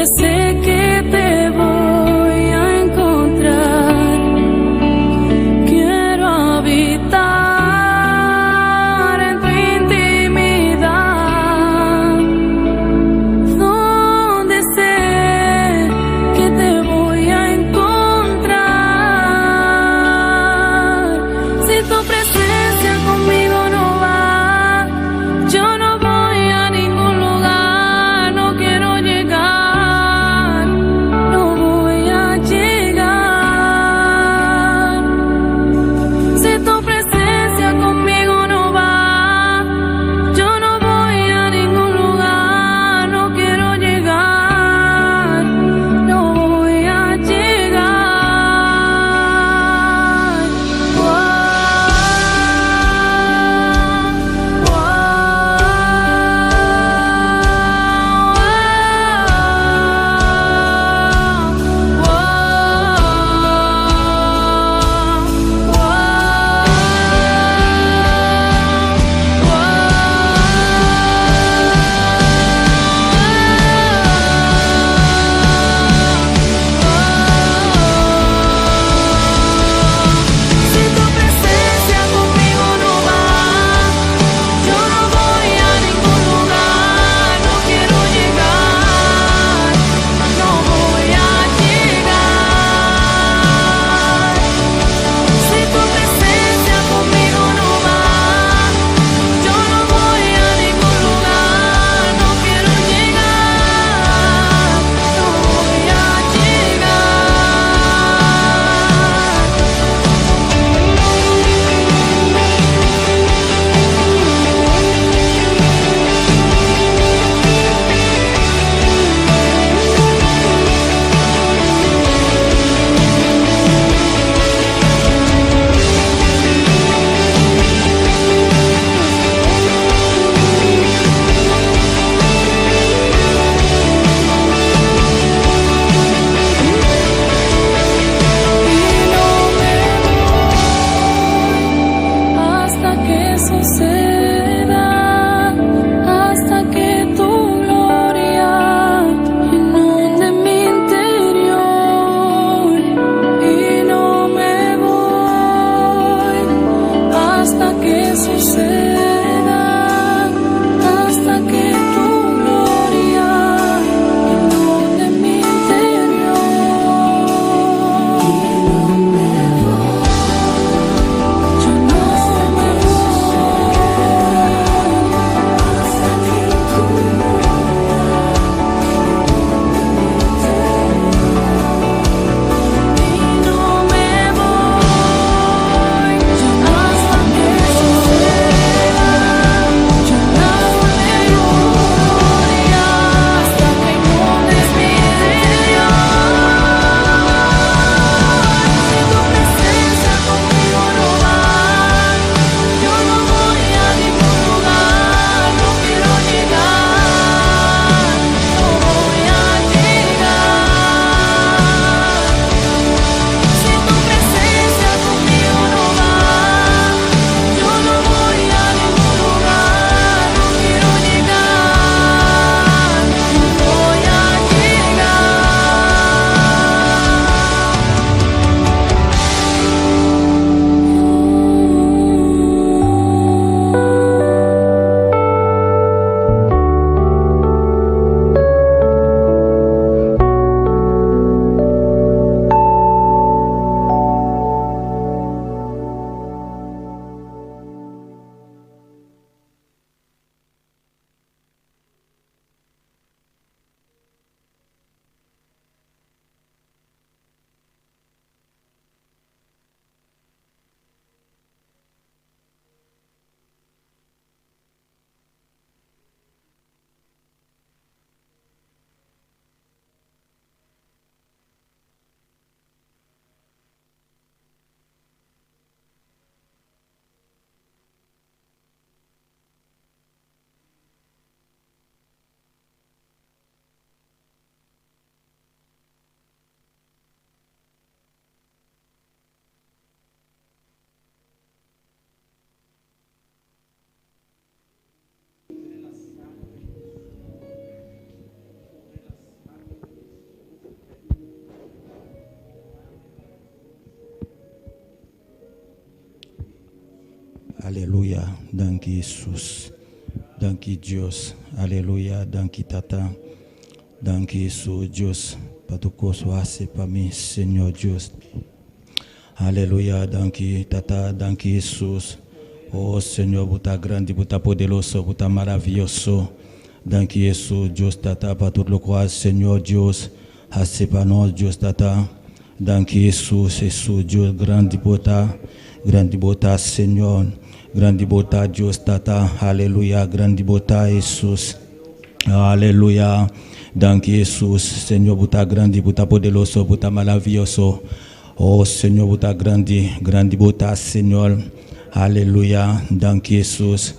Donde sé que te voy a encontrar. Quiero habitar en tu intimidad. Donde sé que te voy a encontrar. Si tu presencia conmigo no va, yo no voy a ningún lugar, no quiero llegar. Aleluya, danki Hesus. Danki Dios. Aleluya, danki Tata. Danki Hesus Dios pa tur kos bo hasi pa mi Señor Dios. Aleluya, danki Tata, danki Hesus. Oh Señor, bo ta grandi, bo ta poderoso, bo ta maravioso. Danki Hesus Dios Tata pa tur lokual Señor Dios hasi pa nos Dios Tata. Danki Hesus, Hesus Dios grandi bo ta, grandi bo ta Señor, grandi bo ta Dios Tata, aleluya, grandi bo ta Hesus, aleluya, danki Hesus, Señor bo ta grandi, bo ta poderoso, bo ta maravioso, oh Señor bo ta grandi, grandi bo ta Señor, aleluya, danki Hesus,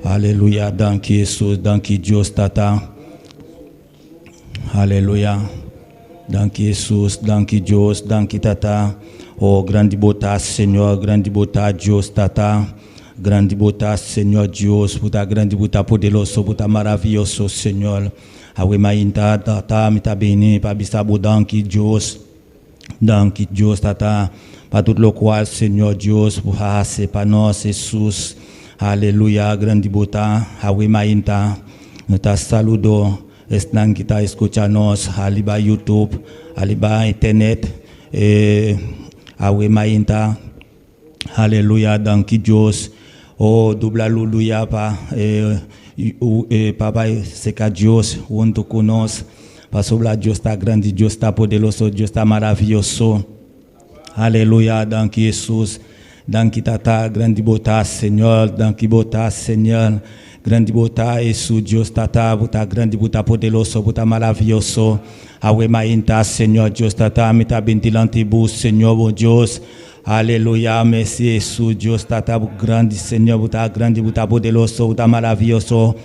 aleluya, danki Hesus, danki Dios Tata. Aleluya. Danki Hesus, danki Dios, danki Tata. Oh, grandi bo ta, Señor, grandi bo ta, Dios Tata. Grandi bo ta, Señor Dios, bo ta grandi, bo ta poderoso, bo ta maravioso, Señor. Awe mainta, Tata, mi ta bini pa bisa bo danki, Dios. Danki, Dios Tata, pa tur lokual, Señor Dios, bo a hasi pa nos, Hesus. Aleluya, grandi bo ta, awe mainta. No ta saludo esnan ki ta escucha nos aliba YouTube, aliba internet, eh, awe mainta. Aleluya, danki Dios. Oh, dubla luluya pa eh, eh, papa seka Dios hunto ku nos. Pasobra Dios ta grandi, Dios ta poderoso, Dios ta maravioso. Aleluya, danki Hesus. Danki Tata, grandi bo ta, Señor, danki bo ta, Señor. Grandi bo ta, Hesus, Dios Tata, bo ta grandi, bo ta poderoso, bo ta maravioso. Awe mainta, Señor Dios Tata, mi ta bin dilanti bo, Señor bo Dios. Aleluya, mèsi Hesus, Dios Tata, bo grandi, Señor, bo ta grandi, bo ta poderoso, bo ta maravioso.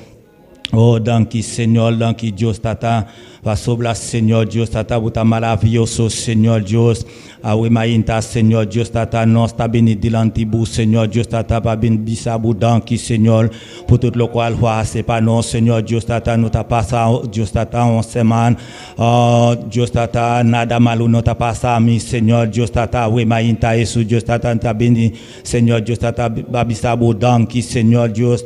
Oh, danki Señor, danki Dios Tata, pasobra Señor Dios Tata, bo ta maravioso, Señor Dios. Awe mainta, Señor Dios Tata, nos ta bini dilanti bo, Señor Dios Tata, pa bin bisa bo danki, Señor, pa tur lokual bo a hasi pa nos, Señor Dios Tata. No ta pasa, Dios Tata, un siman, oh, Dios Tata, nada malu no ta pasa mi, Señor Dios Tata. Awe mainta, Hesus Dios Tata, ta bini, Señor Dios Tata, pa bisa bo danki, Señor Dios.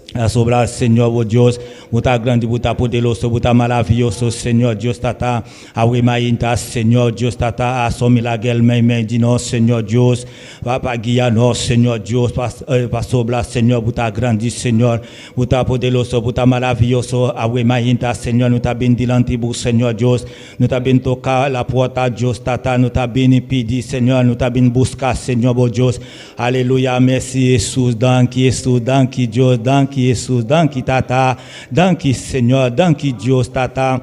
Pasobra Señor bo Dios, bo ta grandi, bo ta poderoso, bo ta maravioso, Señor Dios Tata. Awe mainta, Señor Dios Tata, hasi un milager meimei di nos, Señor Dios. Pa pa guia nos, Señor Dios, pa pasobra, Señor, bo ta grandi, Señor, bo ta poderoso, bo ta maravioso. Awe mainta, Señor, nos ta bin dilanti bo, Señor Dios. Nos ta bin toka la porta, Dios Tata, nos ta bin pidi, Señor, nos ta bin buska, Señor bo Dios. Aleluya, mèsi Hesus, danki Hesus, danki Dios, danki Hesus, danki Tata, danki Señor, danki Dios Tata.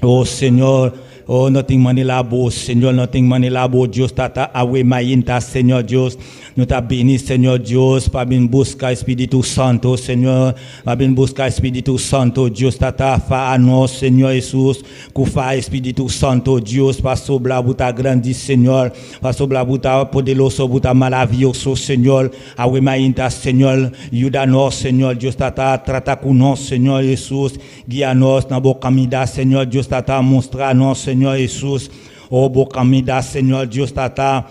Oh Señor, oh no tin manera bo, Señor, no tin manera bo, Dios Tata, awe mainta, Señor Dios, nos ta bini, Señor Dios, pa bin buska Spiritu Santu, Señor, pa bin buska Spiritu Santu, Dios Tata, fa nos, Señor Hesus, ku fa Spiritu Santu, Dios, pasobra bo ta grandi, Señor, pasobra bo ta poderoso, bo ta maravioso, Señor. Awe mainta, Señor, yuda nos, Señor Dios Tata, trata ku nos, Señor Hesus, guia nos na bo kaminda, Señor Dios Tata, mustra nos, Señor Hesus, oh bo kaminda, Señor Dios Tata.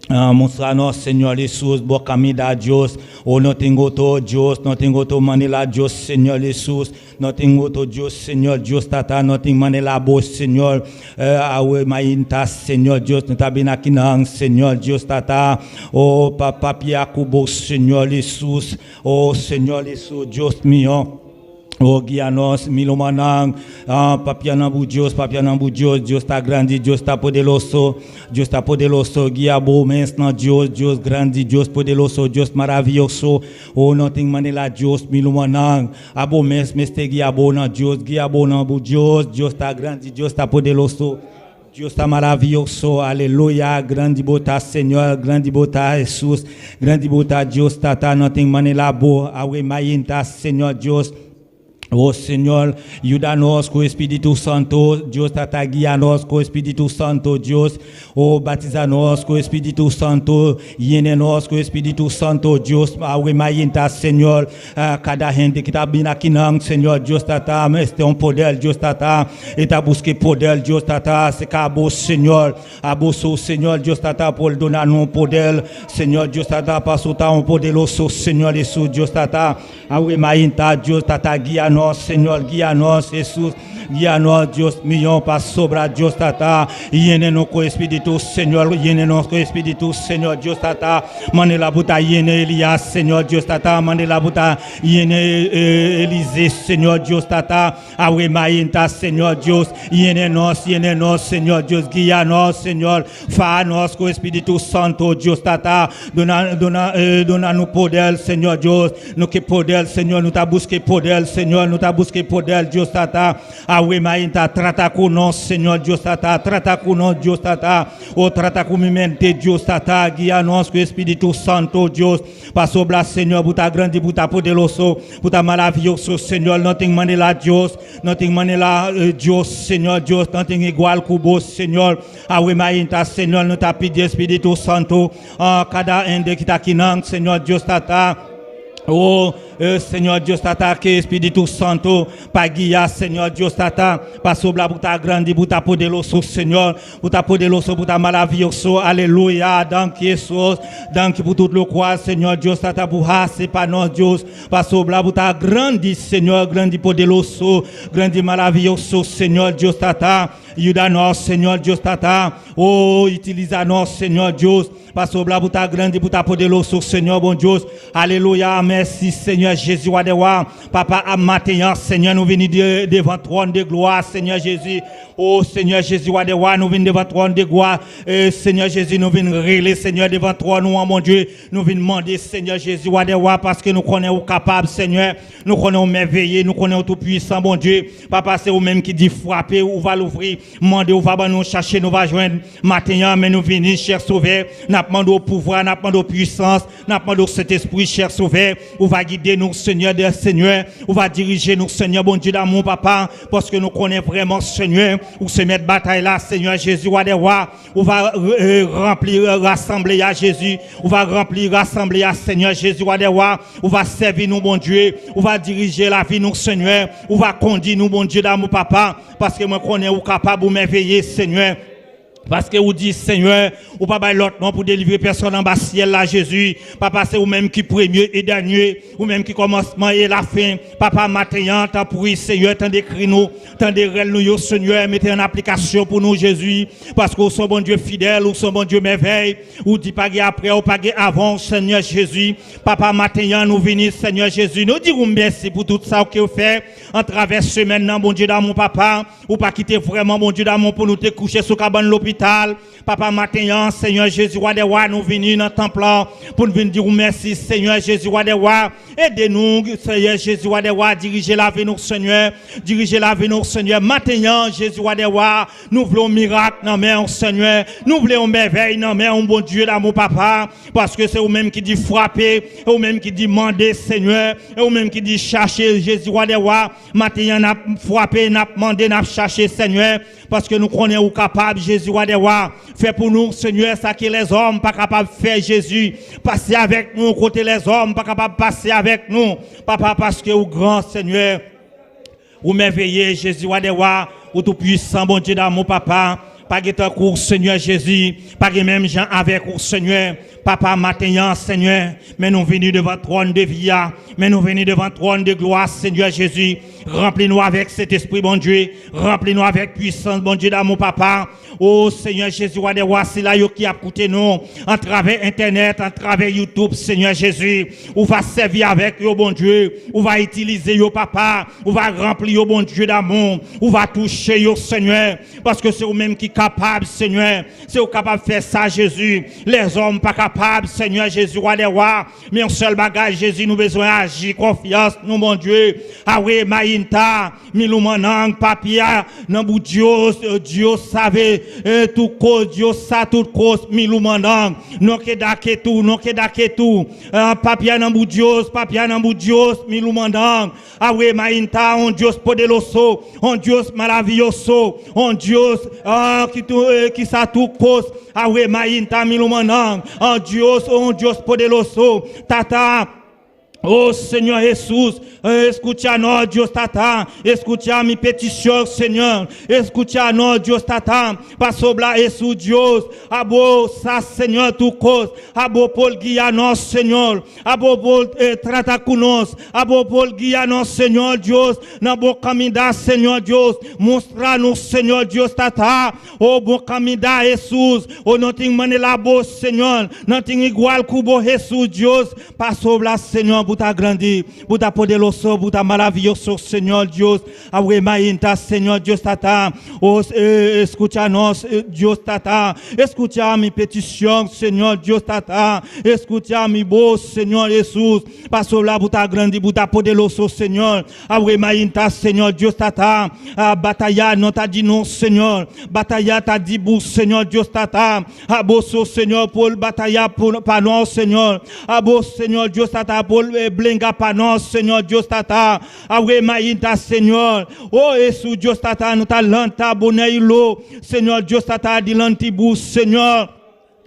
Uh, mustra nos, Señor Hesus, bo kaminda, Dios. Oh, no tin otro Dios, no tin otro manera, Dios, Señor Hesus. No tin otro Dios, Señor Dios Tata, no tin manera bo, Señor. Awe mainta, Señor Dios, nos ta bin akinan, Señor Dios Tata. Oh, pa papia ku bo, Señor Hesus. Oh, Señor Hesus, Dios mio. Oh, guia nos, mi rumannan, ah, papia na bo Dios, papia na bo Dios, Dios ta grandi, Dios ta poderoso, Dios ta poderoso, guia bo mes na Dios, Dios grandi, Dios poderoso, Dios maravioso. Oh, no tin manera Dios, mi rumannan, abo mes mester guia bo na Dios, guia bo na bo Dios, Dios ta grandi, Dios ta poderoso. Dios ta maravioso, aleluya, grandi bo ta, Señor, grandi bo ta, Hesus, grandi bo ta, Dios Tata, no tin manera bo, awe mainta, Señor Dios. Oh Señor, yuda nos ku Spiritu Santu, Dios Tata guia nos ku Spiritu Santu, Dios. Oh, batisa nos ku Spiritu Santu, yena nos ku Spiritu Santu, Dios. Awe mainta, Señor, kada hende ku ta bini akinan, Señor, Dios Tata, mester un poder, Dios Tata, e ta buska poder, Dios Tata, serka Bo, Señor, Abo so, Señor, Dios Tata, por duna nos poder, Señor, Dios Tata, paso Ta un poderoso, Señor Hesus, Dios Tata. Awe mainta, Dios Tata, guia nos, Señor, guia nos, Hesus, guia nos, Dios mío, pasobra, Dios Tata, yena nos ku Spiritu, Señor, yena nos ku Spiritu, Señor, Dios Tata, manera Bo ta yena Elias, Señor, Dios Tata, manera Bo ta yena Eliseo, Señor, Dios Tata, awe mainta, Señor, Dios, yena nos, yena nos, Señor, Dios, guia nos, Señor, faha nos ku Spiritu Santu, Dios Tata, duna, duna, duna nos poder, Señor Dios, nos ke poder, Señor, nos ta buska poder, Señor, nos ta buska poder, Dios Tata, awe mainta, trata ku nos, Señor Dios Tata, trata ku nos, Dios Tata, oh, trata ku mi mente, Dios Tata, guia nos ku Spiritu Santu, Dios, pasobra, Señor, Bo ta grandi, Bo ta poderoso, Bo ta maravioso, Señor, no tin manera Dios, no tin manera Dios, Señor Dios, no tin igual ku Bo, Señor. Awe mainta, Señor, nos ta pidi Spiritu Santu, kada hende ku ta akinan, Señor Dios Tata, oh, Señor Dios Tata, ku Spiritu Santu pa guia, Señor Dios Tata, pasobra Bo ta grandi, Bo ta poderoso, Señor, Bo ta poderoso, Bo ta maravioso, aleluya, danki Hesus, danki pa tur loke, Señor Dios Tata, Bo hasi pa nos, Dios, pasobra Bo ta grandi, Señor, grandi poderoso, grandi maravioso, Señor Dios Tata. Yuda nos, Señor Dios Tata. Oh, utilisa nos, Señor Dios. Pasobra Bo ta grandi, Bo ta poderoso, Señor, bon Dios. Aleluya, mèsi, Señor Hesus, wa. Papa, maten, Señor, nou vini devan twòn di glwa, Señor Hesus. Oh, Señor Hesus, wa, nou vini devan twòn di glwa. Señor Hesus, nou vini rele, Señor, devan twòn, nou, bon Dios. Nou vini mande, Señor Hesus, wa, paske nou konnen Ou kapab, Señor. Nou konnen Ou mèveye, nou konnen Ou toupisan, bon Dios. Papa, se ou menm ki di frape, ou va louvri, mande ou va ban nou, chache nou va jwenn. Maten, men nou vini, chè Sovè, n ap mande pouvwa, n ap mande pwisans, n ap mande Sentespri, chè Sovè, ou va gide nou, Senyè dè Senyè, ou va dirije nou, Senyè, bon Dye damou, papa, paske nou konnen vrèman, Senyè, ou se mèt batay la, Senyè Jezi, wa dè wa, ou va ranpli, rasanble a Jezi, ou va ranpli, rasanble a Senyè Jezi, wa dè wa, ou va sèvi nou, bon Dye, ou va dirije lavi nou, Senyè, ou va kondui nou, bon Dye damou, papa, paske mwen konnen ou kapab, ou mèveye, Senyè. Paske ou di, Senyè, ou pa bay lòt non pou delivre pèsòn anba syèl la, Jezi. Papa, se ou menm ki premye e dènye, ou menm ki kòmansman e lafen. Papa, maten, tanpri, Senyè, tande kri nou, tande rèl nou yo, Senyè, mete an aplikasyon pou nou, Jezi. Paske ou se bon Dye fidèl, ou se bon Dye mèvèy. Ou di pa gen apre, ou pa gen avan, Senyè Jezi. Papa, maten, nou vini, Senyè Jezi. Nou di mèsi pou tout sa ke Ou fè atravè semèn nan, bon Dye damou, papa. Ou pa kite vrèman, bon Dye damou, pou nou te kouche sou kabann lopital. Papa, maten, Senyè Jezi, wa dè wa, nou vini nan tanp la pou nou vini di mèsi, Senyè Jezi, wa dè wa. Ede nou, Senyè Jezi, wa dè wa, dirije lavi nou, Senyè. Dirije lavi nou, Senyè. Maten, Jezi, wa dè wa, nou vle yon mirak nan men, Senyè. Nou vle yon mèvèy nan men, bon Dye damou, papa. Paske se ou menm ki di frape, ou menm ki di mande, Senyè, ou menm ki di chache, Jezi, wa dè wa. Maten, n ap frape, n ap mande, n ap chache, Senyè, paske nou konnen ou kapab, Jezi, wa dè wa. Fè pou nou, Senyè, sa ke lèzòm pa kapab fè, Jezi. Pase avèk nou, kote lèzòm pa kapab pase avèk nou. Papa, paske ou gran, Senyè. Ou mèveye, Jezi, wa dè wa, ou toupisan, bon Dye damou, papa. Pa gen tankou, Senyè Jezi, pa gen menm jan avèk ou, Senyè. Papa, maten, Senyè, men nou vini devan twòn de vi, men nou vini devan twòn de glwa, Senyè Jezi. Ranpli nou avèk Sentespri, bon Dye. Ranpli nou avèk pwisans, bon Dye damou, papa. Oh Senyè Jezi, wa dè wa, sila yo ki ap koute nou atravè entènèt, atravè YouTube, Senyè Jezi, ou va sèvi avèk yo, bon Dye, ou va itilize yo, papa, ou va ranpli yo, bon Dye damou, ou va touche yo, Senyè, paske se ou menm ki kapab, Senyè, se ou kapab fè sa, Jezi. Lèzòm pa kapab, Senyè Jezi, wa dè wa, men yon sèl bagay, Jezi, nou bezwen aji, konfyans nou, bon Dye. Ah wi, mayi. mainta, mi rumannan, papia na bo Dios, Dios sabe tur kos, Dios sa tur kos, mi rumannan, no keda ketu, no keda ketu, papia na bo Dios, papia na bo Dios, mi rumannan, awe mainta, un Dios poderoso, un Dios maravioso, un Dios ku sa tur kos, awe mainta, mi rumannan, un Dios, un Dios poderoso, Tata. Oh Señor Jesús, skucha nos, Dios Tata, skucha mi petishon, Señor, skucha nos, Dios Tata, pasobra Jesús, Dios, abo sa, Señor, tur kos, abo por guia nos, Señor, abo por trata ku nos, abo por guia nos, Señor Dios, na bon kaminda, Señor Dios, mustra nos, Señor Dios Tata, oh bon kaminda, Jesús, oh no tin manera bo, Señor, no tin igual ku bo, Jesús, Dios, pasobra, Señor, bo ta grandi, bo ta poderoso, bo ta maravioso, Señor Dios, awe mainta, Señor Dios Tata, oh, skucha nos, Dios Tata, skucha mi petishon, Señor Dios Tata, skucha mi bos, Señor Jesús, pasobra bo ta grandi, bo ta poderoso, Señor, awe mainta, Señor Dios Tata, bataya no ta di nos, Señor, bataya ta di bo, Señor Dios Tata, abo so, Señor, por bataya pa nos, Señor, abo, Señor Dios Tata, por bringa pa nos, Señor Dios Tata, awe mainta, Señor, oh Jesús, Dios Tata, nos ta lanta Boneiru, Señor Dios Tata, dilanti bo, Señor.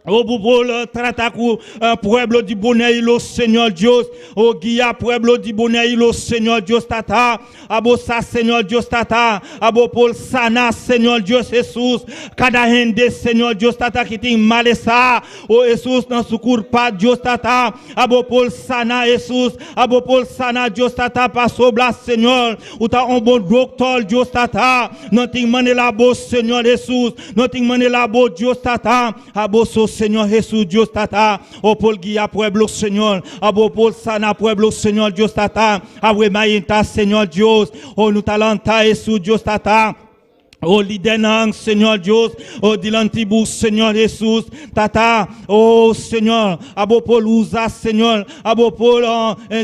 Oh, por trata ku pueblo di Boneiru, Señor Dios. Oh, guia pueblo di Boneiru, Señor Dios Tata. Abo sa, Señor Dios Tata. Abo por sana, Señor Dios Jesús. Kada hende, Señor Dios Tata, ku tin malesa. Oh, Jesús, na su kurpa, Dios Tata. Abo por sana, Jesús. Abo por sana, Dios Tata, pasobra, Señor. Bo ta un bon dòkter, Dios Tata. No tin manera bo, Señor Jesús. No tin manera bo, Dios Tata. Abo so, Señor Jesús, Dios Tata. Oh, por guia pueblo, Señor. Abo por sana pueblo, Señor Dios Tata. Awe mainta, Señor Dios. Oh, nos ta lanta, Jesús, Dios Tata. Oh, lidernan, Señor Dios, oh, dilanti bo, Señor Jesús, Tata, oh, Señor, abo por usa, Señor, abo por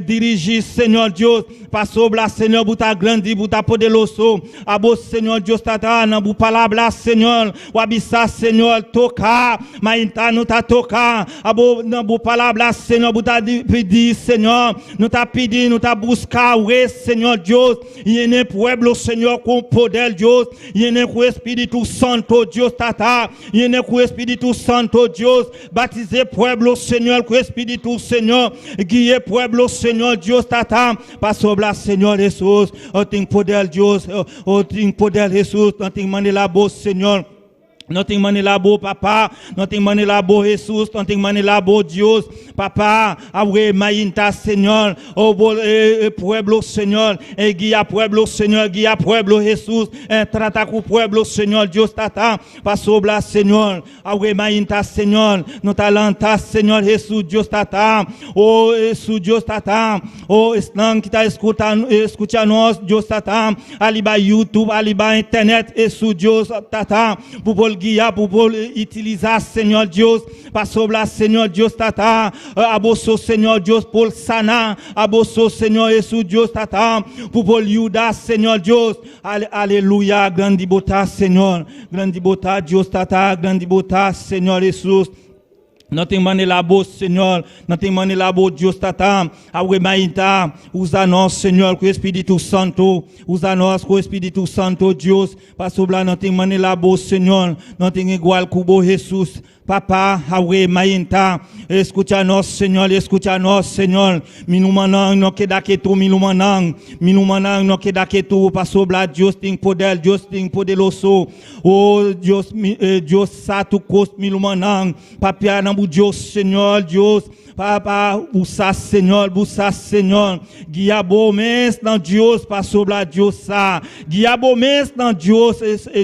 dirigí, Señor Dios, pasobra, Señor, bo ta grandi, bo ta poderoso, abo, Señor Dios, Tata, na bo palabra, Señor, bo a bisa, Señor, toka, mainta nos ta toka, abo na bo palabra, Señor, bo ta pidi, Señor, nos ta pidi, nos ta buska, Señor Dios, yena pueblo, Señor, ku poder, Dios, yena ku Spiritu Santu, Dios Tata, yena ku Spiritu Santu, Dios, batisá pueblo, Señor, ku Spiritu, Señor, guia pueblo, Señor, Dios Tata, pasobra, Señor Jesús, oh, tin poder, Dios, oh, tin poder, Jesús, no tin manera bo, Señor. No tin manera bo, Papa. No tin manera bo, Jesús. No tin manera bo, Dios. Papa, awe mainta, Señor. Oh, pueblo, Señor. Guia pueblo, Señor. Guia pueblo, Jesús. Trata ku pueblo, Señor. Dios, Tata. Pasobra, Señor. Awe mainta, Señor. Nos ta lanta, Señor Jesús, Dios, Tata. Oh, Jesús, Dios, Tata. Oh, esnan ku ta skucha nos, Dios, Tata. Ariba YouTube, ariba internet, Jesús, Dios, Tata. Pa por guia, pa por utilisá, Señor Dios. Pasobra, Señor Dios, Tata. Abo so, Señor Dios, por sana. Abo so, Señor Jesús, Dios, Tata. Pa por yuda, Señor Dios. Aleluya. Grandi bo ta, Señor. Grandi bo ta, Dios, Tata. Grandi bo ta, Señor Jesús. No tin manera bo, Señor. No tin manera bo, Dios Tata. Awe mainta. Usa nos, Señor, ku Spiritu Santu. Usa nos ku Spiritu Santu, Dios. Pasobra no tin manera bo, Señor. No tin igual ku bo, Jesús. Papa, awe mainta. Skucha nos, Señor. Skucha nos, Señor. Mi rumannan no keda ketu, mi rumannan. Mi rumannan no keda ketu. Pasobra, Dios tin poder, Dios tin poderoso. Oh, Dios, Dios sa tur kos, mi rumannan. Papia na Dios, Señor, Dios. Papa, usa Señor, usa Señor. Guia bo mes na Dios, pasobra Dios sa. Guia bo mes na Dios,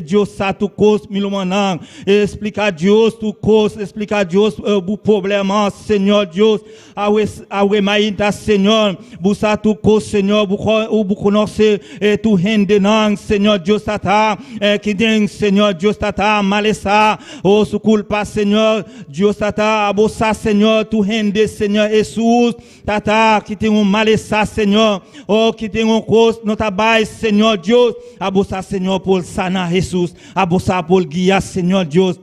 Dios sa tur kos, mi rumannan. Splika Dios tur kos, splika Dios e problema, Señor Dios. Awe, awe mainta, Señor. Buska tur kos, Señor. Bo konosé tur hendenan, Señor Dios Tata. Ku tin, Señor Dios Tata, malesa. Oh, su kurpa, Señor Dios Tata. Tata, abo sa, Señor, tur hende, Señor Hesus, Tata, ki tin un malesa, Señor, oh, ki tin un kos no ta bai, Señor Dios, abo sa, Señor, por sana, Hesus, abo sa por guia, Señor Dios.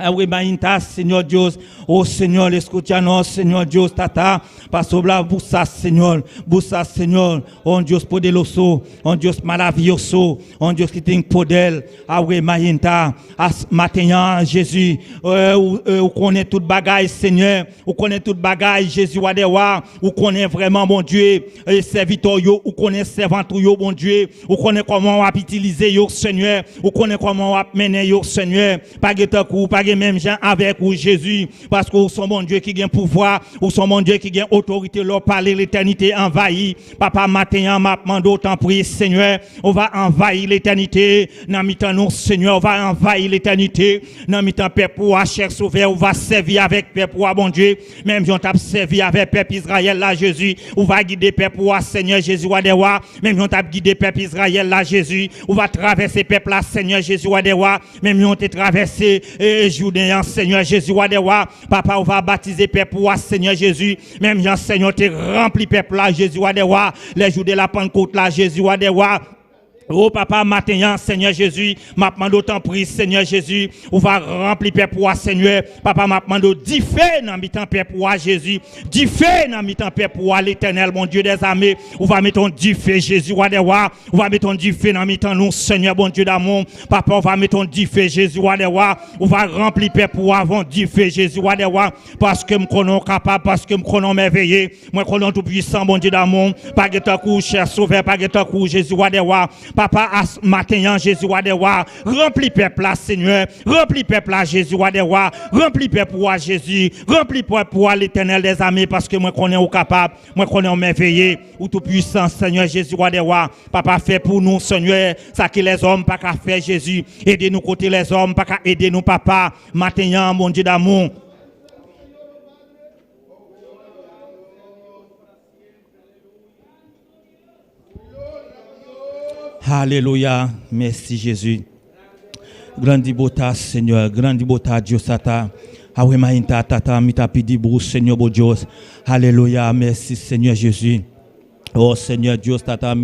Awe mainta, Señor Dios, oh Señor, escucha nos, Señor Dios, Tata, pasobra bo sa, Señor, bo sa, Señor, un Dios poderoso, un Dios maravioso, un Dios ki tin poder, awe mainta, as maten an, Jezi, ou konnen tout bagay, Senyè, ou konnen tout bagay, Jezi wa dè wa, ou konnen vrèman, Bondye, sèvitè w yo, ou konnen sèvant ou yo, Bondye, ou konnen kòman w ap itilize yo, Senyè, ou konnen kòman w ap mennen yo, Senyè. Pa gen tankou ou, pa gen menm jan avèk ou Jezi, paske ou son Bondye ki gen pouvwa, ou son Bondye ki gen otorite lè w pale letènite anvayi, papa maten an map mande w tanpri Senyè ou va anvayi letènite nan mitan nou Senyè ou va anvayi letènite nan mitan pèp ou a chè sovè ou va sèvi avèk pèp ou a Bondye menm jan w tap sèvi avèk pèp Izrayèl la Jezi ou va gide pèp ou a Senyè Jezi wa dè wa menm jan w tap gide pèp Izrayèl la Jezi ou va travèse pèp la Senyè Jezi wa dè wa Menm jan w te travèse Jouden an, Senyè Jezi, Wa dè wa, Papa, ou va batize pèp ou a, Senyè Jezi, menm jan Senyè w te ranpli pèp la, Jezi, Wa dè wa, lè jou de la Pannkot la, Jezi, Wa dè wa. O Papa, maten an, Senyè Jezi, m ap mande w tanpri, Senyè Jezi, ou va ranpli pèp ou a, Senyè. Papa, m ap mande w dife nan mitan pèp ou a, Jezi, dife nan mitan pèp ou a, Letènèl, Bondye dèzame, ou va mete yon dife, Jezi, Wa dè wa, ou va mete yon dife nan mitan nou, Senyè Bondye damou. Papa ou va mete yon dife Jezi wa dè wa ou va ranpli pèp ou avon dife Jezi wa dè wa paske m konnen w kapab paske m konnen w mèveye mwen konnen w tou pwisan Bondye damou pa gen tankou w chè sovè pa gen tankou w Jezi wa dè wa papa as maten an Jezi wa dè wa ranpli pèp la Senyè ranpli pèp la Jezi wa dè wa ranpli pèp ou a Jezi ranpli pèp ou a Letènèl dèzame paske mwen konnen ou kapab mwen konnen w mèveye ou tou pwisan Senyè Jezi wa dè wa papa fè pou nou Senyè Sa ke lèzòm pa ka fè Jezi ede nou kote lèzòm pa ka ede nou papa maten yan Bondye damou. Alelouya mèsi Jezi grandi bota senyè grandi bota Dios tata awe mayinta tata mita pidi bou senyè bo Dios alelouya mèsi senyè Jezi. Oh Seigneur Dios tata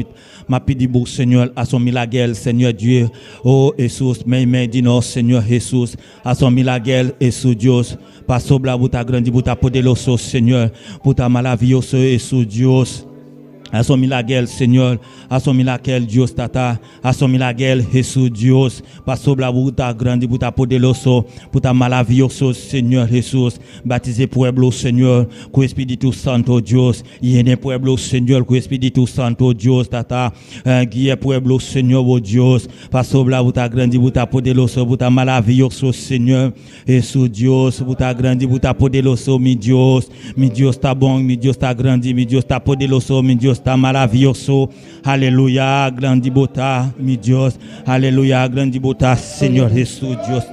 ma pidi bou Seigneur a son milagel Seigneur Dieu oh Jesus men men di no Seigneur Jesus a son milagel Jesus Dios pasobra bo ta grandi bo ta poderoso Seigneur bo ta maravilloso Jesus Dios a son milagel Seigneur a son milakel Dios tata a son milagel Jesus Dios pasobra bo ta grandi bo ta poderoso bo ta maravilloso Seigneur Jesus batize pueblo Seigneur ku Espiritu Santo Dios Yene pueblo Señor ku Espiritu Santo Dios tata guia pueblo Señor bo Dios pasobra bo ta grandi bo ta poderoso bo ta maraviyoso Señor Hesus Dios bo ta grandi bo ta poderoso mi Dios mi Dios ta bon mi Dios ta grandi mi Dios ta poderoso mi Dios ta maraviyoso aleluya grandi bo ta mi Dios aleluya grandi bo ta Señor Hesus Dios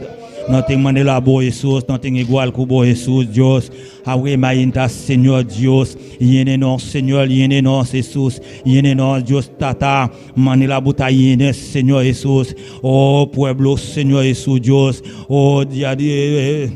no tin manera bo Hesus no tin igual ku bo Hesus Dios Awe mainta Señor Dios yene nos Señor yene nos Hesus yene nos Dios tata manera bo ta yene Señor Hesus oh pueblo Señor Hesus Dios oh dia di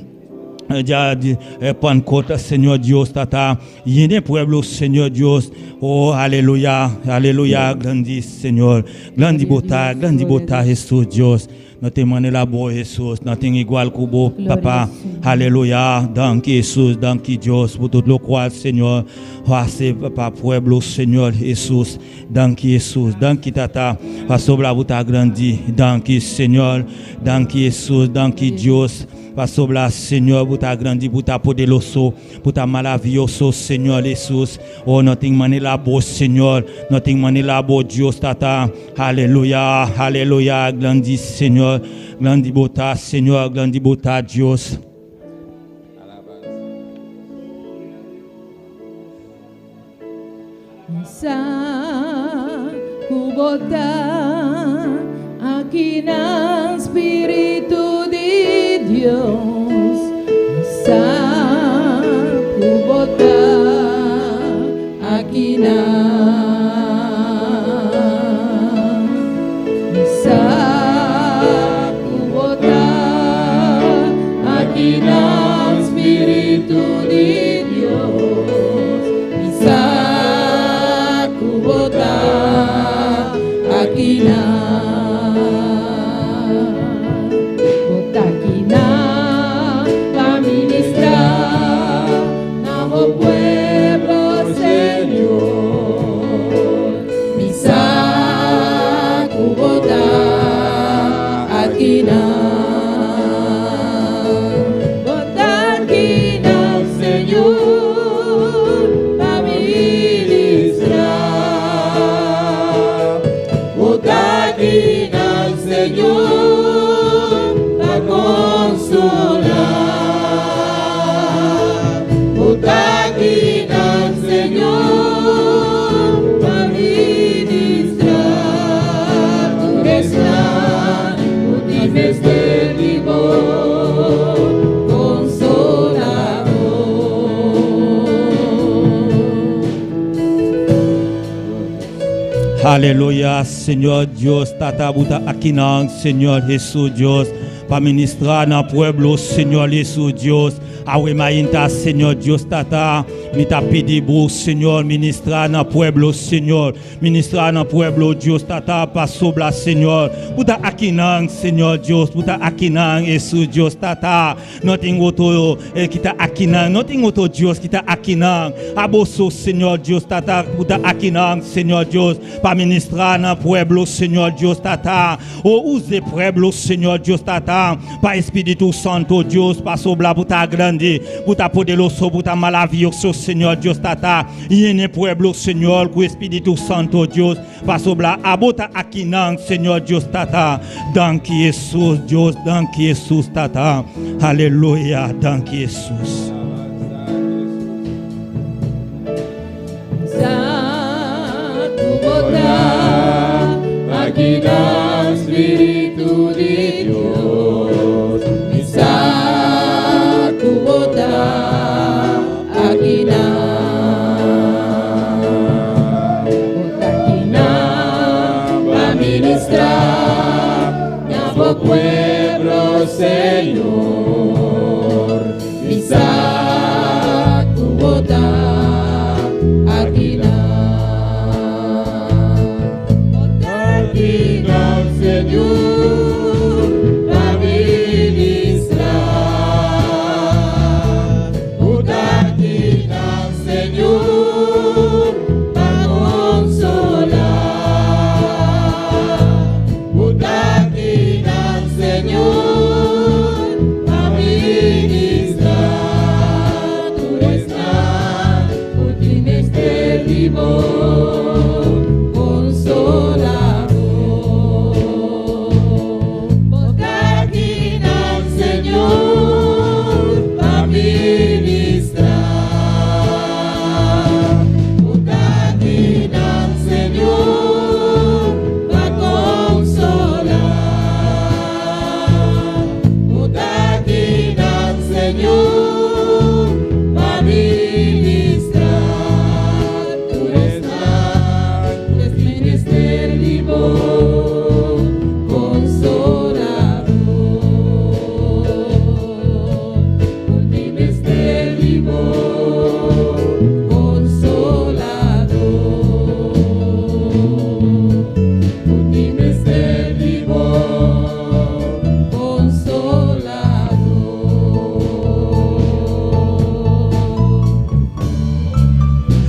dia di Pantkot Señor Dios tata yene pueblo Señor Dios oh aleluya aleluya grandi Señor grandi bo ta grandi bo ta Hesus Dios. No tin manera bo Hesus, no tin igual ku bo Papa. Aleluya, danki Hesus, danki Dios por tur lokual Señor hasi pa pueblo Señor Hesus. Danki Hesus, danki Tata pasobra bo ta grandi. Danki Señor, danki Hesus, danki Dios pasobra Señor bo ta grandi, bo ta poderoso. Bo ta maravioso Señor Hesus oh no tin manera bo Señor no tin manera bo Dios tata aleluya aleluya grandi Señor grandi bo ta Señor grandi bo ta Dios. Mi sa ku bo ta aki nan, Spiritu di Dios. Mi sa ku bo ta aki nan. Mi sa ku bo ta aki nan, Spiritu. akinan. Bo ta akinan, Señor, pa ministrá. Bo ta akinan, Señor, pa konsolá. Bo ta akinan, Señor, pa ministrá. Tur esnan ku tin mester di bo konsolador. Aleluya, Señor Dios, Tata bo ta akinan, Señor Hesus Dios, pa ministrá na pueblo, Señor Hesus Dios. Awe mainta, Señor Dios, Tata, mi ta pidi bo, Señor, ministrá na pueblo, Señor. Ministrá na pueblo, Dios, Tata, pasobra, Señor. Bo ta akinan, Señor Dios, bo ta akinan, Hesus Dios, Tata. No tin otro ku ta akinan, no tin otro Dios ku ta akinan. Abo so, Señor Dios, Tata, ku ta akinan, Señor Dios, pa ministrá na pueblo, Señor Dios, Tata. O usa pueblo, Señor Dios, Tata, pa Spiritu Santu, Dios, pasobra bo ta grandi, bo ta poderoso, bo ta maravioso, Señor Dios, Tata. Yena pueblo, Señor, ku Spiritu Santu, Dios, pasobra abo ta akinan, Señor Dios, Tata. Danki Hesus, Dios, danki Hesus, Tata. Aleluya, danki Hesus. Sa ku bo ta akinan, Spiritu di Dios. Mi sa ku bo ta akinan. Bo ta akinan pa ministrá na bo pueblo, Señor. Mi sa ku bo ta akinan. Bo ta akinan, Señor, pa ministrá. Bo ta akinan, Señor, pa konsolá. Bo ta akinan, Señor, pa ministrá. Tur esnan ku tin mester di bo konsolador. Bo ta akinan, Señor, pa ministrá. Bo ta akinan, Señor, pa konsolá. Bo ta akinan, Señor, pa ministrá. Tur esnan ku tin mester di bo konsolador. Ku tin mester di bo konsolador. Ku tin mester di bo konsolador.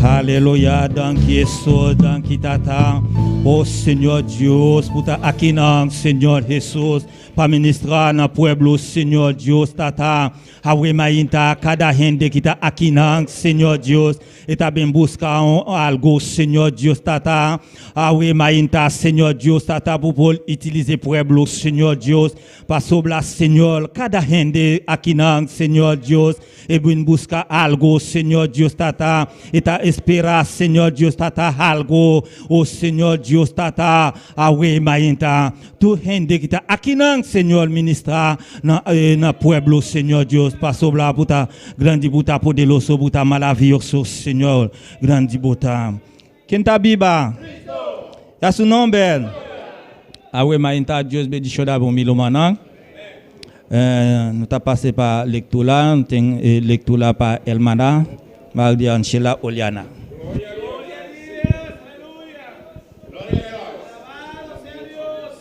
Aleluya, danki Hesus, danki Tata. O Señor Dios, bo ta akinan, Señor Hesus, pa ministrá na pueblo, Señor Dios, Tata. Awe mainta, kada hende ku ta akinan, Señor Dios, e ta bin buska algu, Señor Dios, Tata. Awe mainta, Señor Dios, Tata, pa utilisá pueblo, Señor Dios, pasobra, Señor, kada hende akinan, Señor Dios, e bin buska algu, Señor Dios, Tata, e ta spera, Señor Dios, Tata, algu, o Señor Dios, Tata, awe mainta, tur hende ku ta akinan, Señor, ministrá na pueblo, Señor Dios, pasobra bo ta grandi, bo ta poderoso, bo ta maravioso, Señor, grandi bo ta. Ken ta biba? I a su nòmber. Awe mainta Dios bendishoná bo mi rumannan. Nos ta pasa pa lektura, tin lektura pa hermana Maria Angela Oliana. Gloria a Dios, aleluya. Alabado sea Dios.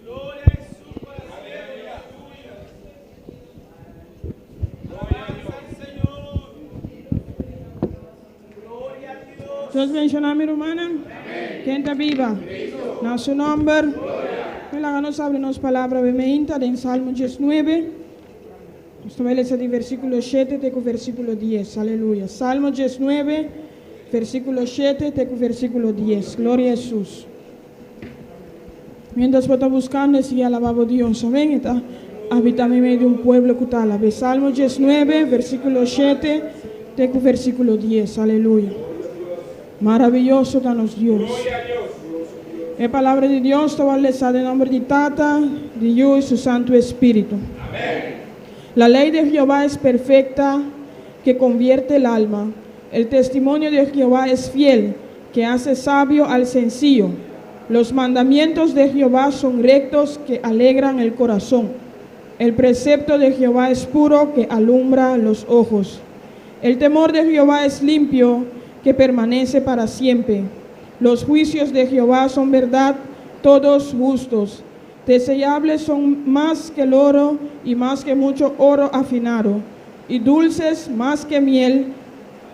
Gloria a Jesús para siempre. Aleluya. Alabanza al Señor. Gloria a Dios. Dios bendishoná mi rumannan. Ken ta biba? Na su nòmber. Laga nos habri nos palabra bemeinta den Salmo 19. Nos ta bai lesa di versíkulo shete te ku versíkulo dies. Aleluya. Salmo 19, versíkulo shete te ku versíkulo dies. Gloria a Hesus. Mientras bo ta buskando e sigui alabá bo Dios. Amén. E ta habitá meimei di un pueblo ku ta alab'é. Salmo 19, versíkulo shete te ku versíkulo dies. Aleluya. Maraviyoso ta nos Dios. E palabra di Dios ta wòrdu lesá den nòmber di Tata, di Yu i su Santu Espíritu. La ley de Jehová es perfecta, que convierte el alma. El testimonio de Jehová es fiel, que hace sabio al sencillo. Los mandamientos de Jehová son rectos, que alegran el corazón. El precepto de Jehová es puro, que alumbra los ojos. El temor de Jehová es limpio, que permanece para siempre. Los juicios de Jehová son verdad, todos justos. Deseables son más que el oro y más que mucho oro afinado, y dulces más que miel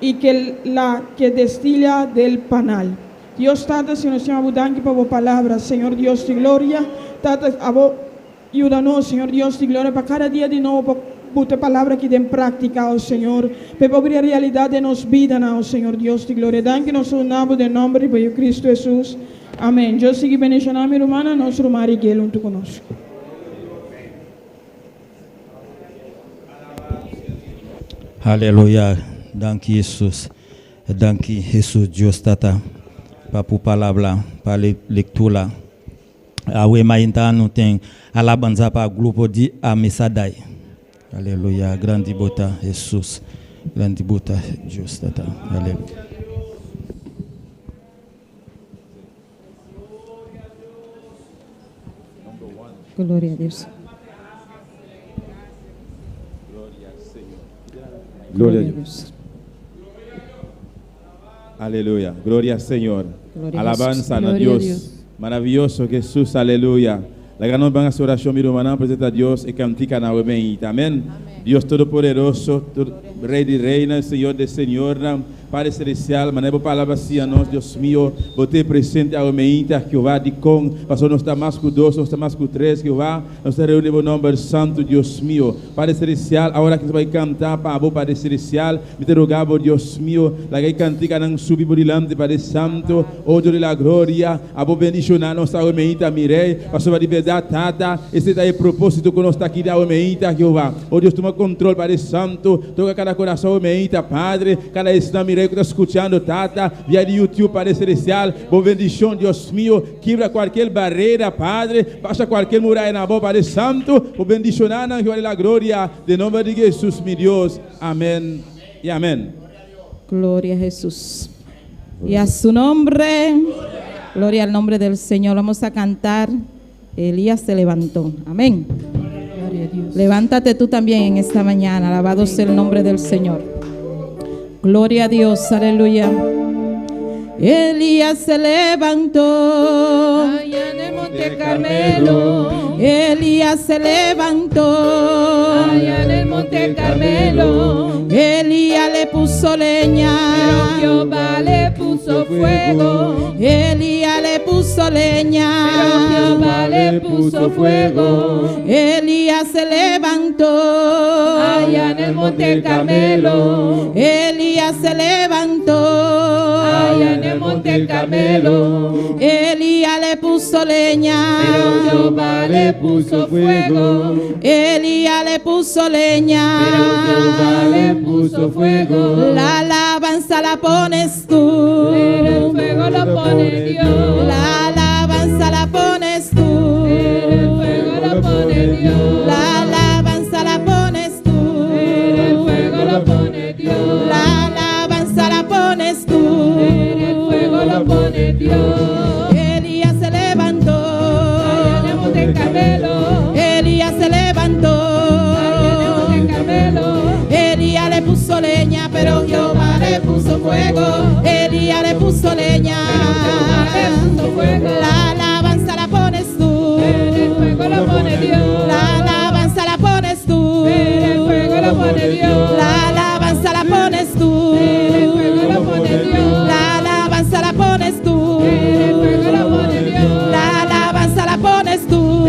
y que la que destila del panal. Dios Tata, Señor, Señor, danki pa bo palabra, Señor Dios di gloria. Tata, abo yuda nos, Señor Dios di gloria, pa kada dia di nobo pone e palabra aki den práktika, oh Señor. Pa bira realidat den nos bida, oh Señor Dios di gloria. Danki nos ta duna bo den nòmber di Kristu Hesus. Amèn. Dios sigui bendishoná mi ruman, nos ruman Miguel huntu ku nos. Aleluya. Danki Hesus. Danki Hesus Dios Tata pa e palabra, pa lektura. Awe mainta nos tin alabansa pa grupo di Amisadai. Aleluya. Grandi bo ta Hesus. Grandi bo ta Dios Tata. Aleluya. Gloria a Dios. Gloria a Dios. Aleluya. Gloria al Señor. Gloria a Alabanza a Gloria a Dios. Dios. Maravilloso Jesús. Aleluya. La gran van a su oración, mi hermana, presenta a Dios y cantica na Amén. Dios Todopoderoso, Rey de Reinas, Señor de Señor, Padre Celestial, manera palabra asina nos, Dios mío, bo ta presente awe mainta, Jehová, di kon, pasó nos ta mas ku dos, nos ta mas ku tres, Jehová, nos ta reuní den nòmber santu, Dios mío. Padre Celestial, awor ku nos ta bai kanta pa bo, Padre Celestial, mi ta roga, Dios mío, laga kantikanan subi por dilanti, Padre Santo, oh Dios de la gloria, abo bendishoná nos awe mainta, mi Rei, pasó di berdat, Tata, esei ta e propósito ku nos ta aki awe mainta, Jehová. Oh Dios, tuma kontrol, Padre Santo, toka kada kurason, mainta, Padre, kada esnan, mi Rei, ku ta skuchando, Tata, via di YouTube, Padre Celestial, bon bendishon, Dios mío, kibra kualke barera, Padre, pasa kualke muraya na boka, Padre Santo, bon bendishoná, Jehová de la gloria, den nòmber di Hesus, mi Dios. Amèn i amèn. Gloria a Jesús. Y a su nombre, gloria al nombre del Señor. Vamos a cantar. Elías se levantó. Amén. Gloria a Dios. Levántate tú también en esta mañana. Alabado sea el nombre del Señor. Gloria a Dios. Aleluya. Elías se levantó. Allá en el Monte Carmelo. Elías se levantó. Allá en el Monte Carmelo. Elías le puso leña. Pero Jehová le puso fuego. Elías le puso leña. Pero Jehová le puso fuego. Elías se levantó. Allá en el Monte Carmelo. Elías se levantó. Allá en el Monte Carmelo. Elías le puso leña. Pero Jehová le puso fuego. Elías le puso leña. Pero Jehová le puso fuego. La alabanza la pones tú. Pero el fuego lo pone Dios. La alabanza la pones tú. Pero el fuego lo pone Dios. La alabanza la pones tú. Pero el fuego lo pone Dios. La alabanza la pones tú. Pero el fuego lo pone Dios. Elías se levantó. Allá en el Monte Carmelo. Elías se levantó. Allá en el Monte Carmelo. Elías le puso leña, pero Jehová le puso fuego. Elías le puso leña. Pero Jehová le puso fuego. La alabanza la pones tú. Pero el fuego lo pone Dios. La alabanza la pones tú. Pero el fuego lo pone Dios. La alabanza la pones tú. Pero el fuego lo pone Dios. La alabanza la pones tú. Pero el fuego lo pone Dios. La alabanza la pones tú.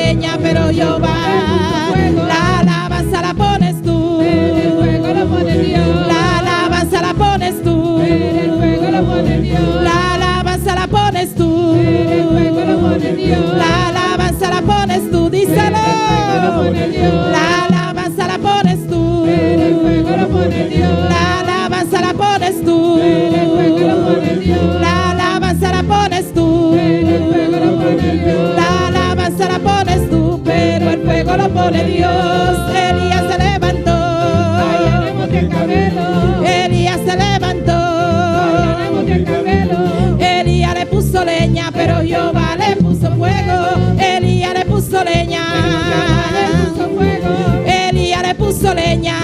leña, pero Jehová. La alabanza la pones tú. El fuego lo pone Dios. La alabanza la pones tú. El fuego lo pone Dios. La alabanza la pones tú. El fuego lo pone Dios. La alabanza la pones tú, díselo. La alabanza la pones tú. El fuego lo pone Dios. La alabanza la pones tú. El fuego lo pone Dios. La alabanza la pones tú. El fuego lo pone Dios. La alabanza la pones tú, pero el fuego lo pone Dios. Elías se levantó. Allá en el monte Carmelo. Elías se levantó. Allá en el monte Carmelo. Elías le puso leña, pero Jehová le puso fuego. Elías le puso leña. Le puso fuego. Elías le puso leña.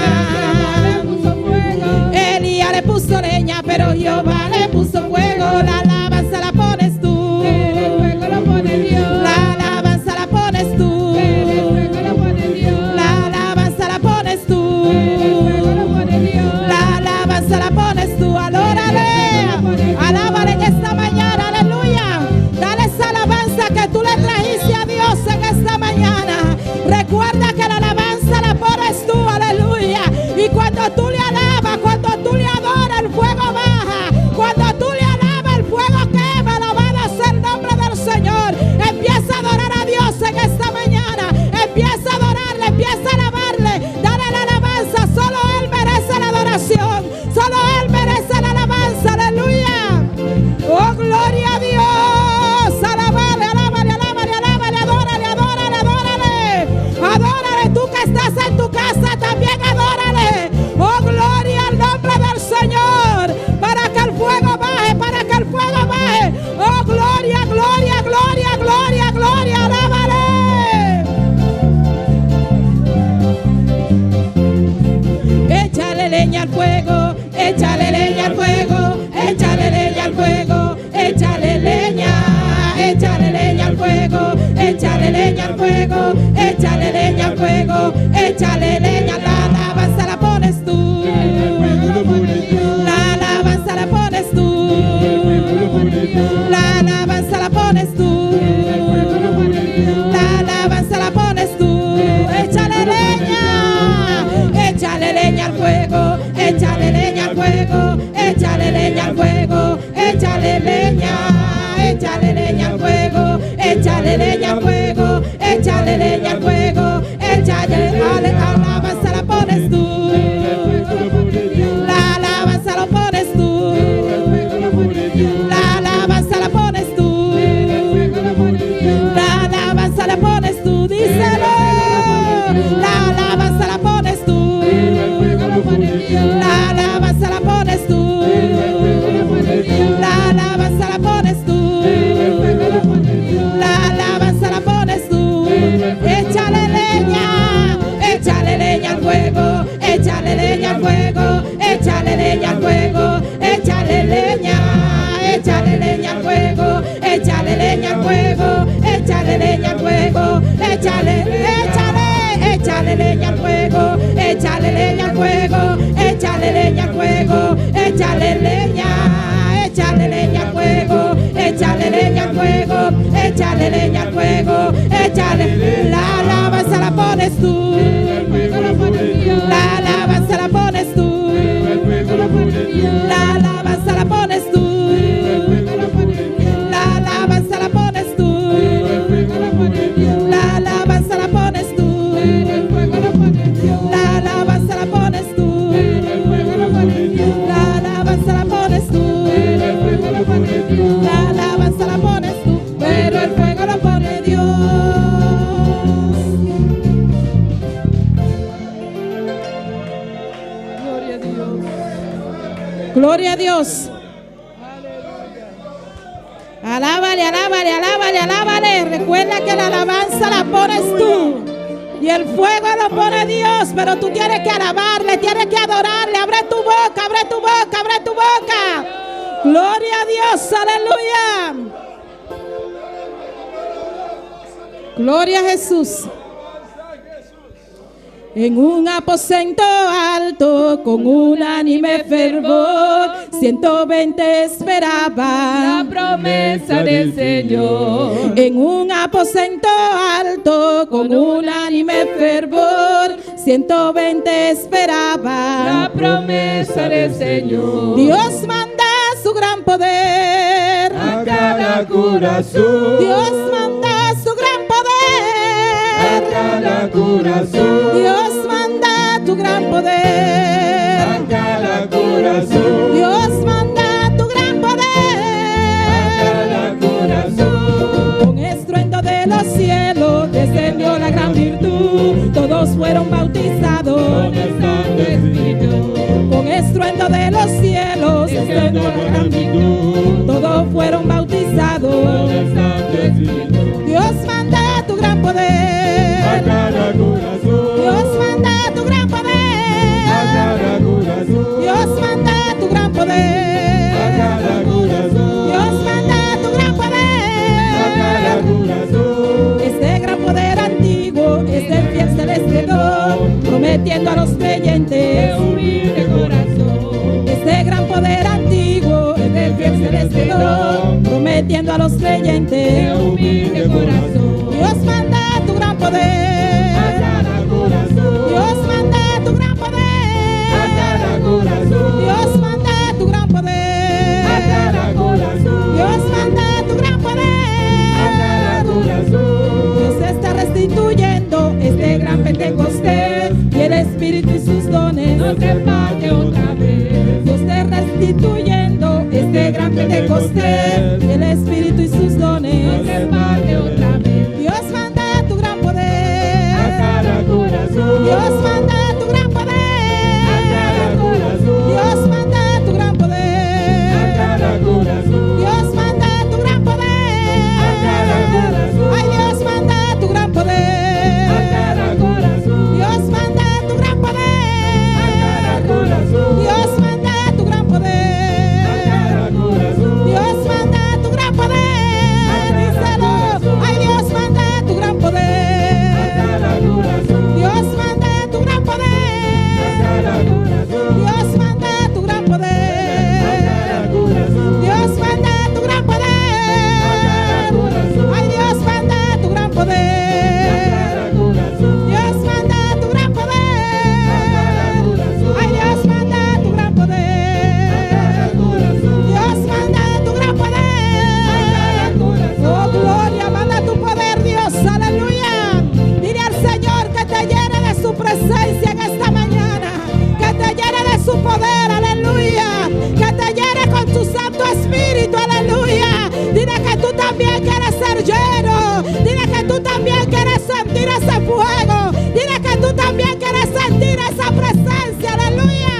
Le puso fuego. Elías le puso leña, pero Jehová le puso fuego. La alabanza la pones tú. El fuego lo pone Dios. La alabanza la pones tú. El fuego lo pone Dios. La alabanza la pones tú. El fuego lo pone Dios. La alabanza la pones tú. Alórale. Alábale en esta mañana. Aleluya. Dale esa alabanza que tú le trajiste a Dios en esta mañana. Recuerda que la alabanza la pones tú. Aleluya. Y cuando tú le alabas, cuando tú le adoras, el fuego baja. Cuando tú le alabas, el fuego quema. Alabado sea el nombre del Señor. Empieza a adorar a Dios en esta mañana. Empieza a adorarle, empieza a alabarle. Dale la alabanza. Solo Él merece la adoración. Solo Él merece la alabanza. Aleluya. Oh, gloria a Dios. Alábale, alábale, alábale, alábale, adórale, adórale, adórale. Adórale, tú que estás en tu casa también adórale. Oh, gloria al nombre del Señor. Para que el fuego baje, para que el fuego baje. Oh, gloria, gloria, gloria, gloria, gloria. Alábale. Échale leña al fuego, échale leña al fuego, échale leña al fuego, échale leña, échale leña al fuego, échale leña al fuego, échale leña al fuego, échale leña, la alabanza la pones tú. La alabanza la pones tú. La alabanza la pones tú. La alabanza la pones tú. Échale leña, échale leña al fuego, échale leña al fuego, échale leña al fuego, échale leña, échale leña al fuego, échale leña al fuego, échale leña al fuego, échale, ale, alabanza la pones tú. La alabanza la pones tú. La alabanza la pones tú. La alabanza la pones tú, díselo. La alabanza la pones tú. La alabanza la pones tú. La alabanza la pones tú. La alabanza la pones tú. Échale leña, échale leña al fuego, échale leña al fuego, échale leña al fuego, échale leña, échale leña al fuego, échale leña al fuego, échale leña al fuego, échale, échale, échale leña al fuego, échale leña al fuego, échale leña al fuego, échale leña, échale leña al fuego, échale leña al fuego, échale leña al fuego, échale, la alabanza la pones tú, la alabanza la pones tú, la alabanza la pones tú, la alabanza la pones tú, la alabanza la pones tú, la alabanza la pones tú, la alabanza la pones tú, la alabanza la pones tú, pero el fuego lo pone Dios. Gloria a Dios. Gloria a Dios. Alábale, alábale, alábale, alábale. Recuerda que la alabanza la pones tú. Y el fuego lo pone Dios, pero tú tienes que alabarle, tienes que adorarle. Abre tu boca, abre tu boca, abre tu boca. Gloria a Dios, aleluya. Gloria a Jesús. En un aposento alto, con unánime fervor, 120 esperaban La promesa del Señor. En un aposento alto, con unánime fervor, 120 esperaban La promesa del Señor. Dios manda su gran poder. A cada corazón. Dios manda su gran A poder. cada corazón. Dios manda tu gran poder. A cada corazón. Dios manda tu gran A poder. cada corazón. Con estruendo de los cielos descendió la gran virtud. Todos fueron bautizados. Con el Santo Espíritu. Con estruendo de los cielos descendió la gran virtud. Todos fueron bautizados. Con el Santo Espíritu. Dios manda tu gran A poder. cada corazón. Dios manda tu gran A poder. cada corazón. Dios manda tu gran A poder. cada corazón. Dios manda tu gran A cada poder. corazón. Este gran poder antiguo es el fiel celeste don, prometiendo a los creyentes. De humilde corazón. Este gran poder antiguo es el fiel celeste don, prometiendo a los creyentes. De humilde corazón. Dios manda tu gran A poder. cada corazón. Dios manda tu gran A cada poder. corazón. Dios manda tu gran A poder. cada corazón. Dios manda tu gran A cada poder. corazón. Dios está restituyendo este gran Pentecostés y el Espíritu y sus dones. Nos reparte otra vez. Dios está restituyendo este gran Pentecostés y el Espíritu y sus Nos dones. reparte otra vez. Dios manda tu gran A poder. cada corazón. Dios manda tu gran A cada poder. corazón. Dios manda tu gran A poder. cada corazón. Dios manda tu gran A cada poder. corazón. Ay, Dios manda tu gran A poder. cada corazón. Dios manda tu gran A cada poder. corazón. Dios manda tu gran A poder. cada corazón. Dios manda tu gran poder. Díselo. Ay, Dios manda tu gran A poder. cada corazón. Dios manda tu gran A poder. cada corazón. Dios manda tu gran A cada poder. corazón. Dios manda tu gran poder. Ay, Dios manda tu gran poder. Dios manda tu gran poder. Ay, Dios manda tu gran poder. Dios manda tu gran poder. Oh, gloria, manda tu poder, Dios. Aleluya. Dile al Señor que te llene de su presencia en esta mañana. Que te llene de su poder. Aleluya. Que te llene con tu Santo Espíritu. Aleluya. Dile que tú también quieres ser lleno. Dile que tú también quieres sentir ese fuego. Dile que tú también quieres sentir esa presencia. Aleluya.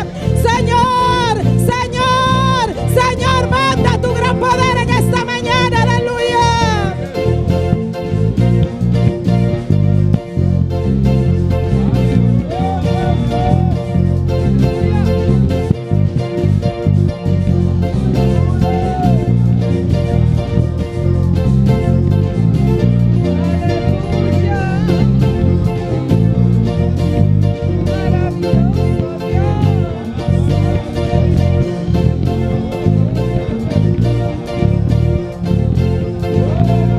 Señor, Señor, Señor, manda tu gran poder en esta mañana. Aleluya.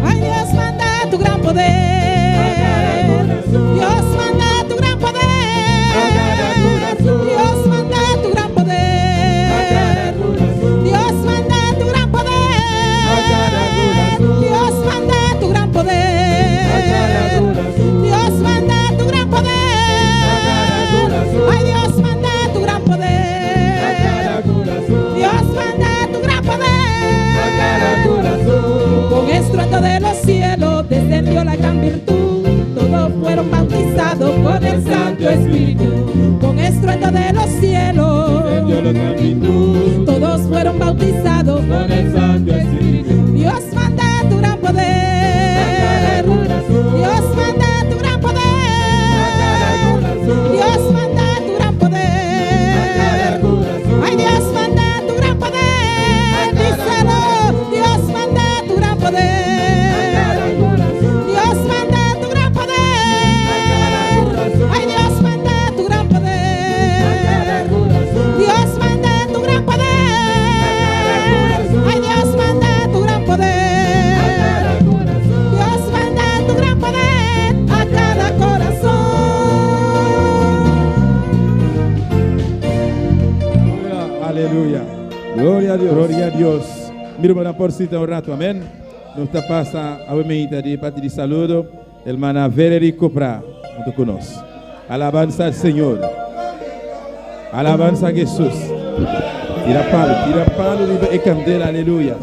Ay, Dios manda tu gran poder. Dios manda tu gran poder. Dios manda tu gran poder. Dios manda tu gran poder. Dios manda tu gran poder. Dios manda tu gran poder. Ay, Dios manda tu gran poder. Dios manda tu gran poder. Con estruendo de los cielos descendió la gran virtud. Todos fueron bautizados con el Santo Espíritu. Con estruendo de los cielos, todos fueron bautizados. Con el Santo Espíritu. Dios manda tu gran poder. Dios manda tu gran poder. Dios manda tu gran poder. Ay, Dios manda tu gran poder. Díselo. Dios manda tu gran poder. Dios manda tu gran poder. Ay, Dios manda Gloria a Dios. Gloria a Dios. Mira, hermana, por cita un rato, amén. Nos ta pasa a di parte di saludo, hermana Valerie Copra, hunto cu nos. Alabanza al Señor. Alabanza a Jesús. Tira palo, riba e candela, aleluya.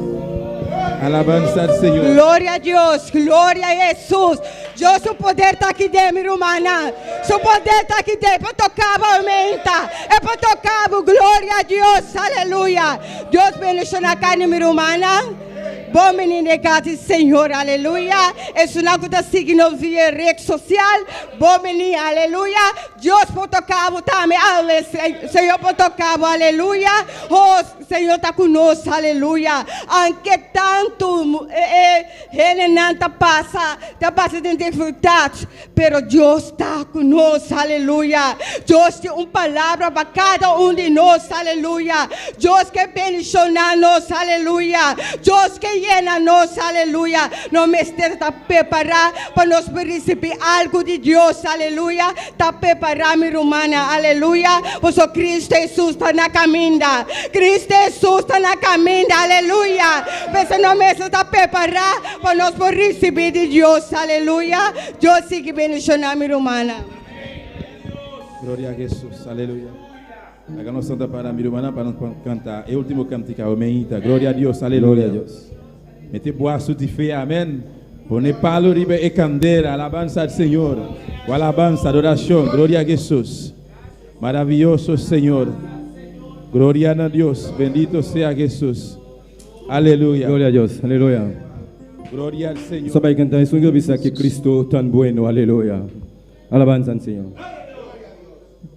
Alabanza al Señor. Gloria a Dios, gloria a Jesús. Dios, su poder ta aki den, mi ruman. Su poder ta aki den. Pa toca aumenta. E pa toca, gloria a Dios, aleluya. Dios bendiciona cada mi ruman. Bon bini na cas di Señor, aleluya. Esnan cu ta siguiendo via red social. Bon bini, aleluya. Dios por toca tambe, Señor por toca, aleluya. Oh, Señor ta cu nos, aleluya. Aunke tanto hende ta pasa den dificultad, pero Dios ta cu nos, aleluya. Dios tin un palabra pa cada un di nos, aleluya. Dios ke bendiciona nos, aleluya. Dios ke yena nos, aleluya. Nos mester ta prepara pa nos ricibi algo di Dios, aleluya. Ta prepara, mi ruman, aleluya. Pasobra Cristo Jesus ta na caminda. Cristo Jesus ta na caminda, aleluya. Pero nos mester ta prepara pa nos ricibi di Dios, aleluya. Dios sigui bendiciona, mi ruman. Gloria a Jesús, aleluya. Hagamos santa para mi hermana para nos cantar. El último cántico, amén. Gloria a Dios, aleluya. Gloria a Dios. Mete boa de fe, amén. Pone palo riba e candela, alabanza al Señor. O alabanza, adoración, gloria a Jesús. Maravilloso Señor. Gloria a Dios, bendito sea Jesús. Aleluya. Gloria a Dios, aleluya. Gloria al Señor. Sabay canta es un bisa que Cristo tan bueno, aleluya. Alabanza al Señor.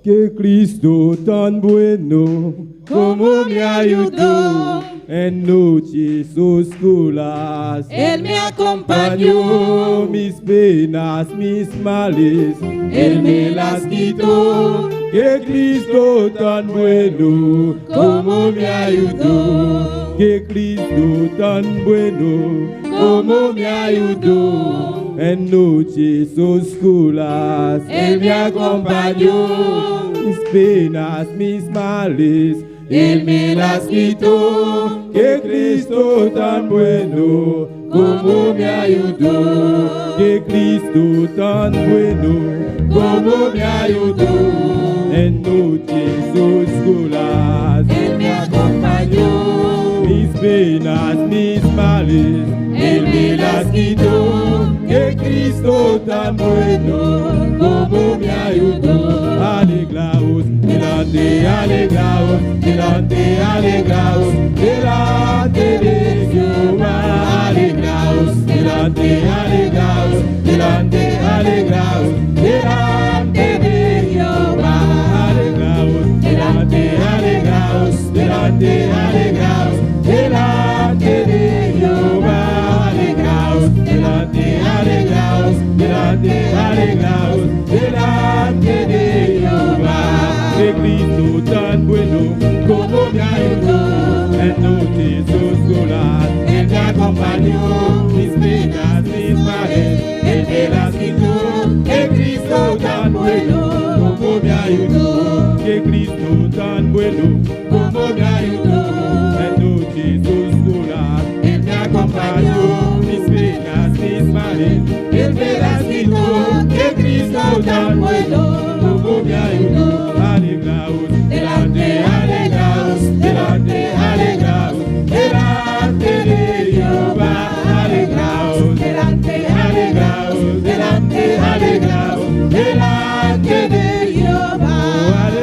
Que Cristo tan bueno, como me ayudó en noches oscuras. Él me acompañó, mis penas, mis males, Él me las quitó. Que Cristo tan bueno, como me ayudó. Que Cristo tan bueno, como me ayudó en noches oscuras. Él me acompañó, mis penas, mis males, Él me las quitó. Que Cristo tan bueno, como me ayudó. Que Cristo tan bueno, como me ayudó en noches oscuras. Él me acompañó, mis penas, mis males, Él me las quitó. Que Cristo tan bueno, como me ayudó. Alegraos, delante, alegraos, delante, alegraos, delante de Jehová. Alegraos, delante, alegraos, delante, alegraos, delante de Jehová. Alegraos, delante, alegraos, delante, alegraos, delante de Jehová. Alegraos, delante, alegraos, delante, alegraos, delante de Jehová. Que Cristo tan bueno como me ayudó en noches oscuras. Él me acompañó, mis penas, mis males, Él me las quitó. Que Cristo tan bueno como me ayudó. Que Cristo tan bueno como me ayudó en noches oscuras. Él me acompañó, mis penas, mis males, Él me las quitó. Que Cristo tan bueno como me ayudó. Alegraos, delante, alegraos, delante, alegraos, delante de Jehová. Alegraos, delante, alegraos, delante, alegraos, delante de Jehová.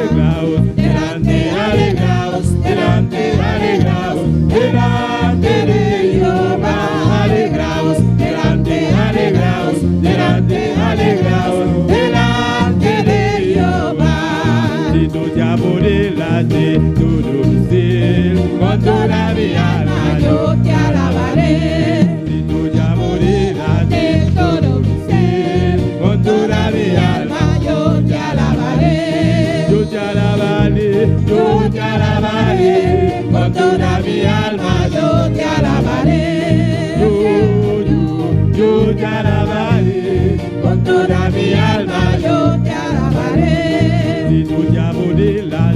Alegraos, delante, alegraos, delante, alegraos, delante de Jehová. Alegraos, delante, alegraos, delante, alegraos, delante de Jehová. Si tú te delante, todo mi ser, Con toda mi alma yo te alabaré. Si tú te delante, De todo mi ser, con toda mi alma, yo te alabaré. yo te alabaré, Yo te alabaré, con toda mi alma, yo te alabaré. Yo te alabaré, Con toda mi alma yo te alabaré. Si tú te delante,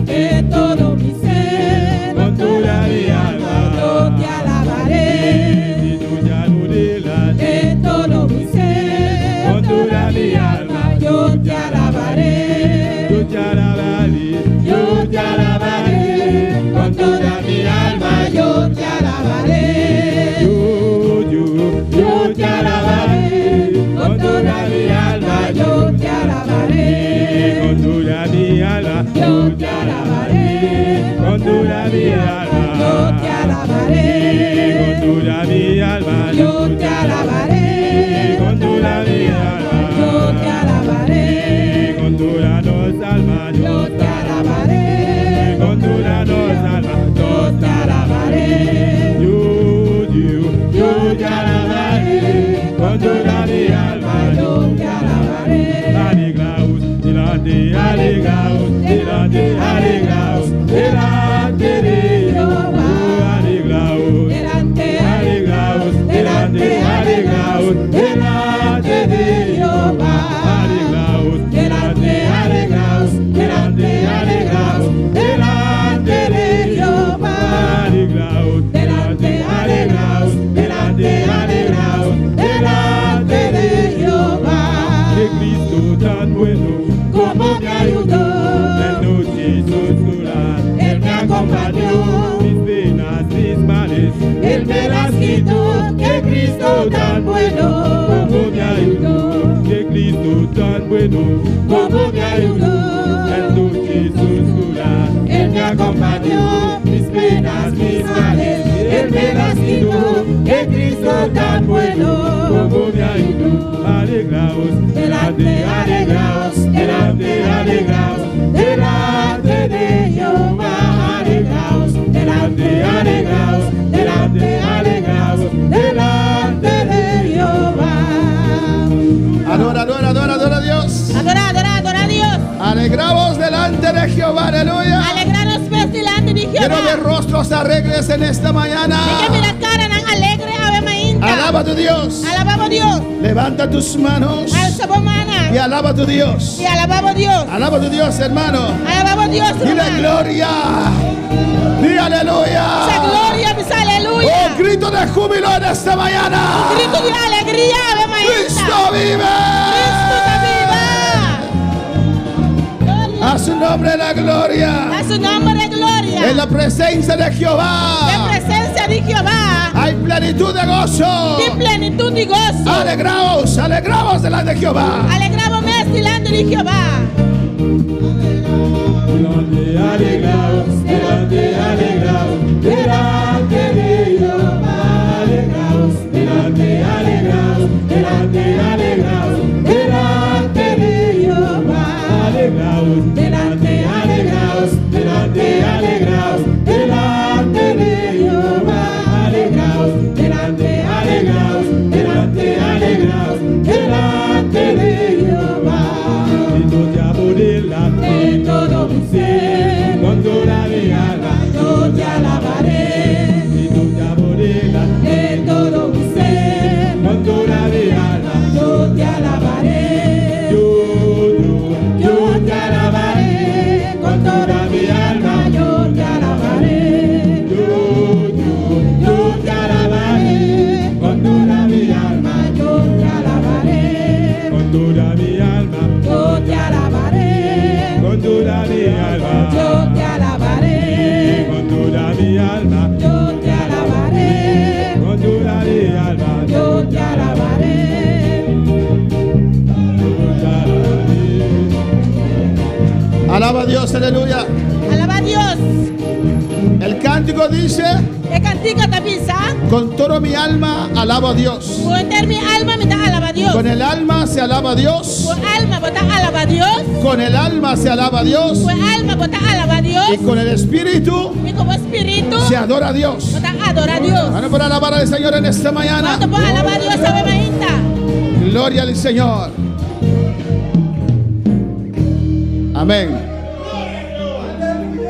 Yo te alabaré. Con toda mi alma. Yo te alabaré. Con toda mi alma. Yo te alabaré. Con toda mi alma. Yo te alabaré. Con toda nuestra alma. Yo te alabaré. Con toda nuestra alma. Yo te alabaré. Yo, yo, yo te alabaré. Con toda mi alma. Yo te alabaré. Alegraos, delante, alegraos, delante, alegraos, delante de Jehová. Alegraos, Delante, alegraos, delante, alegraos, delante de Jehová. Alegraos, delante, alegraos, delante, alegraos, delante de Jehová. Alegraos, delante, alegraos, delante, alegraos, delante de Jehová. Que Cristo tan bueno Como me ayudó. En noches oscuras Él me acompañó. Mis penas, mis males, Él me las quitó. Que Cristo tan bueno. Como me ayudó. Que Cristo tan bueno Como me ayudó. En noches oscuras Él me acompañó. Mis penas, mis males, Él me las quitó. Que Cristo tan bueno. Como me ayudó. Alegraos, Delante, alegraos, delante, alegraos, delante de Jehová, alegraos, delante, alegraos, delante, alegraos, delante de Jehová. Adora, adora, adora, adora a Dios. Adora, adora, adora a Dios. Alegraos delante de Jehová, aleluya. Alegraos pues delante de Quiero Jehová. ver rostros alegres en esta mañana. Mi ke mira karanan alegre awe mainta. Alaba a tu Dios. Alabá bo Dios. Levanta tus manos Alsa bo man. y alaba a tu Dios. I alabá bo Dios. Alaba a tu Dios, hermano. Alabá bo Dios, Dile ruman. gloria. Di aleluya. Bisa gloria, bisa aleluya. Oh, grito de júbilo en esta mañana. Gritu di alegria awe mainta. Cristo vive. Kristu ta biba. A su nombre la gloria. Na su nòmber e gloria. En la presencia de Den Jehová presensia di Jehová. hay plenitud de gozo. Tin plenitut di goso. Alegraos, alegraos delante de Jehová. Alegrá bo mes dilanti di Jehová. Delante, alegraos, delante, alegraos, delante de Jehová, alegraos, delante, alegraos, delante, alegraos, delante de Jehová, alegraos, delante, alegraos, delante, alegraos, delante de Jehová, alegraos, delante, alegraos, delante, alegraos, delante de Jehová. De todo mi ser, con toda mi alma, Yo te alabaré. De todo mi ser, con toda mi alma, yo te alabaré. yo, yo, Yo te alabaré con toda mi alma, yo te alabaré. yo, yo, Yo te alabaré con toda mi alma, yo te alabaré. con toda mi alma, Yo te alabaré. con toda mi alma, Yo te alabaré. con toda mi alma, Yo te alabaré. con toda mi alma, Yo te alabaré. yo te alabaré. Alaba a Dios, aleluya. Alabá Dios. El cántico dice, E kantika ta bisa. con todo mi alma alabo a Dios. Ku henter mi alma mi ta alabá Dios. Con el alma se alaba a Dios. Ku alma bo ta alabá Dios. Con el alma se alaba a Dios. Ku alma bo ta alabá Dios. Y con el espíritu I ku spiritu se adora a Dios. bo ta adorá Dios. Van a poder alabar al Señor en esta mañana. Kuantu por alabá Dios awe mainta? Gloria al Señor. Amén.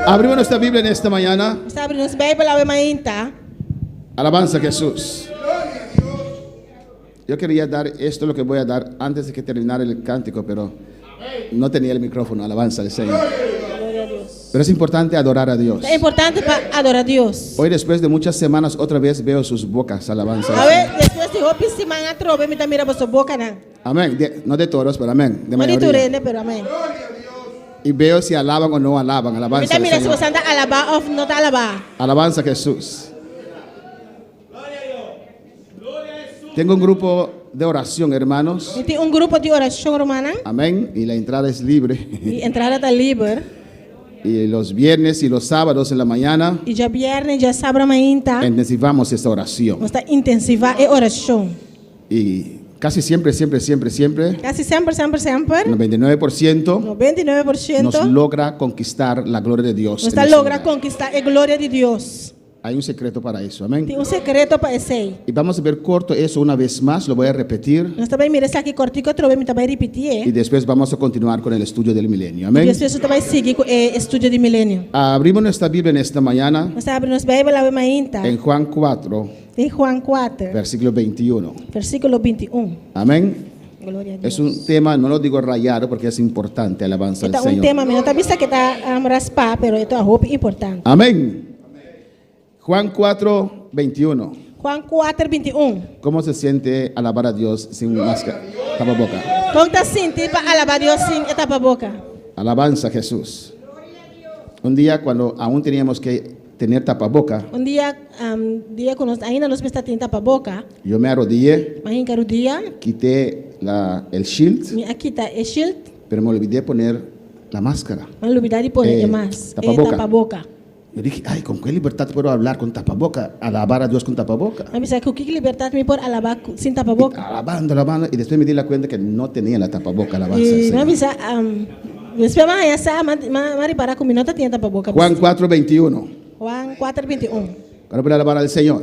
Abrimos nuestra Biblia en esta mañana. Nos ta habri nos Beibel awe mainta. Alabanza a Jesús. Yo quería dar esto lo que voy a dar antes de que terminara el cántico, pero no tenía el micrófono. Alabanza al Señor. Pero es importante adorar a Dios. Ta importante pa adorá Dios. Hoy después de muchas semanas otra vez veo sus bocas. Alabanza. al A Señor. ber, despues di hopi siman atrobe mi ta mira boso bokanan. Amén. No de todos, pero amén. De No di mayoría. tur hende, pero amèn. Y veo si alaban o no alaban. Mi Alabanza ta al mira si Señor. boso ta alabá òf no ta alabá. Alabanza a Jesús. Tengo un grupo de oración, hermanos. Mi tin un grupo di orashon, rumannan. Amén. Y la entrada es libre. I entrada ta liber. Y los viernes y los sábados en la mañana I djabièrnè i djasabra mainta intensivamos esta oración. nos ta intensivá e orashon. Y casi siempre, siempre, siempre, siempre, Kasi semper, semper, semper, 99% 99% nos logra conquistar la gloria de Dios. nos en ta ese logra lugar. konkistá e gloria di Dios. Hay un secreto para eso, amén. Tin un sekreto pa esei. Y vamos a ver corto eso una vez más, lo voy a repetir. Nos ta bai mira esaki kòrtiku atrobe, mi ta bai ripitié. Y después vamos a continuar con el estudio del milenio, I amén. despues nos ta bai sigui ku e estudio di milenio. Abrimos nuestra Biblia en esta mañana Nos ta habri nos Beibel awe mainta en Juan 4, den Juan 4, versículo 21. versíkulo 21. Amén. Gloria a Dios. Es un tema, no lo digo rayado porque es importante, alabanza al E ta un Señor. tema, mi no ta bisa ku ta raspá, pero e ta hopi importante. Amén. Juan 4, 21. Juan 4, 21. ¿Cómo se siente alabar a Dios sin máscara? Tapaboca. Kon ta sinti pa alabá Dios sin e tapaboka? Alabanza a Jesús. Un día cuando aún teníamos que tener tapaboca, Un dia, um, dia ku nos ainda nos mester tin tapaboka, yo me arrodillé, m'a hinka rudia, quité la, el shield, mi a kita e shield, pero me olvidé poner la máscara. m'a lubidá di pone Eh, e mas, e tapaboka. tapaboka. Yo dije, ay, ¿con qué libertad puedo hablar con tapaboca? Alabar a Dios con tapaboca. M'a bisa ku ki libertat mi por alabá sin tapaboka. Alabando, alabando. Y después me di la cuenta que no tenía la tapaboca, alabanza al I Señor. m'a bisa, um, despues m'a haña sa, m'a m'a ripará ku mi no tatin tapaboka. Juan 4, 21. Juan 4, 21. Ahora voy a alabar al Señor.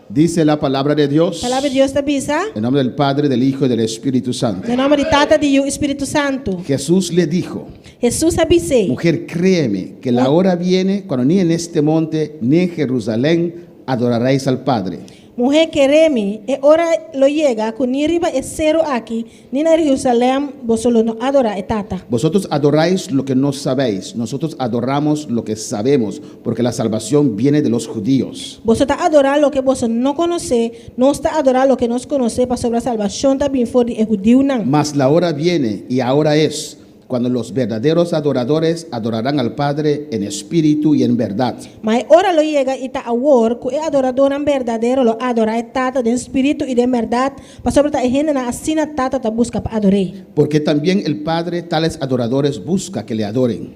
Dice la palabra de Dios. Palabra di Dios ta bisa. En nombre del Padre, del Hijo y del Espíritu Santo. Den nòmber di Tata, di Yu, Spiritu Santu. Jesús le dijo, Hesus a bis'é. mujer, créeme que la hora viene cuando ni en este monte ni en Jerusalén adoraréis al Padre. Muhé, kere mi, e ora lo yega ku ni riba e seru aki, ni na Jerusalèm boso lo no adorá e Tata. Vosotros adoráis lo que no sabéis, nosotros adoramos lo que sabemos, porque la salvación viene de los judíos. Boso ta adorá loke boso no konosé, nos ta adorá loke nos konosé, pasobra salbashon ta bin for di e hudiunan. Mas la hora viene y ahora es cuando los verdaderos adoradores adorarán al Padre en espíritu y en verdad. Ma e ora lo yega i ta awor ku e adoradónan berdadero lo adorá e Tata den spiritu i den bèrdat, pasobra ta e hendenan asina Tata ta buska pa ador'é. Porque también el Padre tales adoradores busca que le adoren.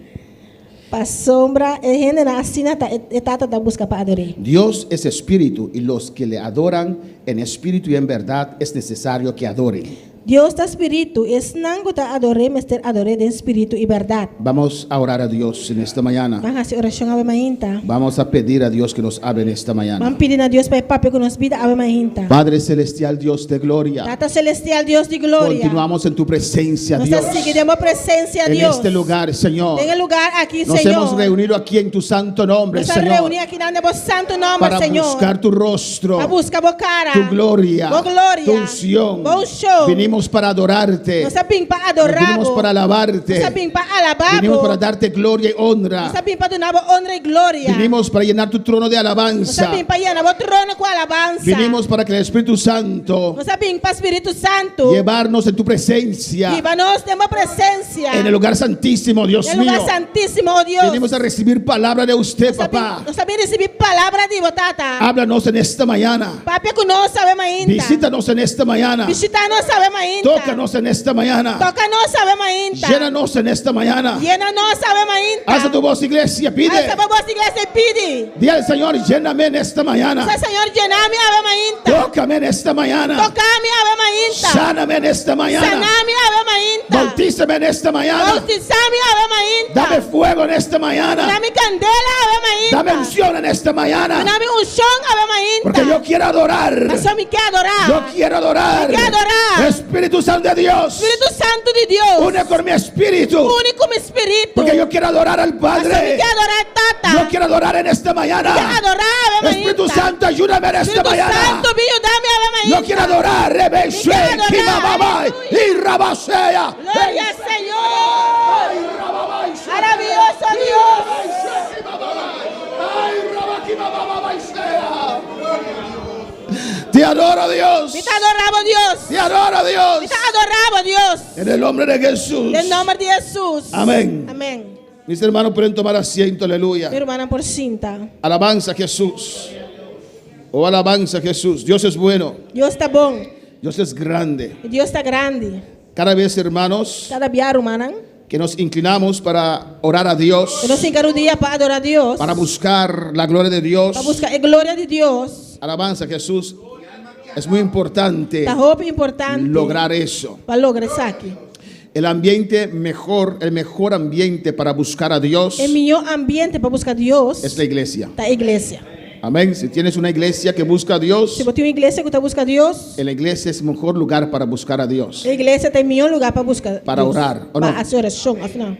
Pasobra e hendenan asina ta e Tata ta buska pa ador'é. Dios es espíritu y los que le adoran en espíritu y en verdad es necesario que adoren. Dios ta spiritu, i esnan ku ta ador'é mester ador'é den spiritu i bèrdat. Vamos a orar a Dios en esta mañana. Ban hasi orashon awe mainta. Vamos a pedir a Dios que nos hable en esta mañana. Ban pidi na Dios pa e papia ku nos bida awe mainta. Padre Celestial, Dios de gloria. Tata Celestial, Dios di gloria. Continuamos en tu presencia, Nos ta Dios. sigui den bo presensia, En Dios. este lugar, Señor. Den e lugá aki, Nos Señor. hemos reunido aquí en tu santo nombre, Nos a Señor. reuní aki den bo santu nòmber, Para Señor. buscar tu rostro. Pa buska bo kara. Tu gloria. Bo gloria. Tu unción. Bo unshon. Vinimos para adorarte. Nos a bin pa adorá Vinimos bo. para alabarte. Nos a bin pa alabá Vinimos bo. para darte gloria y honra. Nos a bin pa duna bo honra i gloria. Vinimos para llenar tu trono de Nos alabanza. a bin pa yena bo trono ku alabansa. Vinimos para que el Espíritu Santo Nos a bin pa Spiritu Santu. llevarnos en tu presencia. Hiba nos den bo presensia. En el lugar santísimo, Dios Den lugá mío. santísimo, oh Dios. Venimos a recibir palabra de usted, Nos a bin, papá. nos a bin risibí palabra di bo, Tata. Háblanos en esta mañana. Papia ku nos awe mainta. Visítanos en esta mañana. Bishitá nos awe mainta. Tócanos en esta mañana. Toka nos awe mainta. Llénanos en esta mañana. Yena nos awe mainta. Alza tu voz, iglesia, pide. Alsa bo bos, iglesia, i pidi. Di al Señor, lléname en esta mañana. Bisa Señor, yena mi awe mainta. Tócame en esta mañana. Toka mi awe mainta. Sáname en esta mañana. Sana mi awe mainta. Bautízame en esta mañana. Bautisá mi awe mainta. Dame fuego en esta mañana. Duna mi kandela awe mainta. Dame unción en esta mañana. Duna mi unshon awe mainta. Porque yo quiero adorar. Pasobra mi ke adorá. Yo quiero adorar. Mi ke adorá. Espíritu Santo de Dios. Spiritu Santu di Dios. Une con mi espíritu. Uni ku mi spiritu. Porque yo quiero adorar al Pasobra mi Padre. ke adorá Tata. Yo quiero adorar en esta Mi ke mañana. adorá awe mainta. Espíritu Santo, ayúdame en esta Spiritu mañana. Santu, bin yuda mi awe mainta. Yo quiero adorar. Rebe, Mi She, quiero adorar. Kima, Babay, y Rabasea. Gloria al Señor. Maravilloso Dios. Te adoro, Dios. Mi ta adorá bo, Dios. Te adoro, Dios. Mi ta adorá bo, Dios. En el nombre de Jesús. Den nòmber di Hesus. Amén. Amèn. Mis hermanos pueden tomar asiento, aleluya. Mi rumannan por sinta. Alabanza a Jesús. Oh, alabanza a Jesús. Dios es bueno. Dios ta bon. Dios es grande. Dios ta grandi. Cada vez, hermanos, Kada bia, rumannan. Que nos inclinamos para orar a Dios, Nos hinka rudia pa adorá Dios. para buscar la gloria de Dios. Pa buska e gloria di Dios. Alabanza a Jesús. Es muy importante Ta hopi importante lograr eso. Pa logra esaki. El ambiente mejor, el mejor ambiente para buscar a Dios E mihó ambiente pa buska Dios es la iglesia. Ta iglesia. Amén. Si tienes una iglesia que busca a Dios, Si bo tin un iglesia ku ta buska Dios, en la iglesia es el mejor lugar para buscar a Dios. E iglesia ta e mihó lugá pa buska Para Dios. orar, ¿o no? Pa hasi orashon, òf no?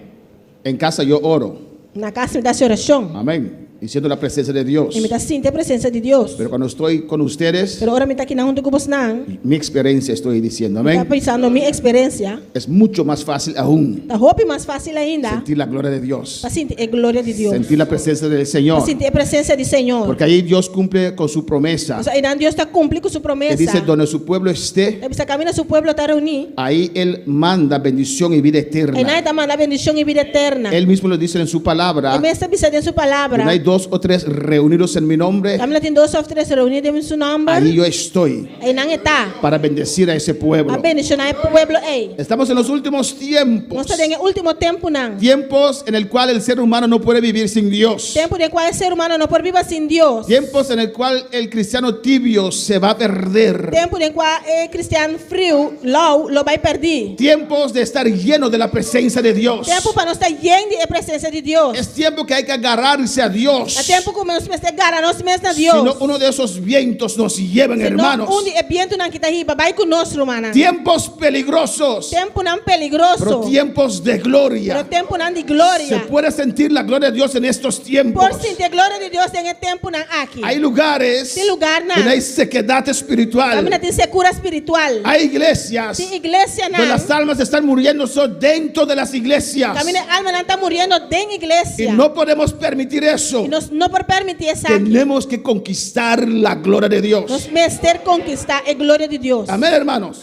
En casa yo oro. Na kas mi ta hasi orashon. Amén. Y siento la presencia de Dios. I mi ta sinti e presensia di Dios. Pero cuando estoy con ustedes, Pero ora mi ta akinan huntu ku bosnan, mi experiencia estoy diciendo, mi ta amén. bisando mi eksperensia. Es mucho más fácil aún Ta hopi mas fásil ainda sentir la gloria de Dios, pa sinti e gloria di Dios. sentir la presencia del Señor. Pa sinti e presensia di Señor. Porque ahí Dios cumple con su promesa. Pasobra einan Dios ta kumpli ku su Que promesa. dice, donde su pueblo esté, E bisa kaminda su pueblo ta reuní. ahí Él manda bendición y vida Einan eterna. e ta manda bendishon i bida eterna. Él mismo lo dice en su palabra. E mes ta bisa den su palabra. Donde hay dos o tres reunidos en mi nombre, Kaminda tin dos òf tres reuní den su nòmber. ahí yo estoy Einan e ta. para bendecir a ese Pa pueblo. bendishoná e pueblo ei. Estamos en los últimos tiempos. Nos ta den e último tempunan. Tiempos en el cual el ser humano no puede vivir sin Dios. Tempu den kua e ser humano no por biba sin Dios. Tiempos en el cual el cristiano tibio se va a perder. Tempu den kua e kristian friu, lou, lo bai pèrdí. Tiempos de estar lleno de la presencia de Dios. Tempu pa nos ta yen di e presensia di Dios. Es tiempo que hay que agarrarse a Dios. Ta tempu ku nos mester gara nos mes na Dios. Si no, uno de esos vientos nos llevan, Sino hermanos. un di e bientunan aki ta hiba bai ku nos, rumannan. Tiempos peligrosos. Tempunan peligroso. Pero tiempos de gloria. Pero tempunan di gloria. Se puede sentir la gloria de Dios en estos tiempos. Por sinti e gloria di Dios den e tempunan aki. Hay lugares Tin lugarnan. donde hay sequedad espiritual. Kaminda tin sekura spiritual. Hay iglesias Tin iglesianan. donde las almas están muriendo dentro de las iglesias. Kaminda e almanan ta muriendo den iglesia. Y no podemos permitir eso. I nos no por permití esaki. Tenemos que conquistar la gloria de Dios. Nos mester konkistá e gloria di Dios. Amén, hermanos.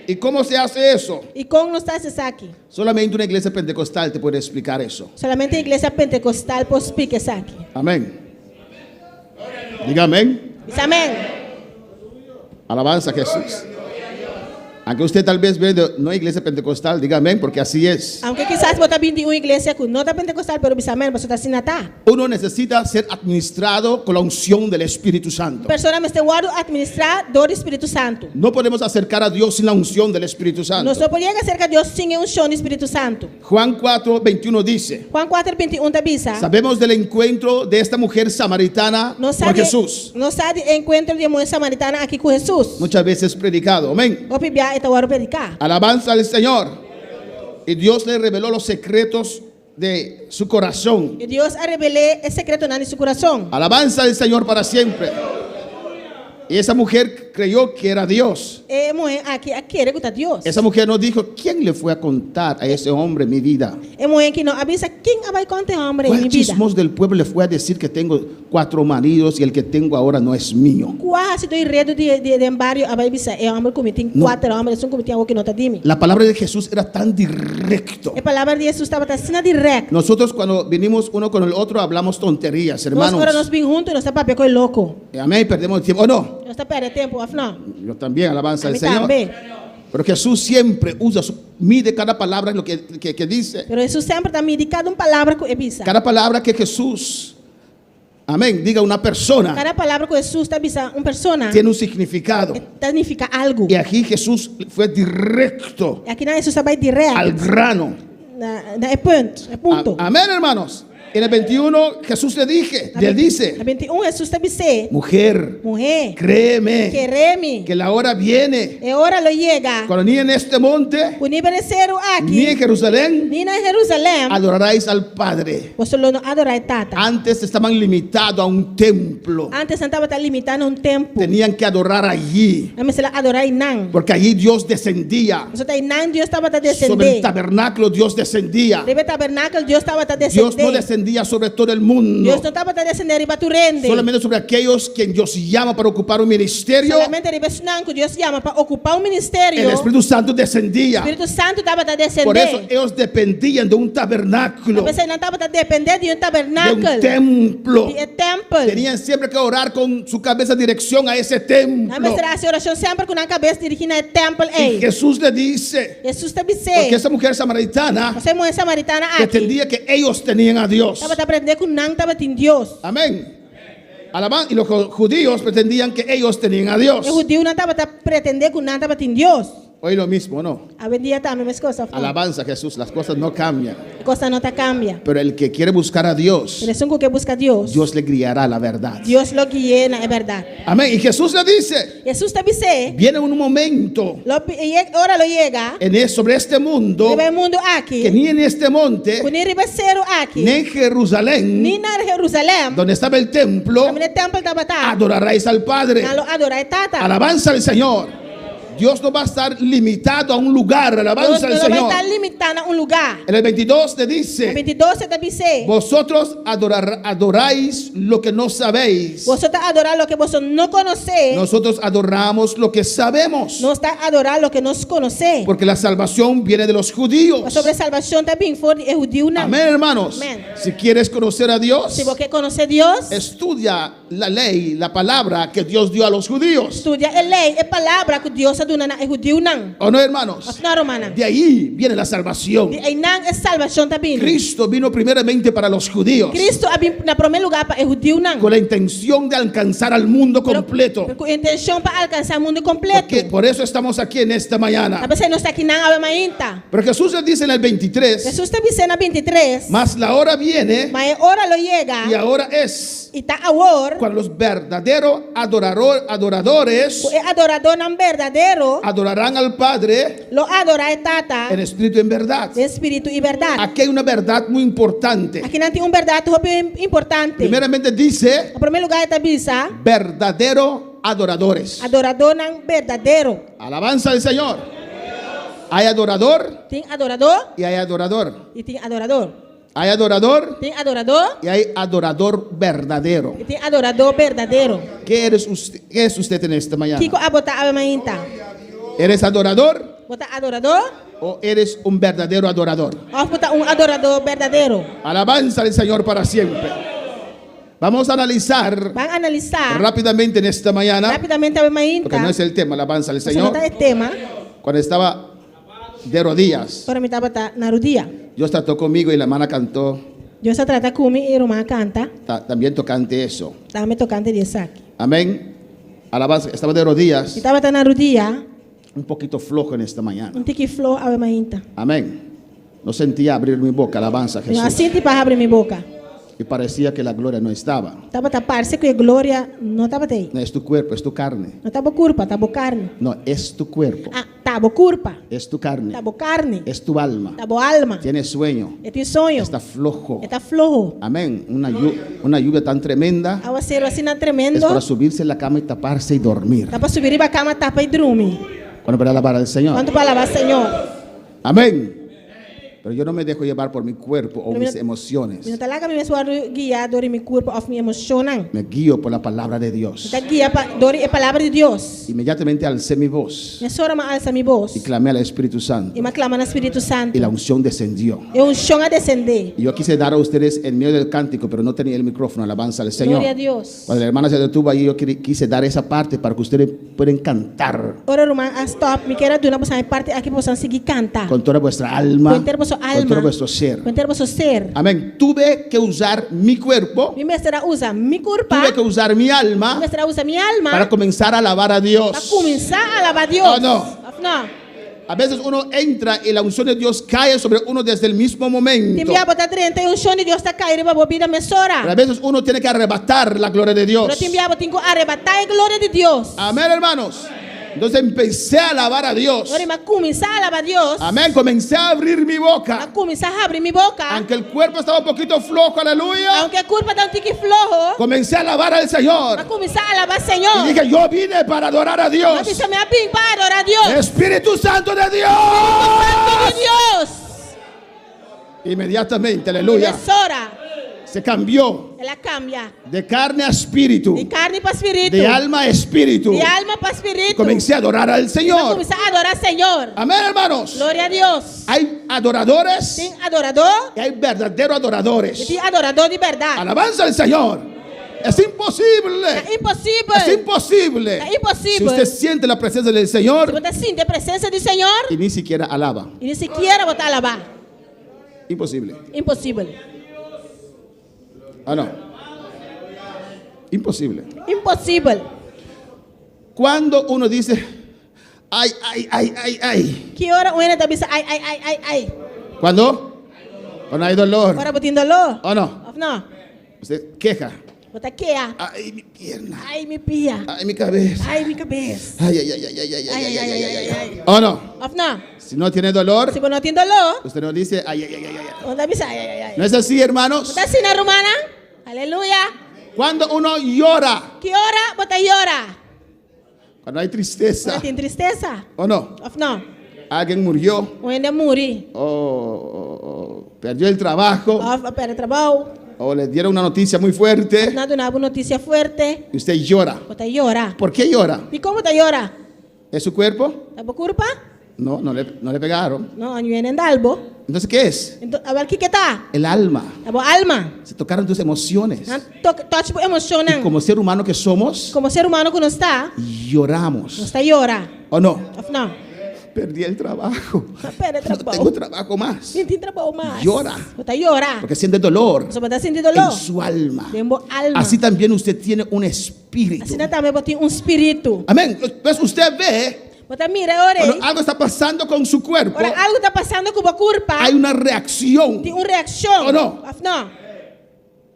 ¿Y cómo se hace eso? I kon nos ta hasi esaki? Solamente una iglesia pentecostal te puede explicar eso. Solamente iglesia pentekostal por splika esaki. Amén. Diga amén. Bisa amén. Alabanza a Jesús. Aunque usted tal vez ve de no iglesia pentecostal, diga amén, porque así es. Aunke kisas bo ta bin di un iglesia ku no ta pentekostal, pero bisa amén, pasobra ta asina ta. Uno necesita ser administrado con la unción del Espíritu Santo. Persona mester wòrdu administrá dor di Spiritu Santu. No podemos acercar a Dios sin la unción del Espíritu Santo. Nos no por yega serka Dios sin e unshon di Spiritu Santu. Juan 4, 21 dice, Juan 4, 21 ta bisa. Sabemos del encuentro de esta mujer samaritana Nos con sa di Jesús. Nos sa di e enkuentro di e muhé samaritana aki ku Hesus. Muchas veces predicado. Amén. Hopi bia e ta wòrdu prediká. Alabanza al Señor. Y Dios le reveló los secretos de su corazón. I Dios a revel'é e sekretonan di su kurason. Alabanza al Señor para siempre. Y esa mujer creyó que era Dios. E muhé aki a kere ku ta Dios. Esa mujer no dijo, ¿quién le fue a contar a ese hombre mi vida? E muhé aki no a bisa, Ken a bai konta e hòmber ei ¿Cuál mi bida? chismoso del pueblo le fue a decir que tengo cuatro maridos y el que tengo ahora no es mío? Kua hasidó di redu di di den bario a bai bisa e hòmber ku mi tin No. kuater hòmber, esun ku mi tin awor ku no ta di mi? La palabra de Jesús era tan directo. E palabra di Hesus tabata asina dirèkt. Nosotros cuando vinimos uno con el otro hablamos tonterías, Nos ora nos hermanos. bin huntu nos ta papia koi loko. Amén, perdemos el tiempo. ¿O no? Nos ta pèrdè tempu, òf no? Yo también, alabanza al Ami Señor. tambe. Pero Jesús siempre usa, mide cada palabra lo que, que, que dice. Pero Hesus semper ta midi kada un palabra ku e bisa. Cada palabra que Jesús, amén, diga una persona, Kada palabra ku Hesus ta bisa un persona, tiene un significado. e ta nifiká algu. Y aquí Jesús fue directo I akinan Hesus a bai dirèkt al grano. na na e punt, e punto. Amén, hermanos. En el 21 Jesús le dije, le dice, Na 21 Hesus ta bis'é, mujer, Muhé, créeme kere mi, que la hora viene e ora lo yega, cuando ni en este monte ku ni riba e seru aki, ni en Jerusalén ni na Jerusalèm, adoraréis al Padre. boso lo no adorá e Tata. Antes estaban limitados a un templo. Antes nan tabata limitá na un tèmpel. Tenían que adorar allí, Nan mester a adorá einan. porque allí Dios descendía. Pasobra ta einan Dios tabata Sobre desendé. el tabernáculo Dios descendía. Riba e tabernakel Dios tabata Dios no desendé. descendía sobre todo el mundo, Dios no tabata desendé riba tur hende. solamente sobre aquellos quien Dios llama para ocupar un ministerio. Solamente riba esnan ku Dios yama pa okupá un ministerio. El Espíritu Santo descendía. Spiritu Santu tabata Por eso desendé. ellos dependían de un tabernáculo, P'esei nan tabata dependé di un de un tabernakel, templo. di e tèmpel. Tenían siempre que orar con su cabeza en dirección a ese Nan templo. mester hasi orashon semper ku nan kabes dirigí na e tèmpel Y ei. Jesús le dice, Hesus ta bis'é, porque esa mujer samaritana Pasobra e muhé samaritana aki pretendía que ellos tenían a Dios. tabata pretendé ku nan tabatin Dios. Amén. Alaban, y los judíos pretendían que ellos tenían a Dios. E hudiunan tabata pretendé ku nan tabatin Dios. Hoy lo mismo, ¿no? Awendia tambe meskos, òf no? Alabanza a Jesús, las cosas no cambian. E kosnan no ta kambia. Pero el que quiere buscar a Dios, Pero esun ku ke buska Dios, Dios le guiará la verdad. Dios lo gui'é na e bèrdat. Amén. Y Jesús le dice, Hesus ta bis'é, viene un momento Lo, e ora lo yega en es- sobre este mundo riba e mundu que aki, ni en este monte, ku ni riba e seru aki, ni en Jerusalén, ni na Jerusalèm, donde estaba el templo, kaminda e tèmpel tabata, adoraréis al Padre. nan lo adorá e Tata. Alabanza al Señor. Dios no va a estar limitado a un lugar. Dios Alabanza no al lo bai Señor. ta limitá na un lugá. En el 22 te Na dice, 22 e ta bis'é, vosotros adoráis lo que no sabéis. Boso ta adorá loke boso no konosé, Nosotros adoramos lo que sabemos. nos ta adorá loke nos konosé. Porque la salvación viene de los judíos. Pasobra e salbashon ta bin for di e hudiunan. Amén, hermanos. Amén. Si quieres conocer a Dios, Si bo ke konosé Dios, estudia la ley, la palabra que Dios dio a los judíos. studia e lei, e palabra ku Dios a duna na e hudiunan. ¿O no, hermanos? Òf no, rumannan? De ahí viene la salvación. Di einan e salbashon ta bini. Cristo vino primeramente para los judíos. Cristo a bin na promé lugá pa e hudiunan. Con la intención de alcanzar al mundo completo. Pero ku intenshon pa alkansá mundu kompleto. Porque por eso estamos aquí en esta mañana. Ta p'esei nos ta akinan awe mainta. Pero Jesús le dice en el 23, Hesus ta bisa na 23, mas la hora viene Ma e ora lo yega y ahora es i ta awor cuando los verdaderos adoradores ku e adoradónan berdadero adorarán al Padre lo adorá e Tata en espíritu y en verdad. den spiritu i bèrdat. Aquí hay una verdad muy importante. Akinan tin un bèrdat hopi importante. Primeramente dice Na promé lugá e ta bisa verdadero adoradores. adoradónan berdadero. Alabanza al Señor. Hay adorador Tin adoradó y hay adorador. i tin adoradó. Hay adorador Tin adoradó y hay adorador verdadero. i tin adoradó berdadero. ¿Qué eres usted, qué es usted en esta mañana? Kiko abo ta awe mainta? ¿Eres adorador Bo ta adoradó o eres un verdadero adorador? òf bo ta un adoradó berdadero? Alabanza al Señor para siempre. Vamos a analizar Ban analisá rápidamente en esta mañana, rápidamente awe mainta. porque no es el tema, alabanza al Pasobra Señor. no ta e tema. Cuando estaba de rodillas, Ora mi tabata na rudia. Dios trató conmigo y la hermana cantó Dios a trata ku mi i ruman a kanta. también tocante eso. Tambe tokante di esaki. Amén. Alabanza, estaba de rodillas, Mi tabata na rudia, un poquito flojo en esta mañana. un tiki floho awe mainta. Amén. No sentía abrir mi boca, alabanza a Mi no a Jesús. sinti pa habri mi boka. Y parecía que la gloria no estaba. Tabata parse ku e gloria no tabata ei. No es tu cuerpo, es tu carne. No ta bo kurpa, ta bo karni. No, es tu cuerpo, Ah, ta bo kurpa, es tu carne, ta bo karni, es tu alma. ta bo alma. Tiene sueño, E tin soño, está flojo. e ta floho. Amén. Una, una lluvia tan tremenda Awaseru asina es tremendo, para subirse en la cama y taparse y dormir. ta pa subi riba kama tapa i drumi. Cuando para alabar al Señor. Kuantu por alabá Señor? Amén. Pero yo no me dejo llevar por mi cuerpo o Pero mis emociones. Mi no ta laga mi mes wòrdu guiá dor di mi kurpa òf mi emoshonnan. Me guío por la palabra de Mi Dios. ta guia pa dor di e palabra di Dios. Inmediatamente alcé mi voz Mesora m'a alsa mi bos y clamé al Espíritu Santo. i m'a klama na Spiritu Santu. Y la unción descendió. E unshon a desendé. Y yo quise dar a ustedes en medio del cántico, pero no tenía el micrófono. Alabanza al Señor. Gloria a Dios. Cuando la hermana se detuvo ahí, yo quise dar esa parte para que ustedes puedan cantar Ora ruman a stòp, mi ker a duna boso e parti aki pa boso sigui kanta. con toda vuestra alma, Ku henter boso con alma. todo vuestro ser. Ku henter boso ser. Amén. Tuve que usar mi cuerpo, Mi mester a usa mi kurpa. tuve que usar mi Mi alma mester a usa mi alma. para comenzar a alabar a Pa Dios. kuminsá alabá Dios. Oh, no. Òf no? A veces uno entra y la unción de Dios cae sobre uno desde el mismo Tin momento. bia bo ta drenta i unshon di Dios ta kai riba bo bida mesora. Pero a veces uno tiene que arrebatar la gloria de Dios. Pero tin bia bo tin ku arebatá e gloria di Dios. Amén, hermanos. Entonces empecé a alabar a Dios. Ora mi a kuminsá alabá Dios. Amén. Comencé a abrir mi boca. A kuminsá habri mi boka. Aunque el cuerpo estaba un poquito flojo, aleluya. Aunke e kurpa ta un tiki floho. Comencé a alabar al A Señor. kuminsá alabá Señor. Y dije, yo vine para adorar a A Dios. bisa mi a bin pa adorá Dios. Espíritu Santo de Dios. Santu di Dios. Inmediatamente, aleluya. Mesora. Se cambió. El a kambia. De carne a espíritu. Di karni pa spiritu. De alma a espíritu. Di alma pa spiritu. Comencé a adorar al Mi a Señor. kuminsá adorá Señor. Amén, hermanos. Gloria a Dios. Hay adoradores Tin adoradó y hay verdaderos i adoradores. tin adoradó di bèrdat. Alabanza al Señor. Es imposible. Ta imposibel. Es imposible. Ta imposibel. Si usted siente la presencia del Si Señor bo ta sinti e presensia di Señor y ni siquiera alaba. i ni sikiera bo ta alabá. Imposible. Imposibel. Ah, no. Imposible. Imposibel. Cuando uno dice, ay, ay, ay, ay, ay. Ki ora un hende ta bisa ai, ai, ai, ai, ai. ¿Cuándo? Cuando hay dolor. Ora bo tin doló. ¿O no? Òf no? Usted queja. Bo ta keha. Ay, mi pierna. Ai, mi pia. Ay, mi cabeza. Ai, mi kabes. Ay, ay, ay, ay, ay, ay, Ay, ay, ay, ay, ay, ay. ay. ¿O no? Òf no? Si no tiene dolor, Si bo no tin doló, usted no dice, ay, ay, ay, ay, ay. bo no ta bisa ai, ai, ai, ai. ¿No es así, hermanos? No ta asina, rumannan? Aleluya. Cuando uno llora, Ki ora bo ta yora? cuando hay tristeza, Ora tin tristesa. ¿o no? Òf no? Alguien murió, Un hende a muri. o, o- o perdió el trabajo, Òf a pèrdè trabou. o le dieron una noticia muy fuerte, Nan a duna bo un notisia fuerte. y usted llora. Bo ta yora. ¿Por qué llora? Dikon bo ta yora? ¿Es su cuerpo? Ta bo kurpa? No, no le, no le pegaron. No, niun hende a dal bo. Entonces, ¿qué es? Anto, awèl kiko ta? El alma. Ta bo alma. Se tocaron tus emociones. Nan touch bo emoshonnan. Y como ser humano que somos, Komo ser humano ku nos ta, lloramos. nos ta yora. ¿O no? Òf no? Perdí el trabajo. M'a pèrdè No trabou. tengo trabajo más. Mi n' tin trabou mas. Llora. Bo ta yora. Porque siente dolor Pasobra bo ta sinti doló. en su alma. Den bo alma. Así también usted tiene un espíritu. Asina tambe bo tin un spiritu. Amén. Entonces usted ve Bo ta mira e ora ei. cuando algo está pasando con su cuerpo, Ora algu ta pasando ku bo kurpa. hay una reacción. Tin un reakshon. ¿O no? Òf no?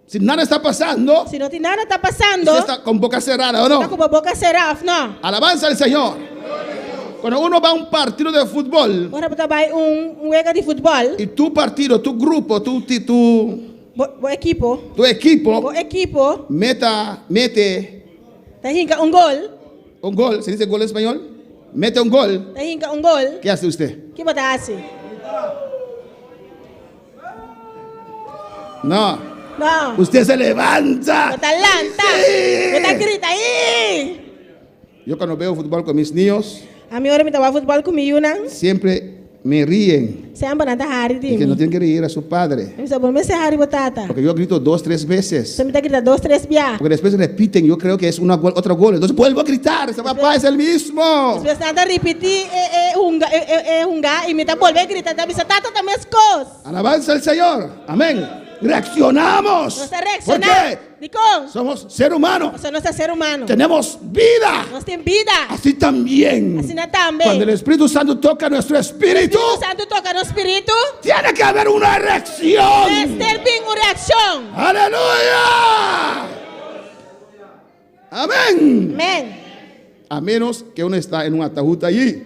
Si nada está pasando, Si no tin nada ta pasando, usted está con boca cerrada, ¿o ta no? ku bo boka será, òf no? Alabanza al Señor. Cuando uno va a un partido de fútbol Ora bo ta bai un un wega di futbòl, y tu partido, tu grupo, tu, tu, tu, bo bo ekipo, tu equipo bo ekipo meta, mete ta hinka un gol, un gol, ¿se dice gol en español? Mete un gol, ta hinka un gol, ¿qué hace usted? ki bo ta hasi? No, No. usted se levanta. Bo ta lanta. Sí. Bo ta grita. Ii! Yo cuando veo fútbol con mis niños, Ami ora mi ta wak futbòl ku mi yunan, siempre me ríen. semper nan ta hari di Y que no mi. tienen que reír a su padre. Mi bisa, bo no mester hari bo tata. Porque yo grito dos, tres veces. Pasobra mi ta grita dos, tres bia. Porque después repiten, yo creo que es una gol, otro gol. Entonces vuelvo a gritar, ese papá es el mismo. Despues nan ta ripití e e hunga e e e hunga i mi ta bolbe grita, ta bisa, Tata ta meskos. Alabanza al Señor. Amén. Reaccionamos. Nos ta ¿Por reakshoná. qué? Dikon? Somos ser humano. Pasobra nos ta ser humano. Tenemos vida. Nos tin bida. Así también. Asina tambe. Cuando el Espíritu Santo toca nuestro espíritu, Spiritu Santu toka nos spiritu. tiene que haber una reacción. Mester bin un reakshon. Aleluya. Amén. Amén. A menos que uno está en un ataúd allí.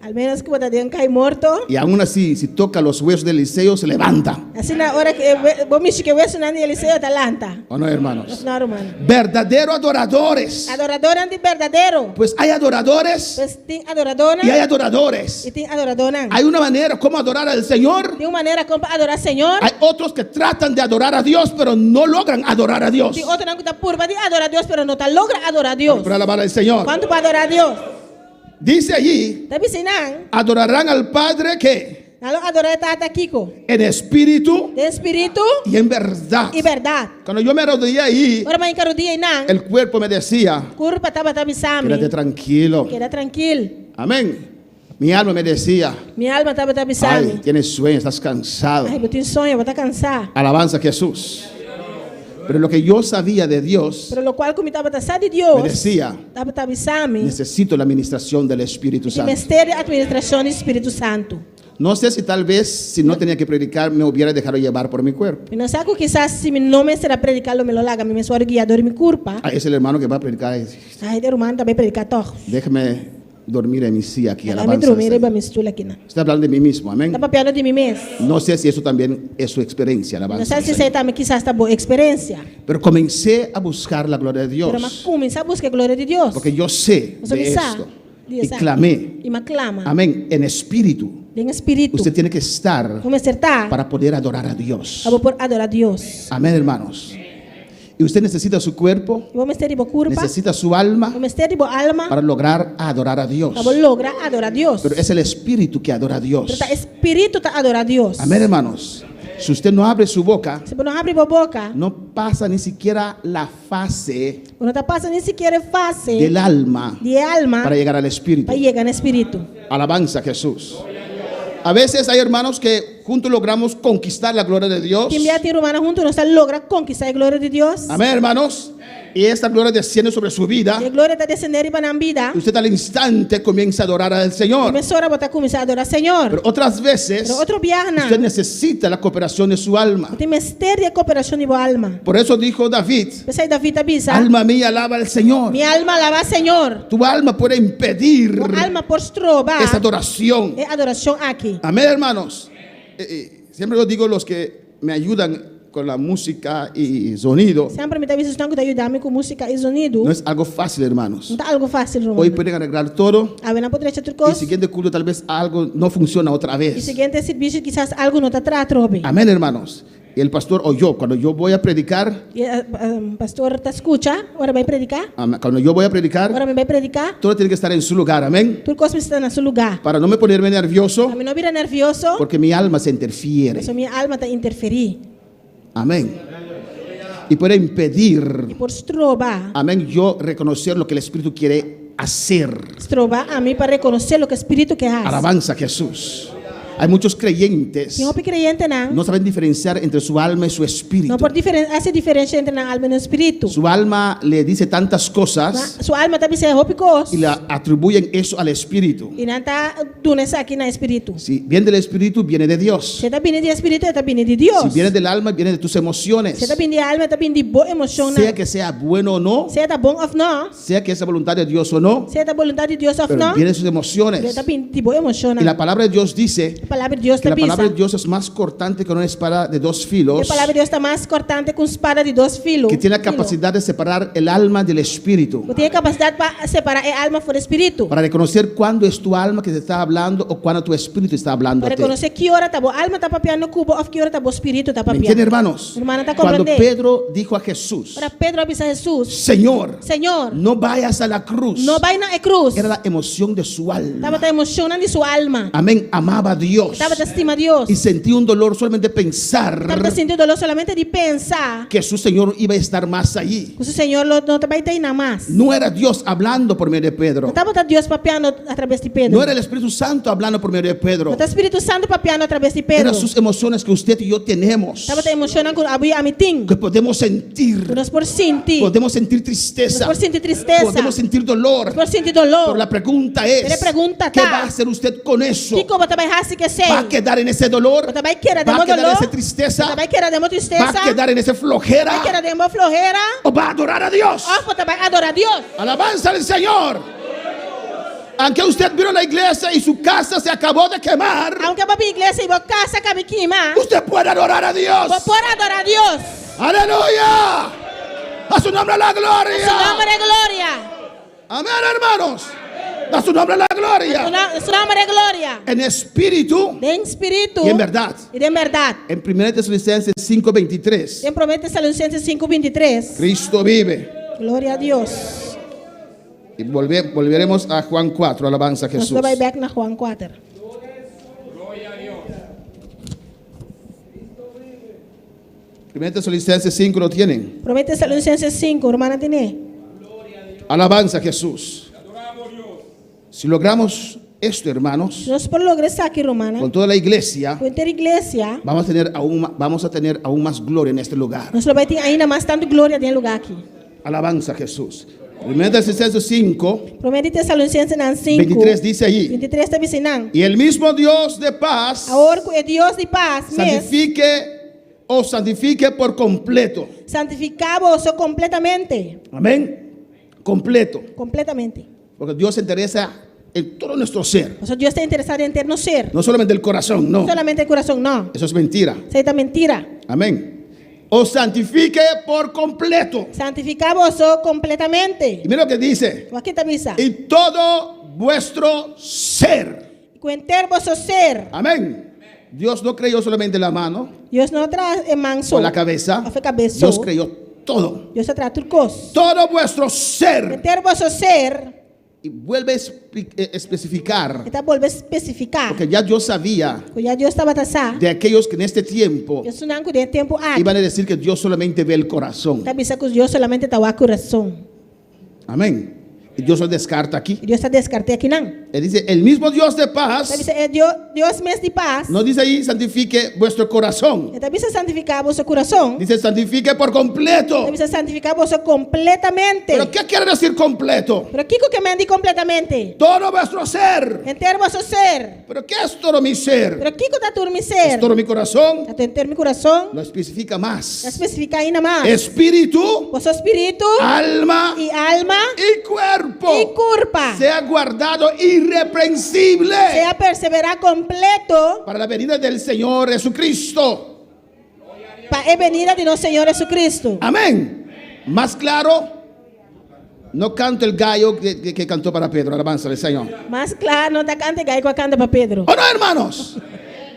Al menos ku bo ta den un ka'i morto. Y aún así, si toca los huesos de Eliseo, se levanta. Asina ora ku e bo mishi ku e wesunan di Eliseo ta lanta. ¿O no, hermanos? No, ruman. Verdadero adoradores. Adoradónan di berdadero. Pues hay adoradores Pues tin adoradónan y hay adoradores. i tin adoradónan. Hay una manera como adorar al Señor. Tin un manera kon pa adorá Señor. Hay otros que tratan de adorar a Dios, pero no logran adorar a Dios. Tin otronan ku ta purba di adorá Dios, pero no ta logra adorá Dios. Para alabar al Señor. Kuantu por adorá Dios? Dice allí, Ta bisa einan, adorarán al Padre que nan lo adorá e Tata kiko? en espíritu Den spiritu y en verdad. i bèrdat. Cuando yo me arrodillé ahí, Ora mi a hinka rudia einan, el cuerpo me decía, kurpa tabata bisa mi, quédate tranquilo. keda trankil. Amén. Mi alma me decía, Mi alma tabata bisa ay, mi, tienes sueño, estás cansado. Ai, bo tin soño, bo ta kansá. Alabanza a Jesús. Pero lo que yo sabía de Dios, Pero lokual ku mi tabata sa di Dios, me decía, tabata bisa mi, necesito la administración del Espíritu mi Santo. mester di administrashon di Spiritu Santu. No sé si tal vez, si no tenía que predicar, me hubiera dejado llevar por mi cuerpo. Mi no sa ku kisas si mi no mester a prediká lo mi lo laga mi mes wòrdu guiá dor di mi kurpa. Ah, es el hermano que va a predicar. Ai, e ruman ta bai prediká tòg. Déjeme dormir en mi silla aquí. Laga mi Alabanza al drumi Señor. riba mi stul akinan. Está hablando de mí mismo, amén. Ta papiando di mi mes. No sé si eso también es su experiencia, No alabanza sa al si Señor. esei tambe kisas ta bo eksperensia. Pero comencé a buscar la gloria de Pero m'a Dios. kuminsá buska e gloria di Dios. Porque yo sé Pasobra de mi sa esto. di Y esaki. clamé. I m'a klama. Amén. En espíritu. Den spiritu. Usted tiene que estar Bo mester ta para poder adorar a Dios. pa bo por adorá Dios. Amén, hermanos. Y usted necesita su cuerpo, I bo mester di bo kurpa, necesita su alma bo mester di bo alma para lograr adorar a Dios. pa bo logra adorá Dios. Pero es el espíritu que adora a Pero Dios. ta spiritu ta adorá Dios. Amén, hermanos. Si usted no abre su boca, Si bo no habri bo boka, no pasa ni siquiera la fase bo no ta pasa ni sikiera e fase del alma di e alma para llegar al espíritu. pa yega na spiritu. Alabanza a Jesús. A veces hay hermanos que juntos logramos conquistar la gloria de Dios. Tin bia tin rumannan huntu nos ta logra konkistá e gloria di Dios. Amén, hermanos. Y esta gloria desciende sobre su vida. E gloria ta desendé riba nan bida. Y usted al instante comienza a adorar al Señor. Mesora bo ta kuminsá adorá Señor. Pero otras veces Pero otro biahanan, usted necesita la cooperación de su alma. Bo tin mester di e koperashon di bo alma. Por eso dijo David, P'esei David a bisa, alma mía alaba al Señor. Mi alma alabá Señor. Tu alma puede impedir Bo alma por stroba esa adoración. e adorashon aki. Amén, hermanos. Siempre lo digo los que me ayudan con la música y sonido. Semper mi ta bisa esnan ku ta yuda mi ku músika i zonido. No es algo fácil, hermanos. No ta algu fásil, Hoy rumannan. pueden arreglar todo. Awe nan por drecha tur Y kos. siguiente culto tal vez algo no funciona otra I vez. siguiente sirbishi kisas algu no ta traha atrobe. Amén, hermanos. Y el pastor o yo, cuando yo voy a predicar, I e pastor ta skucha ora bai prediká. cuando yo voy a predicar, Ora mi bai prediká. todo tiene que estar en su lugar, amén. Tur kos mester ta na su lugá. Para no me ponerme nervioso, Pa mi no bira nervioso, porque mi alma se interfiere. pasobra mi alma ta interferí. Amén. Y puede impedir, I por stroba, amén, yo reconocer lo que el Espíritu quiere hacer. stroba ami pa rekonosé loke Spiritu ke hasi. Alabanza a Jesús. Hay muchos creyentes Tin hopi kreyentenan no saben diferenciar entre su alma y su espíritu. no por diferen hasi diferensia entre nan alma i nan spiritu. Su alma le dice tantas cosas Su alma ta bis'é hopi kos y le atribuyen eso al espíritu. i nan ta duna esaki na e spiritu. Si viene del espíritu, viene de Dios. Si e ta bini di e spiritu, e ta bini di Dios. Si viene del alma, viene de tus emociones. Si e ta bini di e alma, e ta bini di bo emoshonnan. Sea que sea bueno o no, Sea ta bon òf no, sea que es la voluntad de Dios o no, sea ta boluntat di Dios òf pero no, viene de sus pero e emociones. ta bini di bo emoshonnan. Y la palabra de Dios dice E palabra di Dios que ta la bisa. palabra de Dios es más cortante que una espada de dos filos, E palabra di Dios ta mas kortante ku un spada di dos filo. que tiene la Filo. capacidad de separar el alma del espíritu, Ku tin e kapasidat pa separá e alma for di e spiritu. para reconocer cuándo es tu alma que te está hablando o cuándo tu espíritu está Pa hablándote. rekonosé ki ora ta bo alma ta papiando ku bo òf ki ora ta bo spiritu ta ¿Me entiende, papiando. hermanos? Hermana, ta Cuando comprendé. Pedro dijo a Jesús, Ora Pedro a bisa Hesus, Señor, Señor, no vayas a la cruz, no bai na e krus. era la emoción de su alma. Tabata emoshonnan di su alma. Amén, amaba a Dios E tabata stima Dios. y sentía un dolor solamente pensar Tabata sinti doló solamente di pensa que su Señor iba a estar más allí. ku su Señor lo no ta bai ta einan mas. No era Dios hablando por medio de Pedro. No tabata Dios papiando a traves di Pedro. No era el Espíritu Santo hablando por medio de Pedro. No ta Spiritu Santu papiando a traves di Pedro. Eran sus emociones que usted y yo tenemos. Tabata emoshonnan ku abo i ami tin. Que podemos sentir. Ku nos por sinti. Podemos sentir Nos tristeza. por sinti tristesa. Podemos sentir dolor. Nos por sinti doló. Pero la pregunta es, Pero e pregunta ¿qué ta, va a hacer usted con eso? Kiko bo ta bai hasi ku esei? ¿Va a quedar en ese dolor? Bo ta bai keda den ¿Va a bo quedar en doló? esa tristeza? Bo ta bai keda den bo tristesa? ¿Va a quedar en esa flojera? Bai keda den bo flohera? ¿O va a adorar a Dios? Òf bo ta bai adorá Dios? Alabanza al Señor. Aunque usted vino a la iglesia y su casa se acabó de quemar, Aunke bo a bin iglesia i bo kas a kaba kima, usted puede adorar a Dios. bo por adorá Dios. Aleluya. A su nombre la gloria. A su nombre gloria. Amén, hermanos. A su nombre la gloria. A su nombre gloria. En espíritu Den spiritu y en verdad. I den bèrdat. En 1 Tesalonicenses 5:23. Den Promé Tesalonicenses 5:23. Cristo vive. Gloria a Dios. Y volveremos a Juan 4, alabanza a Nos Jesús. lo bai bèk na Juan 4. Primera Tesalonicenses 5 lo tienen. Promé Tesalonicenses 5, rumannan tin'é. Alabanza a Jesús. Si logramos esto, hermanos, Si nos por logra esaki, rumannan, con toda la iglesia, ku henter iglesia, vamos a tener aún más gloria en este lugar. nos lo bai tin ainda mas tantu gloria den e lugá aki. Alabanza a Jesús. Primera Tesalonicenses 5, Promé di Tesalonicensenan 5, 23 dice allí. 23 ta bisa einan. Y el mismo Dios de paz Awor ku e Dios di pas mes santifique o santifique por completo. santifiká boso kompletamente. Amén. Completo. Kompletamente. Porque Dios se interesa en todo nuestro ser. Pasobra Dios ta interesá den henter nos ser. No solamente el corazón, no. No solamente e kurason, no. Eso es mentira. Esei ta mentira. Amén. Os santifique por completo. Santifiká boso kompletamente. Y mira lo que dice. Wak kiko e ta bisa. Y todo vuestro ser. Ku henter boso ser. Amén. Dios no creyó solamente la mano Dios no a traha e man so o la cabeza. Òf e kabes so. Dios creyó todo. Dios a traha tur kos. Todo vuestro ser. Henter boso ser. Y vuelve a especificar. E ta bolbe spesifiká. Porque ya Dios sabía Ku ya Dios tabata sa. de aquellos que en este tiempo Esunnan ku den e tempu aki. iban a decir que Dios solamente ve el corazón. Ta bisa ku Dios solamente ta wak kurason. Amén. Y Dios lo descarta aquí. Y Dios ta deskart'é akinan. Él dice, el mismo Dios de paz. Ta bisa e Dios, Dios mes di pas. No dice ahí, santifique vuestro corazón. E ta bisa santifiká boso kurason. Dice, santifique por completo. Ta bisa santifiká boso kompletamente. ¿Pero qué quiere decir completo? Pero kiko ke men di kompletamente? Todo vuestro ser. Henter boso ser. ¿Pero qué es todo mi ser? Pero kiko ta tur mi ser? ¿Es todo mi corazón? Ta henter mi kurason. Lo especifica más. Ta spesifiká ainda mas. Espíritu. Boso spiritu. Alma. I alma. Y cuerpo. I kurpa. Sea guardado irreprensible. Sea perseverá kompleto. Para la venida del Señor Jesucristo. Pa e venida di nos Señor Jesucristo. Amén. Más claro. No canto el gallo que, que cantó para Pedro. Alabanza al Señor. Mas kla no ta kanta e gai ku a kanta pa Pedro. ¿O no, hermanos?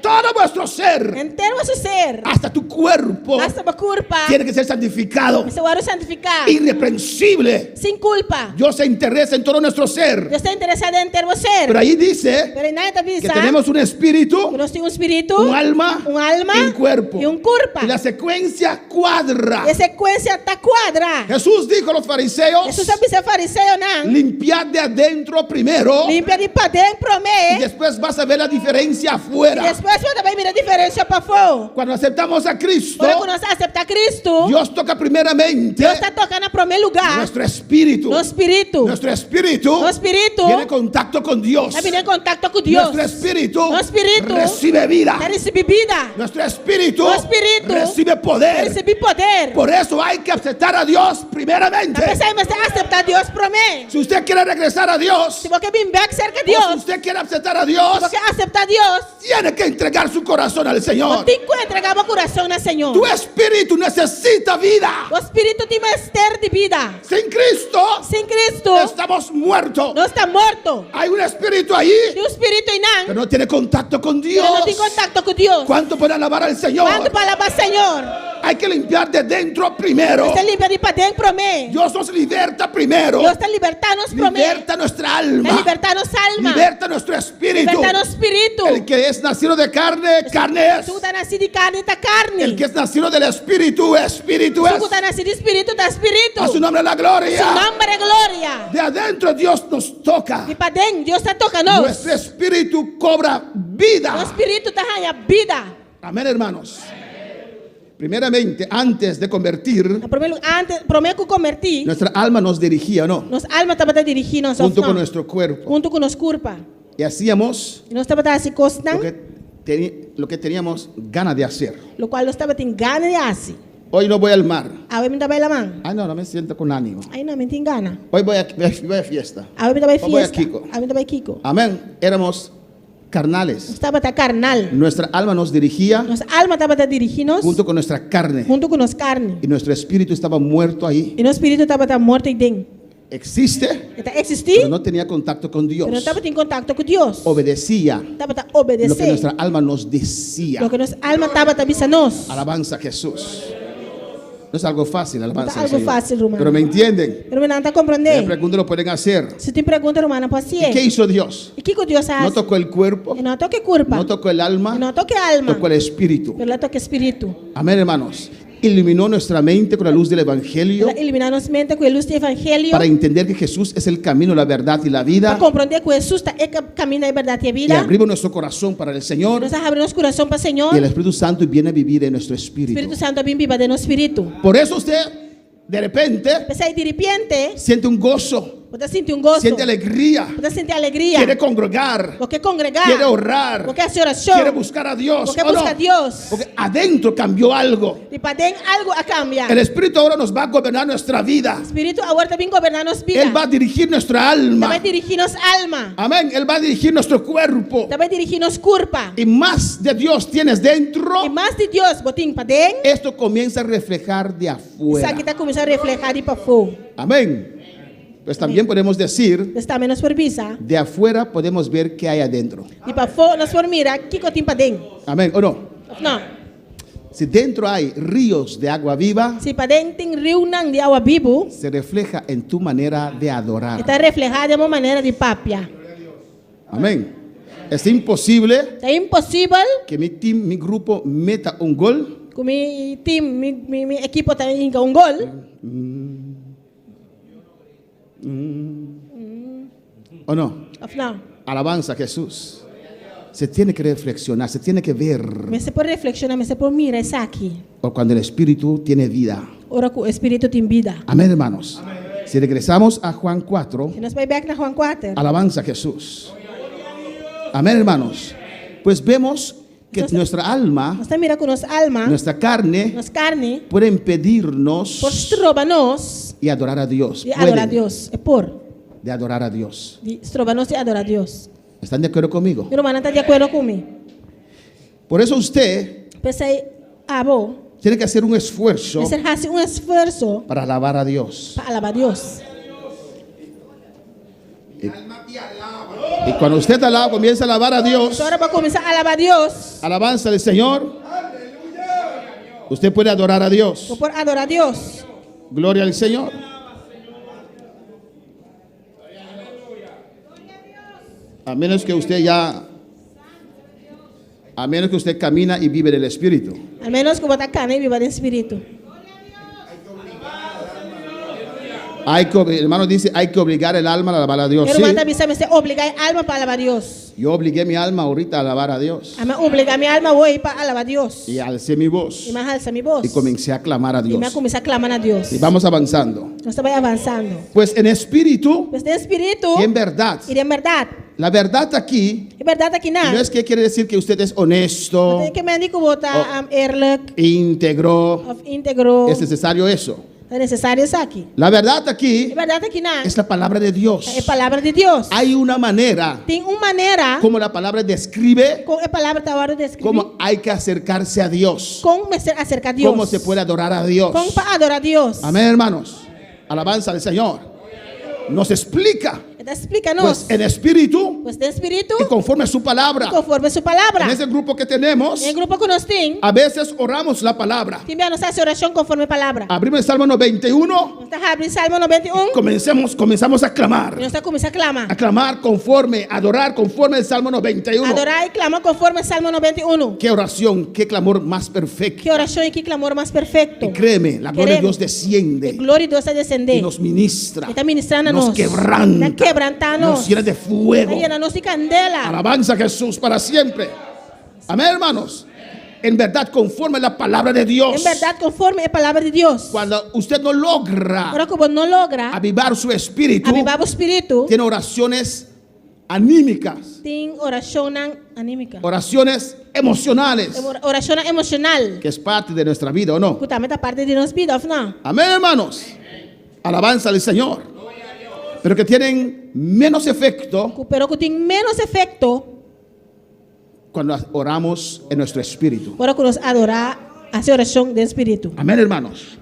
Todo vuestro ser. Henter boso ser. Hasta tu cuerpo. Hasta bo kurpa. Tiene que ser santificado. Mester wòrdu santifiká. Irreprensible. Sin kulpa. Dios se interesa en todo nuestro ser. Dios ta interesá den henter bo ser. Pero ahí dice Pero einan e ta que bisa tenemos un espíritu, ku nos tin un spiritu, un alma, un alma y un cuerpo. i un kurpa. Y la secuencia cuadra. E sekuensia ta kuadra. Jesús dijo a los fariseos, Hesus a bisa e fariseonan, limpiad de adentro primero Limpia di paden promé y después vas a ver la diferencia afuera. I despues bo ta bai mira diferensia pafó. Cuando aceptamos a Cristo, Ora ku nos aseptá Cristo, Dios toca primeramente Dios ta toka na promé lugá nuestro espíritu. nos spiritu. Nuestro espíritu Nos spiritu viene en contacto con Dios. ta bini en kontakto ku Dios. Nuestro espíritu Nos spiritu recibe vida. ta risibí bida. Nuestro espíritu Nos spiritu recibe poder. ta risibí poder. Por eso hay que aceptar a Dios primeramente. Ta p'esei mester aseptá Dios promé. Si usted quiere regresar a Dios, Si bo ke bin bèk serka o si Dios, usted quiere aceptar a Dios, si bo ke aseptá Dios, tiene que entregar su corazón al Señor. Bo tin ku entregá bo kurason na Señor. Tu espíritu necesita vida. Bo spiritu tin mester di bida. Sin Cristo, Sin Cristo, estamos muertos. Nos ta morto. Hay un espíritu ahí Tin un spiritu einan que no tiene contacto con Dios. Pero no tin kontakto ku Dios. ¿Cuánto puede alabar al Señor? Kuantu por alabá Señor? Hay que limpiar de dentro primero. Mester limpia di paden promé. Dios nos liberta primero. Dios ta libertá nos promé. Liberta nuestra alma. Ta libertá nos alma. Liberta nuestro espíritu. Libertá nos spiritu. El que es nacido de carne, carne es. Esun ku ta nasí di karni, ta karni. El que es nacido del espíritu, espíritu es. Esun ku ta nasí di spiritu, ta spiritu. A su nombre la gloria. Su nombre gloria. De adentro Dios nos toca. Di paden Dios ta toka nos. Nuestro espíritu cobra vida. Nos spiritu ta haña bida. Amén, hermanos. Primeramente, antes de convertir, Na promé lugá, antes, promé ku kombertí, nuestra alma nos dirigía, ¿o no? nos alma tabata dirigí nos, òf Junto no? con nuestro cuerpo. Huntu ku nos kurpa. Y hacíamos I nos tabata hasi kosnan, lo que, lo que teníamos ganas de hacer. lokual nos tabatin gana di hasi. Hoy no voy al mar. Awe mi no ta bai laman. Ay, no, no me siento con ánimo. Ay, no, mi no tin gana. Hoy voy a, voy a fiesta. Awe mi ta bai Hoy voy a fiesta. Kiko. Awe mi ta bai Kiko. Amén. Éramos carnales. Nos tabata carnal. Nuestra alma nos dirigía Nos alma tabata dirigí nos junto con nuestra carne. Hunto ku nos karni. Y nuestro espíritu estaba muerto ahí. I nos spiritu tabata morto eiden. Existe, E ta eksistí, pero no tenía contacto con Dios. pero no tabatin kontakto ku Dios. Obedecía Tabata lo que obedesé nuestra alma nos decía. loke nos alma tabata bisa nos. Alabanza a Jesús. No es algo fácil, alabanza No ta al algo Señor. fácil, ruman. Pero me entienden. Pero nan ta komprendé. La pregunta lo pueden hacer. Si tin pregunta, rumannan por hasié. ¿Y qué hizo Dios? I kiko Dios a No hasi? tocó el cuerpo, E no a toka e kurpa. no tocó el alma, E no a toka e alma. tocó el espíritu. Pero el a toka e spiritu. Amén, hermanos. Iluminó nuestra mente con la luz del Evangelio. El a iluminá nos mente ku e lus di Evangelio. Para entender que Jesús es el camino, la verdad y la vida. Pa komprondé ku Hesus ta e kaminda, e bèrdat i e Y bida. abrimos nuestro corazón para el Señor. Nos a habri nos kurason pa Señor. Y el Espíritu Santo viene a vivir en nuestro espíritu. Spiritu Santu a bin biba den nos spiritu. Por eso usted, de repente, P'esei di ripiente, siente un gozo. Bo ta sinti un goso. Siente alegría. Bo ta sinti alegria. Quiere congregar. Bo ke kongregá. Quiere orar. Bo ke hasi orashon. Quiere buscar a Dios. Bo ke ¿o no? buska Dios. Porque adentro cambió algo. Di paden algu a kambia. El Espíritu ahora nos va a gobernar nuestra vida. Spiritu awor ta bin goberná nos bida. Él va a dirigir nuestra alma. Ta bai dirigí nos alma. Amén. Él va a dirigir nuestro cuerpo. Ta bai dirigí nos kurpa. Y más de Dios tienes dentro. I mas di Dios bo tin paden. Esto comienza a reflejar de afuera. Esaki ta kuminsá reflehá di pafó. Amén. Pues también podemos decir, Pues tambe nos por bisa. de afuera podemos ver qué hay adentro. Di pafó nos por mira kiko tin paden. Amén, ¿o no? Òf no? Si dentro hay ríos de agua viva, Si paden tin riunan di awa bibu, se refleja en tu manera de adorar. e ta reflehá den bo manera di papia. Amén. Es imposible Ta imposibel que mi team, mi grupo meta un gol ku mi team, mi, mi, mi ekipo ta hinka un gol. ¿O no? Òf no? Alabanza a Jesús. Se tiene que reflexionar, se tiene que ver. Mester por reflekshoná, mester por mira esaki. O cuando el Espíritu tiene vida. Ora ku Spiritu tin bida. Amén, hermanos. Si regresamos a Juan 4, Si nos bai bèk na Juan 4, alabanza a Jesús. Amén, hermanos. Pues vemos que Entonces- nuestra alma, nos ta mira ku nos alma, nuestra carne, nos karni, puede impedirnos por stroba nos y adorar a Dios. di adorá Pueden Dios. E por de adorar a Dios. di stroba nos di adorá Dios. ¿Están de acuerdo conmigo? Mi rumannan ta di akuerdo ku mi. Por eso usted P'esei abo tiene que hacer un esfuerzo mester hasi un esfuerso para alabar a Dios. pa alabá Dios. Y cuando usted alaba, comienza a alabar a Dios, Ora bo kuminsá alabá Dios, alabanza del Señor, usted puede adorar a Dios. bo por adorá Dios. Gloria al Señor. A menos que usted ya, a menos que usted camina y vive del Espíritu. Al ménos ku bo ta kana i biba den Spiritu. Hay que, el hermano dice, hay que obligar el alma a alabar a Dios. E Sí, ruman ta bisa mester obligá e alma pa alabá Dios. yo obligué mi alma ahorita a alabar a Dios. Ami a obligá mi alma awor pa alabá Dios. Y alcé mi voz I m'a halsa mi bos. y comencé a clamar a I m'a Dios. kuminsá klama na Dios. Y vamos avanzando. Nos ta bai avansando. Pues en espíritu Pues den spiritu y en verdad. i den bèrdat. La verdad aquí E bèrdat akinan. no es que quiere decir que usted es honesto, No ke men ku bo ta Oh. eerlijk íntegro. òf íntegro. Es necesario eso. Ta nesesario esaki. La verdad aquí E bèrdat akinan es la palabra de Dios. e palabra di Dios. Hay una manera Tin un manera como la palabra describe kon e palabra ta wòrdu deskribí. cómo hay que acercarse a Dios, Kon mester aserká Dios. cómo se puede adorar a Dios. Kon pa adorá Dios. Amén, hermanos. Alabanza al Señor. Nos explica, E ta splika nos. pues en espíritu Pues den spiritu y conforme a su palabra. konforme su palabra. En ese grupo que tenemos, Den e grupo ku nos tin, a veces oramos la palabra. tin bia nos ta hasi orashon konforme palabra. Abrimos el Salmo 91, Nos ta habri Salmo 91 comencemos, comenzamos a clamar. i nos ta kuminsá klama. A clamar conforme, adorar conforme el Salmo 91. Adorá i klama konforme Salmo 91. Qué oración, qué clamor más perfecto. Ki orashon i ki klamor mas perfekto. Y créeme, la gloria de Créeme. Dios desciende Gloria di Dios ta desendé. y nos ministra, E ta ministrá na nos nos. quebranta, Ta kebrantá nos. nos llena de fuego. Ta yena nos di kandela. Alabanza a Jesús para siempre. Amén, hermanos. En verdad, conforme a la palabra de Dios. En bèrdat, konforme e palabra di Dios. Cuando usted no logra Ora ku bo no logra avivar su espíritu, avivá bo spiritu, tiene oraciones anímicas, tin orashonnan anímiko. oraciones emocionales, Orashonnan emoshonal. que es parte de nuestra vida, ¿o no? Ku tambe ta parti di nos bida, òf no? Amén, hermanos. Alabanza al Señor. Pero que tienen menos efecto Ku- Pero ku tin ménos efekto cuando oramos en nuestro espíritu. ora ku nos adorá, hasi orashon den spiritu. Amén, hermanos.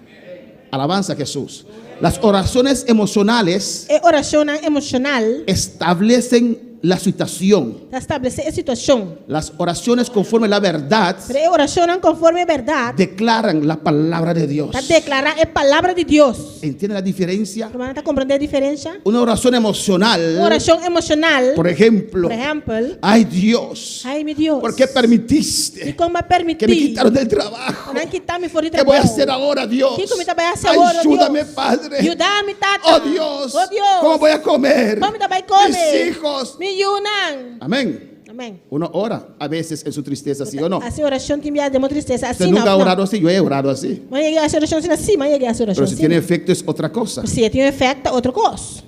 Alabanza a Jesús. Las oraciones emocionales E orashonnan emoshonal establecen la situación. ta establesé e situashon. Las oraciones conforme a la verdad Pero e orashonnan konforme bèrdat declaran la palabra de Dios. ta deklará e palabra di Dios. ¿Entiende la diferencia? Rumannan ta komprondé e diferensia? Una oración emocional, Un orashon emoshonal, por ejemplo, por ehèmpel, ay Dios, ay mi Dios, ¿por qué permitiste dikon bo a que me permití quitaron del trabajo? nan kita mi for di ¿Qué voy a trabou? hacer ahora, Dios? Kiko mi ta bai hasi awor, Ayúdame, Dios? Padre. Yuda mi, Tata. Oh Dios, Oh Dios. ¿cómo voy a comer? Kon mi ta bai kome? Mis hijos. Mi yunan. Amén. Amèn. Uno ora a veces en su tristeza, ¿sí o no? Hasi orashon tin bia den bo tristesa. Usted Asina, nunca ha no. orado así, yo he orado así. M'a yega hasi orashon asina, sí, m'a yega hasi Pero orashon si asina. tiene efecto es otra cosa. Si e tin efekto, otro kos.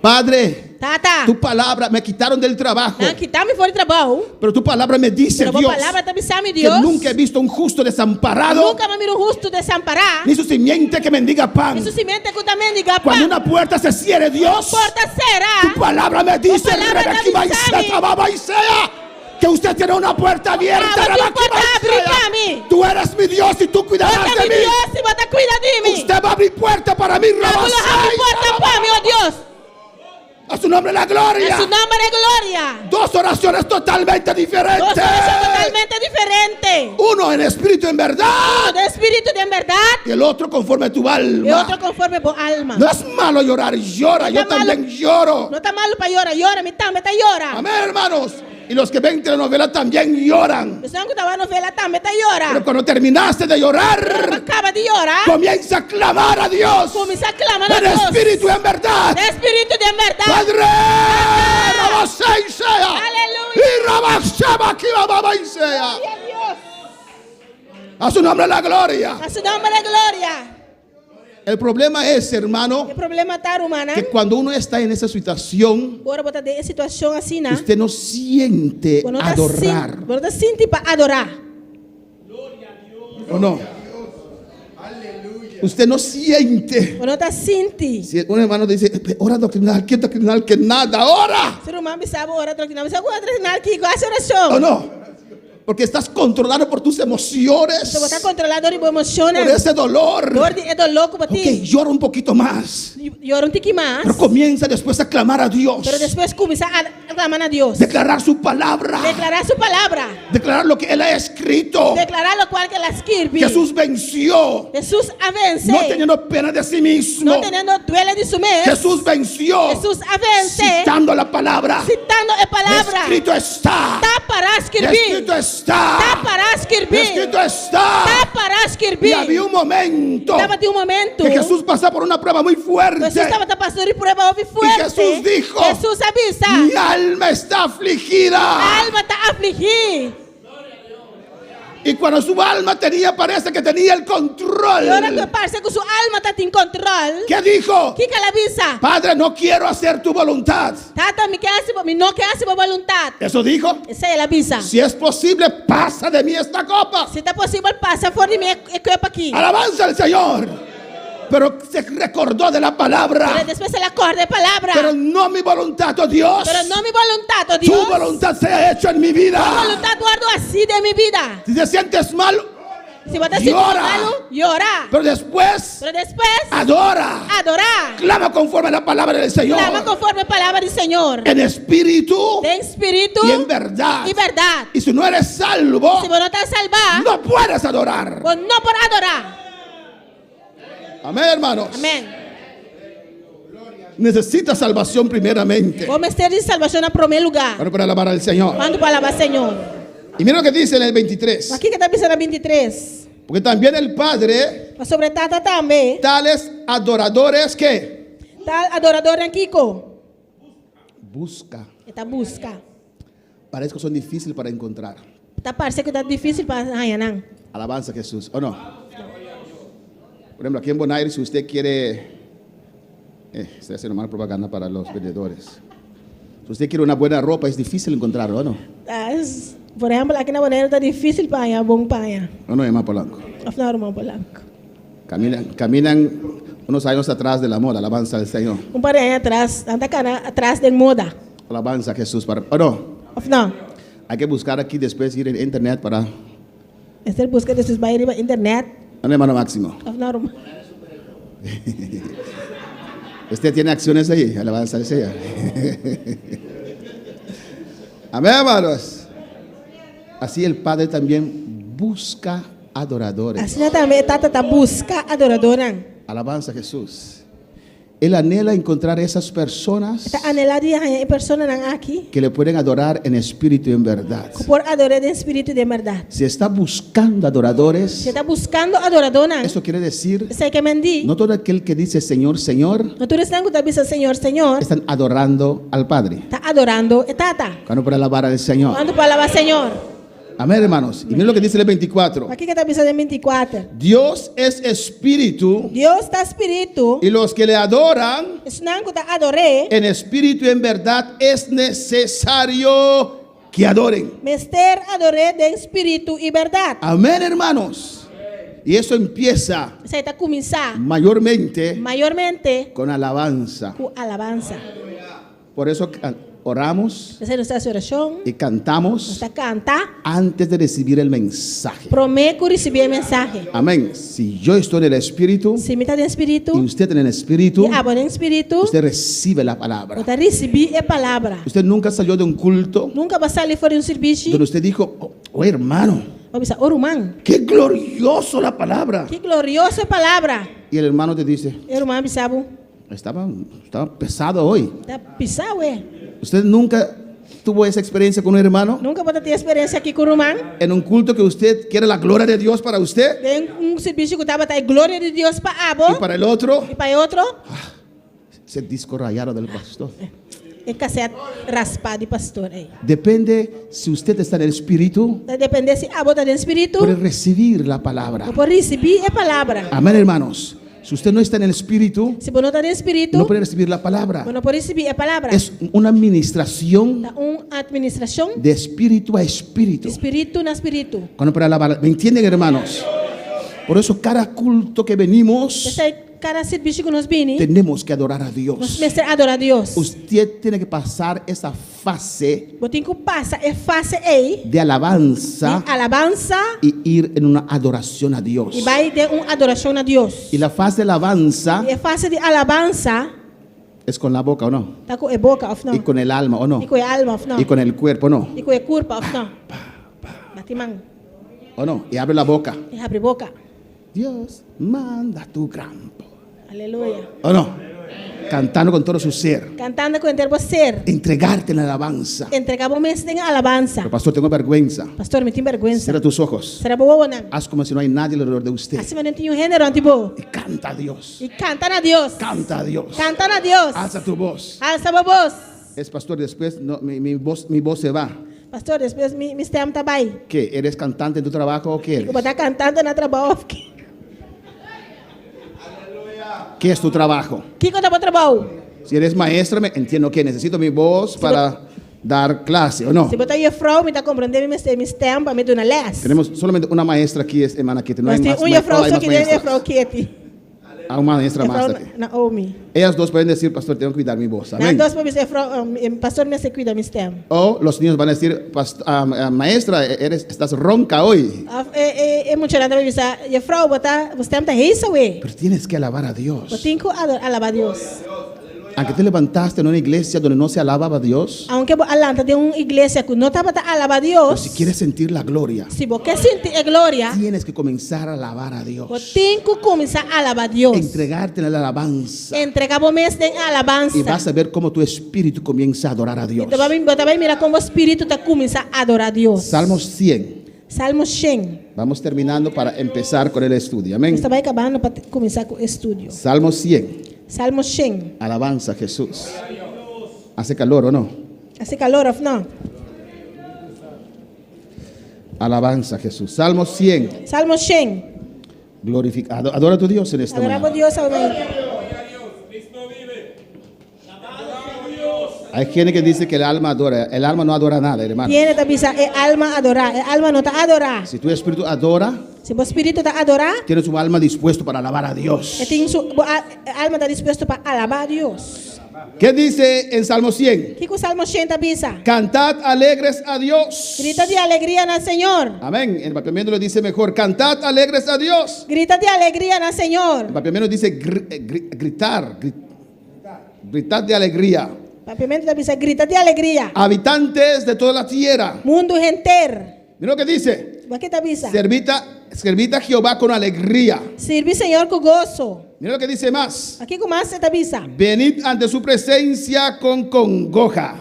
Padre, Tata, tu palabra me quitaron del trabajo, nan a kita mi for di trabou. pero tu palabra me dice, Pero bo Dios, palabra ta bisa mi que Dios. nunca he visto un justo desamparado, Nunka m'a mira un hustu desampará. ni su simiente que mendiga pan. Ni su simiente ku ta mendigá pan. Cuando una puerta se cierre, Dios, Porta sera. tu palabra me dice, palabra Rebeca, ta y bisa mi. sea, y sea, que usted tiene una puerta abierta. Ah, Rebeca, porta y abrí sea. pa mi. Tú eres mi Dios y tú cuidarás Bo ta de mi mí. Dios i bo ta kuida di mi. Usted va a abrir puerta para mí, Abo lo habri Rabasai. porta pa mi, oh Dios. A su nombre la gloria. A su nòmber e gloria. Dos oraciones totalmente Dos diferentes. orashon totalmente diferente. Uno en espíritu en verdad Uno den spiritu den bèrdat y el otro conforme a tu i alma. otro konforme bo alma. No es malo llorar, llora. No Yo está malo. también lloro. No ta malu pa yora, yora, mi tambe ta yora. Amén, hermanos. Y los que ven telenovela también lloran. Esnan ku ta wak novela tambe ta yora. Pero cuando terminaste de Ora llorar, bo kaba di yora, comienza a clamar a Dios. kuminsá klama na En Dios. espíritu y en verdad. Den spiritu den bèrdat. Padre, Rabasei sea. Aleluya. Y Rabaseba sea. Gloria a Dios. A su nombre la gloria. A su nòmber e gloria. El problema es, hermano, E problema ta, rumannan, que cuando uno está en esa situación, ora bo ta den e situashon asina, usted no siente bo no ta adorar. sin- bo no ta sinti pa adorá. ¿O no? Usted no siente. Bo no ta sinti. Si un hermano dice, ora doctrinal, ¿qué doctrinal? Que nada, ora. Si ruman bisa bo ora doktrinal, bisa kua doktrinal kiko, hasi orashon. ¿O no? Porque estás controlado por tus emociones, So bo ta kontrolá dor di bo emoshonnan. por ese dolor. Dor di e doló ku bo Ok, tin. llora un poquito más. Yora un tiki mas. Pero comienza después a clamar a Dios. Pero despues kuminsá a klama na Dios. Declarar su palabra. Deklará su palabra. Declarar lo que Él ha escrito. Deklará lokual ku el a skirbi. Jesús venció. Hesus a vense. No teniendo pena de sí mismo. No teniendo duele di su mes. Jesús venció. Hesus a vense. Citando la palabra. Sitando e palabra. Escrito está. Ta pará skirbí. Escrito está. Ta pará skirbí. Escrito está. Ta pará skirbí. Y había un momento Tabatin un momento que Jesús pasó por una prueba muy fuerte. Hesus tabata pasa dor di prueba hopi fuerte. Jesús dijo, Hesus a bisa. Mi alma está afligida. Alma ta afligí. Y cuando su alma tenía, parece que tenía el control. I ora ku parse ku su alma tabatin kontròl. ¿Qué dijo? Kiko el a bisa? Padre, no quiero hacer tu voluntad. Tata, mi ke hasi, mi no ke hasi bo boluntat. Eso dijo. Esei el a bisa. Si es posible, pasa de mí esta copa. Si ta posibel, pasa for di mi e kòp aki. Alabanza al Señor. Pero se recordó de la palabra. Pero despues el a kòrda e palabra. Pero no mi voluntad, oh Dios. Pero no mi boluntat, oh Tu Dios. voluntad sea hecha en mi vida. Bo boluntat wòrdu hasí den mi bida. Si te sientes mal, Si bo ta sinti Yora. malu, yora. pero después Pero despues, adora. adorá. Clama conforme a la palabra del Señor. Klama konforme e palabra di Señor. En espíritu Den spiritu y en verdad. i bèrdat. Y si no eres salvo, Si bo no ta salbá, no puedes adorar. bo no por adorá. Amén, hermanos. Amèn. Necesita salvación primeramente. Bo mester di salbashon na promé lugá. Bueno, para alabar al Señor. Kuantu por alabá Señor? Y mira lo que dice en el 23. Kiko e ta bisa na 23. Porque también el Padre, Pasobra Tata tambe. tales adoradores que Tal adoradónan kiko. busca. E ta buska. Parece que son difíciles para encontrar. Ta parse ku ta difísil pa haña nan. Alabanza a Jesús, ¿o no? Por ejemplo, aquí en Bonaire, si usted quiere, estoy haciendo mala propaganda para los vendedores. Si usted quiere una buena ropa, es difícil encontrarlo, ¿o no? Por ehèmpel, aki na Boneiru ta difísil pa haña bon paña. ¿O no, hermano Polanco? Òf no, ruman Polanco? Caminan, caminan unos años atrás de la moda, alabanza al Señor. Un par di aña atras, nan ta kana atras di moda. Alabanza a Jesús. Para, ¿O no? Òf no? Hay que buscar aquí después, ir en internet para... Mester buska despues bai riba internet. ¿O no, hermano Máximo? Òf no, ruman? Usted tiene acciones ahí, alabanza al Señor. Amén, hermanos. Así el Padre también busca adoradores. Asina tambe e Tata ta buska adoradónan. Alabanza a Jesús. Él anhela encontrar esas personas E ta anhelá di haña e personanan aki que le pueden adorar en espíritu y en verdad. ku por ador'é den spiritu i den bèrdat. Si está buscando adoradores, Si e ta buskando adoradónan, eso quiere decir, esei ke men di, no todo aquel que dice Señor, Señor, no tur esnan ku ta bisa Señor, Señor, están adorando al Padre. ta adorando e Tata. Cuando para alabar al Señor. Kuantu por alabá Señor? Amén, hermanos. Y miren lo que dice el 24. Kiko e ta bisa den 24. Dios es espíritu Dios ta spiritu. y los que le adoran Esnan ku ta ador'é, en espíritu y en verdad es necesario que adoren. mester ador'é den spiritu i bèrdat. Amén, hermanos. Y eso empieza Esei ta kuminsá mayormente mayormente con alabanza. ku alabansa. Por eso Oramos P'esei nos ta hasi orashon, y cantamos nos ta kanta antes de recibir el mensaje. promé ku risibí e mensahe. Amén. Si yo estoy en el Espíritu Si mi ta den spiritu y usted en el Espíritu, i abo den spiritu, usted recibe la palabra. bo ta risibí e palabra. Usted nunca salió de un culto Nunka bo a sali for di un sirbishi, donde usted dijo, oh, oh, hermano, bo a bisa, Oh ruman, qué glorioso la palabra. ki glorioso e palabra! Y el hermano te dice, E ruman a bisa bo, estaba, estaba pesado hoy. Ta pisá awe. ¿Usted nunca tuvo esa experiencia con un hermano? Nunka bo ta tin e eksperensia aki ku ruman? En un culto que usted quiere la gloria de Dios para usted Den un sirbishi ku tabata e gloria di Dios pa abo y para el otro. i pa e otro, Ese disco rayado del pastor. e kasèt raspá di pastor ei. Depende si usted está en el espíritu, Ta dependé si abo ta den spiritu, puede recibir la palabra. bo por risibí e palabra. Amén, hermanos. Si usted no está en el espíritu, Si bo no ta den spiritu, no puede recibir la palabra. bo no por risibí e palabra. Es una administración Ta un administrashon de espíritu a espíritu. di spiritu na spiritu. Cuando para alabar, ¿me entienden, hermanos? Por eso cada culto que venimos, P'esei kada sirbishi ku nos bini, tenemos que adorar a nos Dios. mester adorá Dios. Usted tiene que pasar esa fase Bo tin ku pasa e fase ei de alabanza di alabansa y ir en una adoración a Dios. i bai den un adorashon na Dios. Y la fase de alabanza I e fase di alabansa es con la boca o no, ta ku e boka òf no, y con el alma o no, i ku e alma òf no, y con el cuerpo o no, i ku e kurpa òf no. Bati man o no, y abre la boca. i habri boka. Dios manda tu gran poder. Aleluya. ¿O no? Cantando con todo su ser. Kantando ku henter bo ser. Entregarte en la alabanza. Entregá bo mes den alabansa. Pero pastor, tengo vergüenza. Pastor, mi tin bèrgwensa. Cierra tus ojos. Sera bo wowonan. Haz como si no hay nadie alrededor de usted. Hasi manera no tin niun hende rònt di bo. Y canta a Dios. I kanta na Dios. Canta a Dios. Kanta na Dios. Alza tu voz. Alsa bo bos. Es pastor, después no, mi, mi voz, mi voz se va. Pastor, despues mi, mi stèm ta bai. ¿Qué? ¿Eres cantante en tu trabajo o qué eres? Bo ta kantante na trabou òf ke? ¿Qué es tu trabajo? Kiko ta bo trabou? Si eres maestra, me entiendo que necesito mi voz para dar clase, ¿o no? Si bo ta juffrouw, mi ta komprondé mi mester mi stèm pa mi duna lès. Tenemos solamente una maestra aquí, es hermana Kitty. No hay Nos tin más, un ma- juffrouw no hay so más aki den, maestras. juffrouw Kitty. Ah, una maestra más Juffrouw aquí. Naomi. Ellas dos pueden decir, pastor, tengo que cuidar mi voz. Nan Amén. dos por bisa, juffrouw, um, pastor mester kuida mi stèm. O los niños van a decir, "Past- ah, ah, maestra, eres, estás ronca hoy. Òf e, e, e muchanan ta bisa, juffrouw, bo ta, bo stèm ta hees awe. Pero tienes que alabar a Bo Dios. tin ku alabá Dios. Aunque te levantaste en una iglesia donde no se alababa a Dios, Aunke bo a lanta den un iglesia ku no tabata alabá pero Dios, si quieres sentir la gloria, si bo ke sinti e gloria, tienes que comenzar a alabar a bo Dios. tin ku kuminsá alabá Dios. Entregarte en la alabanza. Entregá bo mes den alabansa. Y vas a ver cómo tu espíritu comienza a adorar a Dios. I bo ta bai mira kon bo spiritu ta kuminsá adorá Dios. Salmos 100. Salmo 100. Vamos terminando para empezar con el estudio. Amén. Nos ta bai kabando pa kuminsá ku e estudio. Salmo 100. Salmo 100. Alabanza a Jesús. ¿Hace calor o no? Hasi kalor òf no? Alabanza a Jesús. Salmo 100. Salmo 100. Glorifica, adora a tu Dios en esta Adorá mañana. Dios, amén. Hay gente que dice que el alma adora. El alma no adora nada, hermano. Tin hende ta bisa e alma adorá. E alma no ta adorá. Si tu espíritu adora, Si bo spiritu ta adorá, tienes un alma dispuesto para alabar a Dios. e tin su bo alma ta dispuesto pa alabá Dios. ¿Qué dice en Salmo 100? Kiko Salmo 100 ta bisa? Cantad alegres a Dios. Grita di alegria na Señor. Amén. El papiamento lo dice mejor. Cantad alegres a Dios. Grita di alegria na Señor. El papiamento dice gritar. Gritad de alegría. Papiamento ta bisa grita di alegria. Habitantes de toda la tierra. Mundu henter. Mira lo que dice. Wak kiko ta bisa? Servita, servita a Jehová con alegría. Sirbi Señor ku goso. Mira lo que dice más. Wak kiko mas e ta bisa. Venid ante su presencia con congoja.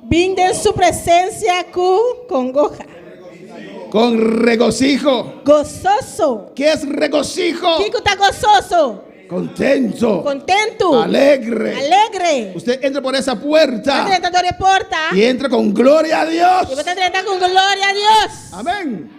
Bin den su presensia ku kongoha. Con regocijo. Gososo. ¿Qué es regocijo? Kiko ta gososo? Contento. Kontentu. Alegre. Alegre. Usted entra por esa puerta Bo ta drenta dor di e porta. y entra con gloria a Dios. I bo ta drenta ku gloria na Dios. Amén.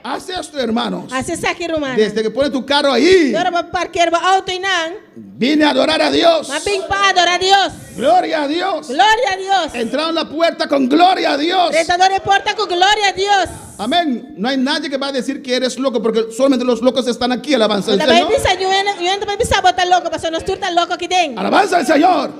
Haz esto, hermanos. Hasi esaki, ruman. Desde que pone tu carro ahí, Ora bo parker bo outo einan. vine a adorar a Dios. M'a bin pa adorá Dios. Gloria a Dios. Gloria na Dios. Entraron la puerta con gloria a Dios. Drenta dor di e porta ku gloria na Dios. Amén. No hay nadie que va a decir que eres loco porque solamente los locos están aquí. Alabanza al Tambe Señor. bisa, niun hende no ta bai bisa bo ta loko, pasobra nos tur ta loko aki den. Alabanza al Señor.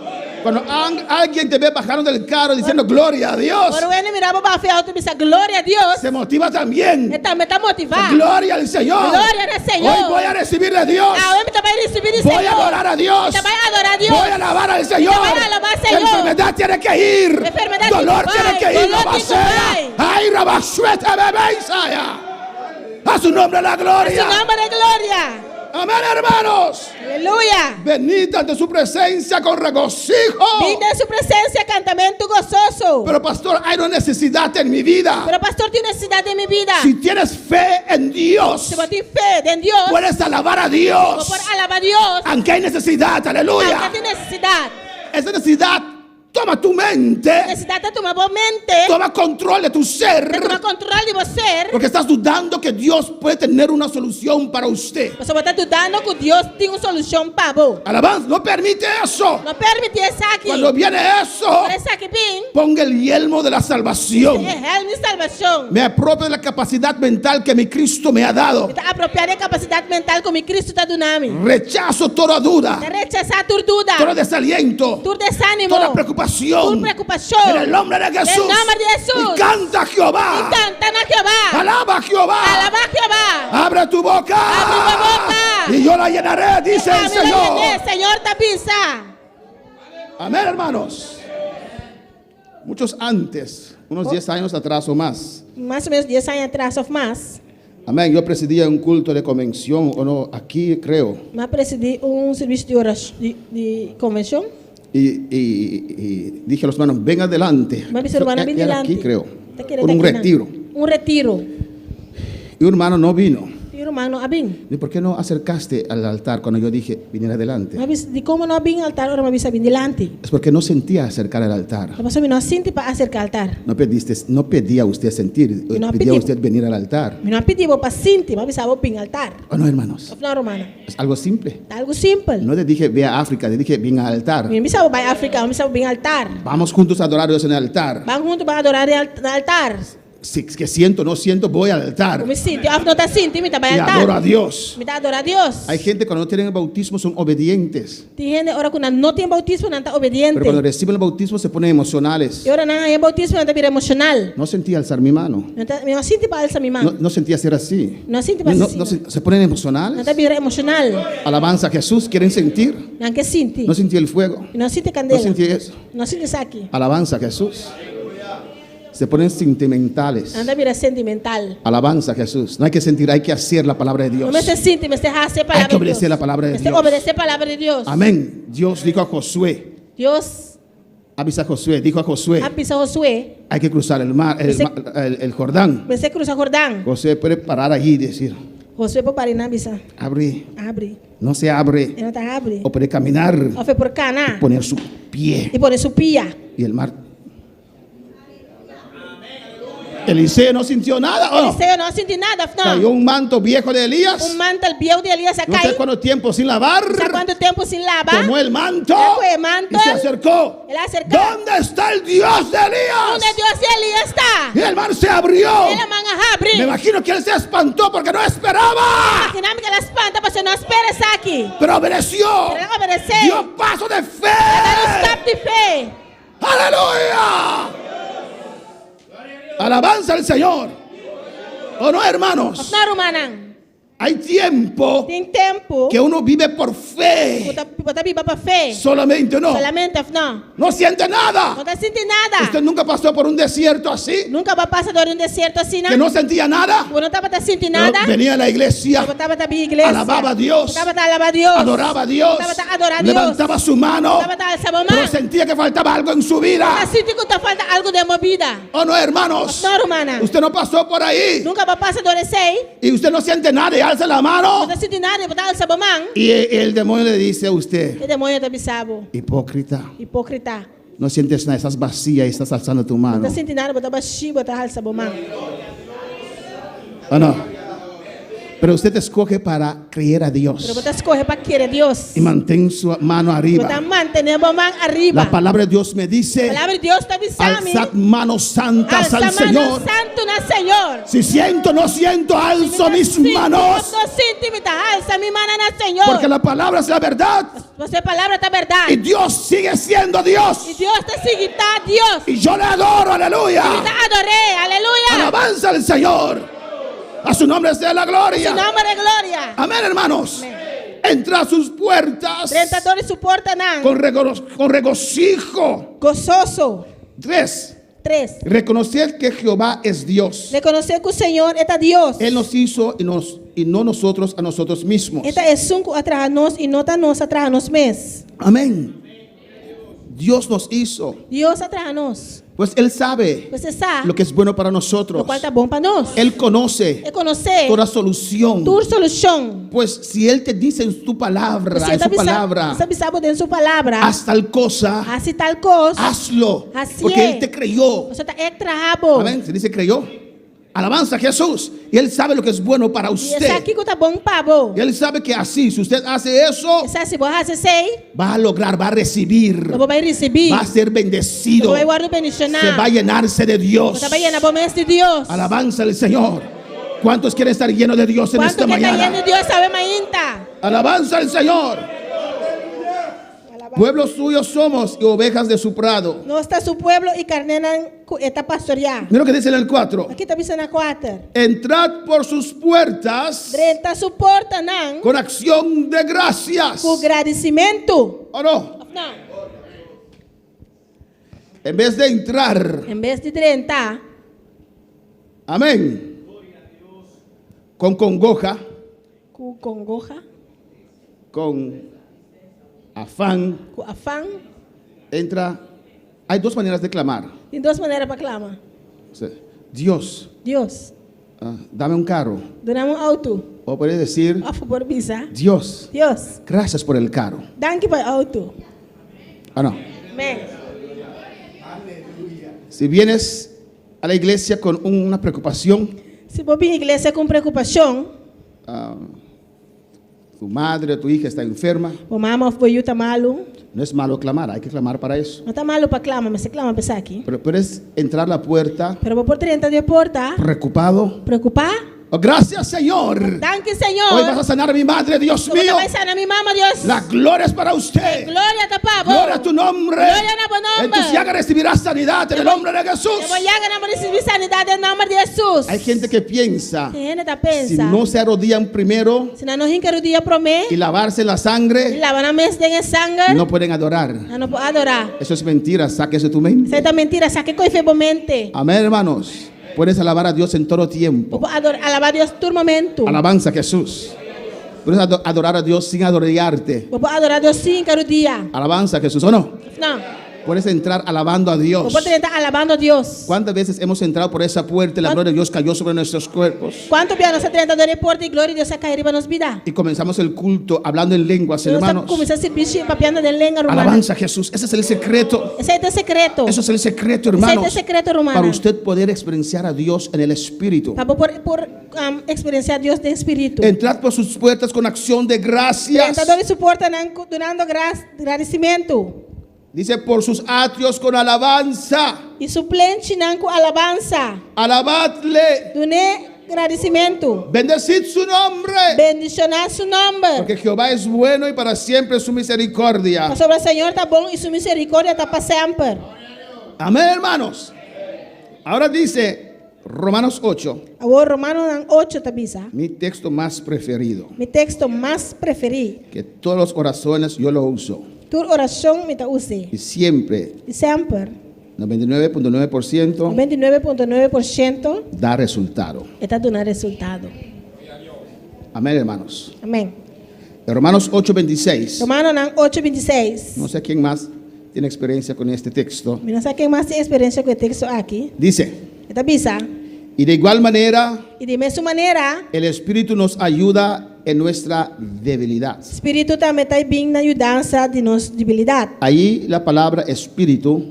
Cuando alguien te ve bajando del carro diciendo gloria a Dios, Ora hende mira bo baha for di outo bisa gloria na Dios. se motiva también. E tambe ta motivá. Gloria al Señor. Gloria na Señor. Hoy voy a recibir de Dios. Awe mi ta bai risibí di Voy a Señor. adorar a Dios. Mi ta bai adorá Dios. Voy a alabar al Señor. Mi ta bai alabá Señor. Enfermedad tiene que ir. Enfermedad Dolor tiene tiene que que ir. bai. Dolor tiene que Rabasea. Ay, rabasuete, bebé, Isaya. A su nombre la A gloria. su nòmber e gloria. Amén, hermanos. Aleluya. Venid ante su presencia con regocijo. Bin den su presensia kantamentu gososo. Pero pastor, hay una necesidad en mi vida. Pero pastor tin nesesidat den mi bida. Si tienes fe en Dios, Si bo tin fe den Dios, puedes alabar a bo Dios. por alabá Dios. Aunque hay necesidad, aleluya. Aunke tin nesesidat. Esa necesidad toma tu mente, Nesesidat ta tuma bo mente, toma control de tu ser, ta tuma kontrol di bo ser. porque estás dudando que Dios puede tener una solución para usted. Pasobra bo ta dudando ku Dios tin un solushon pa bo. Alabanza, no permite eso. No permití esaki. Cuando viene eso, Ora esaki bin, ponga el yelmo de la salvación. e hèlm di salbashon. Me apropio de la capacidad mental que mi Cristo me ha dado. Mi ta apropiá di e kapasidat mental ku mi Kristu ta duna mi. Rechazo toda duda, Ta rechasá tur duda, todo desaliento, tur desánimo, toda preocupación. Tur preokupashon. En el nombre de Jesús. En el nombre de Jesús. Y canta a Jehová. I kanta na Jehová. Alaba a Jehová. Alabá Jehová. Abre tu boca. Abre tu boca. Y yo la llenaré, dice el Ami lo Señor. yen'é, Señor ta bisa. Amén, hermanos. Muchos antes, unos 10 años atrás o más. Mas o ménos 10 aña atras òf mas. Amén. Yo presidía un culto de convención, o no, aquí creo. M'a presidí un servisio di orashon di, di konvenshon. Y, y- y dije a los hermanos, ven adelante. M'a bisa rumannan bin Era dilanti. aquí, creo. Ta kere Por un ta aki nan. retiro. Un retiro. Y un hermano no vino. I un ruman no a bin. ¿Y por qué no acercaste al altar cuando yo dije, viniera adelante? M'a bisa di kon no a bin altar ora m'a bisa bin dilanti. Es porque no sentía acercar al altar. Ta pasobra mi no a sinti pa aserká altar. No pediste, no pedía usted sentir, No pedía pedí. usted venir al altar. Mi no a pidi bo pa sinti, m'a bisa bo bin altar. Oh, no, hermanos. Òf no rumannan. Es algo simple. Ta algu simpel. No le dije ve a África, le dije ven al altar. Mi no a bisa bo bai Afrika, mi a bisa bo bin altar. Vamos juntos a adorar a Dios en el altar. Ban huntu ban adorá na altar. Si es que siento, no siento, voy al altar. Mi sinti, òf no ta sinti, mi ta bai Y altar. adoro a Dios. Mi ta adorá Dios. Hay gente cuando no tienen el bautismo son obedientes. Tin hende ora ku nan no tin boutismo nan ta obediente. Pero cuando reciben el bautismo se ponen emocionales. I ora nan haña boutismo nan ta bira emoshonal. No sentía alzar mi mano. No ta, mi no a sinti pa alsa mi man. No, no sentía ser así. No sinti pa No, asina. no se, se ponen emocionales. Nan ta bira emoshonal. Alabanza a Jesús, quieren sentir. Nan ke sinti. No sentí el fuego. No sinti No kandela. sentí eso. No sinti esaki. Alabanza a Jesús. Se ponen sentimentales. Nan ta bira sentimental. Alabanza a Jesús. No hay que sentir, hay que hacer la palabra de Dios. No mester sinti, mester hasi palabra Hay que obedecer di Dios. la palabra de Mester Dios. obedesé palabra di Dios. Amén. Dios dijo a Josué. Dios Avisa a Josué, dijo a Josué. a bisa Josué. Hay que cruzar el mar, el, Ese- el Jordán. Mester krusa Jordán. Josué puede parar allí y decir, Josué por para einan bisa. abre, Habri. no se abre. E no ta habri. O puede caminar, Òf e por kana. poner su pie I pone su pia. y el mar. Eliseo no sintió nada. ¿o no? Eliseo no a sinti nada. No. Cayó un manto viejo de Elías. Un mantel bieu di Elías a No sé kai. cuánto tiempo sin lavar. Sa kuantu tempu sin laba. Tomó el manto El a kohe e mantel. y se acercó. El a aserká. ¿Dónde está el Dios de Elías? Unda Dios di Elías ta? Y el mar se abrió. I laman a habri. Me imagino que él se espantó porque no esperaba. Imaginá mi ku el a spanta pasobra e no a spera esaki. Pero obedeció. Pero el a obedesé. Dio paso de fe. El a dal un stap di fe. Aleluya. Alabanza al Señor. ¿O no, hermanos? No, rumannan. Hay tiempo Tin tempu que uno vive por fe. Ku ta, bo ta biba pa fe. Solamente no. Solamente no. No siente nada. No ta sinti nada. Usted nunca pasó por un desierto así. Nunka bo a pasa dor di un desierto asina, Que no sentía nada. Bo no tabata sinti Pero nada. Venía a la iglesia. Bo tabata bin iglesia. Alababa a Dios. Tabata alabá Dios. Adoraba a Dios. Tabata adorá Dios. Levantaba su mano. Tabata alsa bo man. Pero sentía que faltaba algo en su vida. Ta sinti ku ta falta algu den bo bida. Oh no, hermanos. No, rumannan. Usted no pasó por ahí. Nunka bo a pasa dor di esei. Y usted no siente nada y alza la mano. No ta sinti nada, bo ta alsa bo man. Y el demonio le dice a usted, E demoño ta bisa bo. hipócrita, Hipókrita. no sientes nada, estás vacía y estás alzando tu No mano. ta sinti nada, bo ta bashí, bo ta alsa bo man. ¿O no? Pero usted escoge para creer a Pero Dios. bo ta skohe pa kere Dios. Y mantén su mano Bo arriba. ta mantené bo man ariba. La palabra de Dios me dice, Palabra di Dios ta bisa mi. alzad manos santas Alsa al man Señor. santu na Señor. Si siento, no siento, alzo mis manos. No sinti, mi ta alsa mi man na Señor. Porque la palabra es la verdad. Pasobra palabra ta bèrdat. Y Dios sigue siendo Dios. I Dios ta sigui ta Dios. Y yo le adoro, aleluya. Mi ta ador'é, aleluya. Alabanza al Señor. A su nombre sea la Su gloria. nòmber e gloria. Amén, hermanos. Entra a sus puertas Drenta dor di su portanan. con regocijo. Gososo. Tres. 3. Reconocer que Jehová es Dios. Rekonosé ku Señor ta Dios. Él nos hizo y no nosotros a nosotros mismos. E ta esun ku a traha nos i no ta nos a traha nos mes. Amén. Dios nos hizo. Dios a traha nos. Pues Él sabe Pues E sa lo que es bueno para nosotros. lokual ta bon pa nos. Él conoce E konosé toda solución. tur solushon. Pues si Él te dice en su palabra, Si en ta su bisa, palabra, ta bisa bo den su palabra, haz tal cosa, hasi tal kos. hazlo. Así Porque es. Él te creyó. Pasobra ta E a traha bo. Amén. Se dice creyó. Alabanza a Jesús. Y Él sabe lo que es bueno para I e usted. sa kiko ta bon pa bo. Y Él sabe que así, si usted hace eso, E sa si bo hasi esei, va a lograr, va a recibir, lo bo bai risibí. va a ser bendecido, Lo bo bai wòrdu bendishoná. se va a llenarse de Dios. Bo ta bai yena bo mes di Dios. Alabanza al Señor. ¿Cuántos quieren estar llenos de Dios en Kuantu esta ke ta yen mañana? di Dios awe mainta? Alabanza al Señor. Pueblo suyo somos y ovejas de su prado. Nos ta su pueblo i karnénan ku e ta pastoriá. Mira lo que dice en el 4. Kiko ta bisa na 4. Entrad por sus puertas Drenta su portanan con acción de gracias. ku gradisimentu. ¿O no? No. En vez de entrar, En bes di drenta, amén, con congoja, ku kongoha, con afán, ku afan, entra. Hay dos maneras de clamar. Tin dos manera pa klama. O sea, Dios, Dios, ah, dame un carro. duna mi un outo. O puedes decir, Òf por bisa. Dios, Dios, gracias por el carro. danki pa e outo. Ah, no. Amèn. Si vienes a la iglesia con una preocupación, Si bo bin iglesia ku preokupashon, ah, tu madre o tu hija está enferma, bo mama òf bo yu ta malu, no es malo clamar, hay que clamar para eso. no ta malu pa klama, mester klama pa esaki. Pero puedes entrar a la puerta Pero bo por drenta den porta, preocupado. preokupá. Oh, gracias, Señor. Danki, Señor. Hoy vas a sanar a mi madre, Dios Bo mío. bai sana mi mama, Dios. La gloria es para usted. Gloria ta pa bo. Gloria a tu nombre. Gloria na bo En nòmber. tus llagas recibirás sanidad en el nombre de Jesús. Den bo llaganan bo risibí sanidat den nòmber di Hesus. Hay gente que piensa, Tin hende ta si pensa. no se arrodillan primero Si nan no hinka rudia promé, y lavarse la i sangre, laba nan mes den e sanger, no pueden adorar. nan no por adorá. Eso es mentira, sáquese tu mente. Esei ta mentira, saka e kos for di bo mente. Amén, hermanos. Puedes alabar a Dios en todo tiempo. Bo por alabá Dios tur momento. Alabanza a Jesús. Puedes adorar a Dios sin arrodillarte. Bo por adorá Dios sin hinka rudia. Alabanza a Jesús, ¿o no? No. Puedes entrar alabando a Dios. Bo por drenta alabando Dios. ¿Cuántas veces hemos entrado por esa puerta y la gloria de Dios cayó sobre nuestros cuerpos? Kuantu bia nos a drenta den e porta i gloria di Dios a kai riba nos bida? Y comenzamos el culto hablando en lenguas, Nos hermanos. kuminsá sirbishi papiando den lenga, ruman. Alabanza a Jesús. Ese es el secreto. Esei ta e sekreto. Eso es el secreto, Esei ta e hermanos. sekreto, ruman. Para usted poder experienciar a Dios en el Espíritu. Pa por por eksperensiá Dios den spiritu. Entrad por sus puertas con acción de gracias. Drenta dor di su portanan dunando gradisimentu. Dice por sus atrios con alabanza. I su plenchinan ku alabansa. Alabadle. Dun'é gradisimentu. Bendecid su nombre. Bendishoná su nòmber. Porque Jehová es bueno y para siempre su misericordia. Pasobra Señor ta bon i su miserikòrdia ta pa semper. Amén, hermanos. Ahora dice Romanos 8, Awor Romanonan 8 ta bisa. mi texto más preferido, Mi teksto mas preferí. que todas las oraciones yo lo uso. Tur orashon mi ta us'é. Y siempre, I semper. 99.9% 99.9% da resultado. ta duna resultado. Amén, hermanos. Amèn. Romanos 8:26. Romanonan 8:26. No sé quién más tiene experiencia con este texto. Mi no sa ken mas tin eksperensia ku e teksto aki. Dice, E ta bisa. y de igual manera, I di mesun manera, el Espíritu nos ayuda en nuestra debilidad. Spiritu tambe ta bin na yudansa di nos debilidat. Ahí la palabra espíritu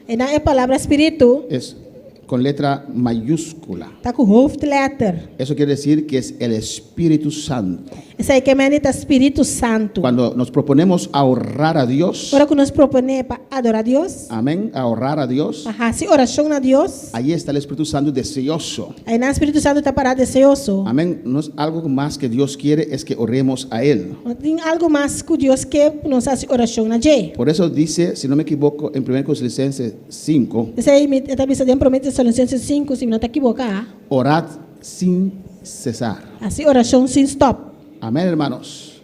Einan e palabra spiritu es Con letra mayúscula. Ta ku hoofdletter. Eso quiere decir que es el Espíritu Santo. Esei ke men ta Spiritu Santu. Cuando nos proponemos a orar a Dios, Ora ku nos proponé pa adorá Dios, amén, a orar a Dios, pa hasi orashon na Dios, ahí está el Espíritu Santo deseoso. einan Spiritu Santu ta pará deseoso. Amén. No es algo más que Dios quiere, es que oremos a Él. No tin algu mas ku Dios ke ku nos hasi orashon na dje. Por eso dice, si no me equivoco, en 1 Coslicenses 5, Esei mi ta bisa den Promé Tesalonicenses 5, si mi no ta kiboká. Orad sin cesar. Hasi orashon sin stòp. Amén, hermanos.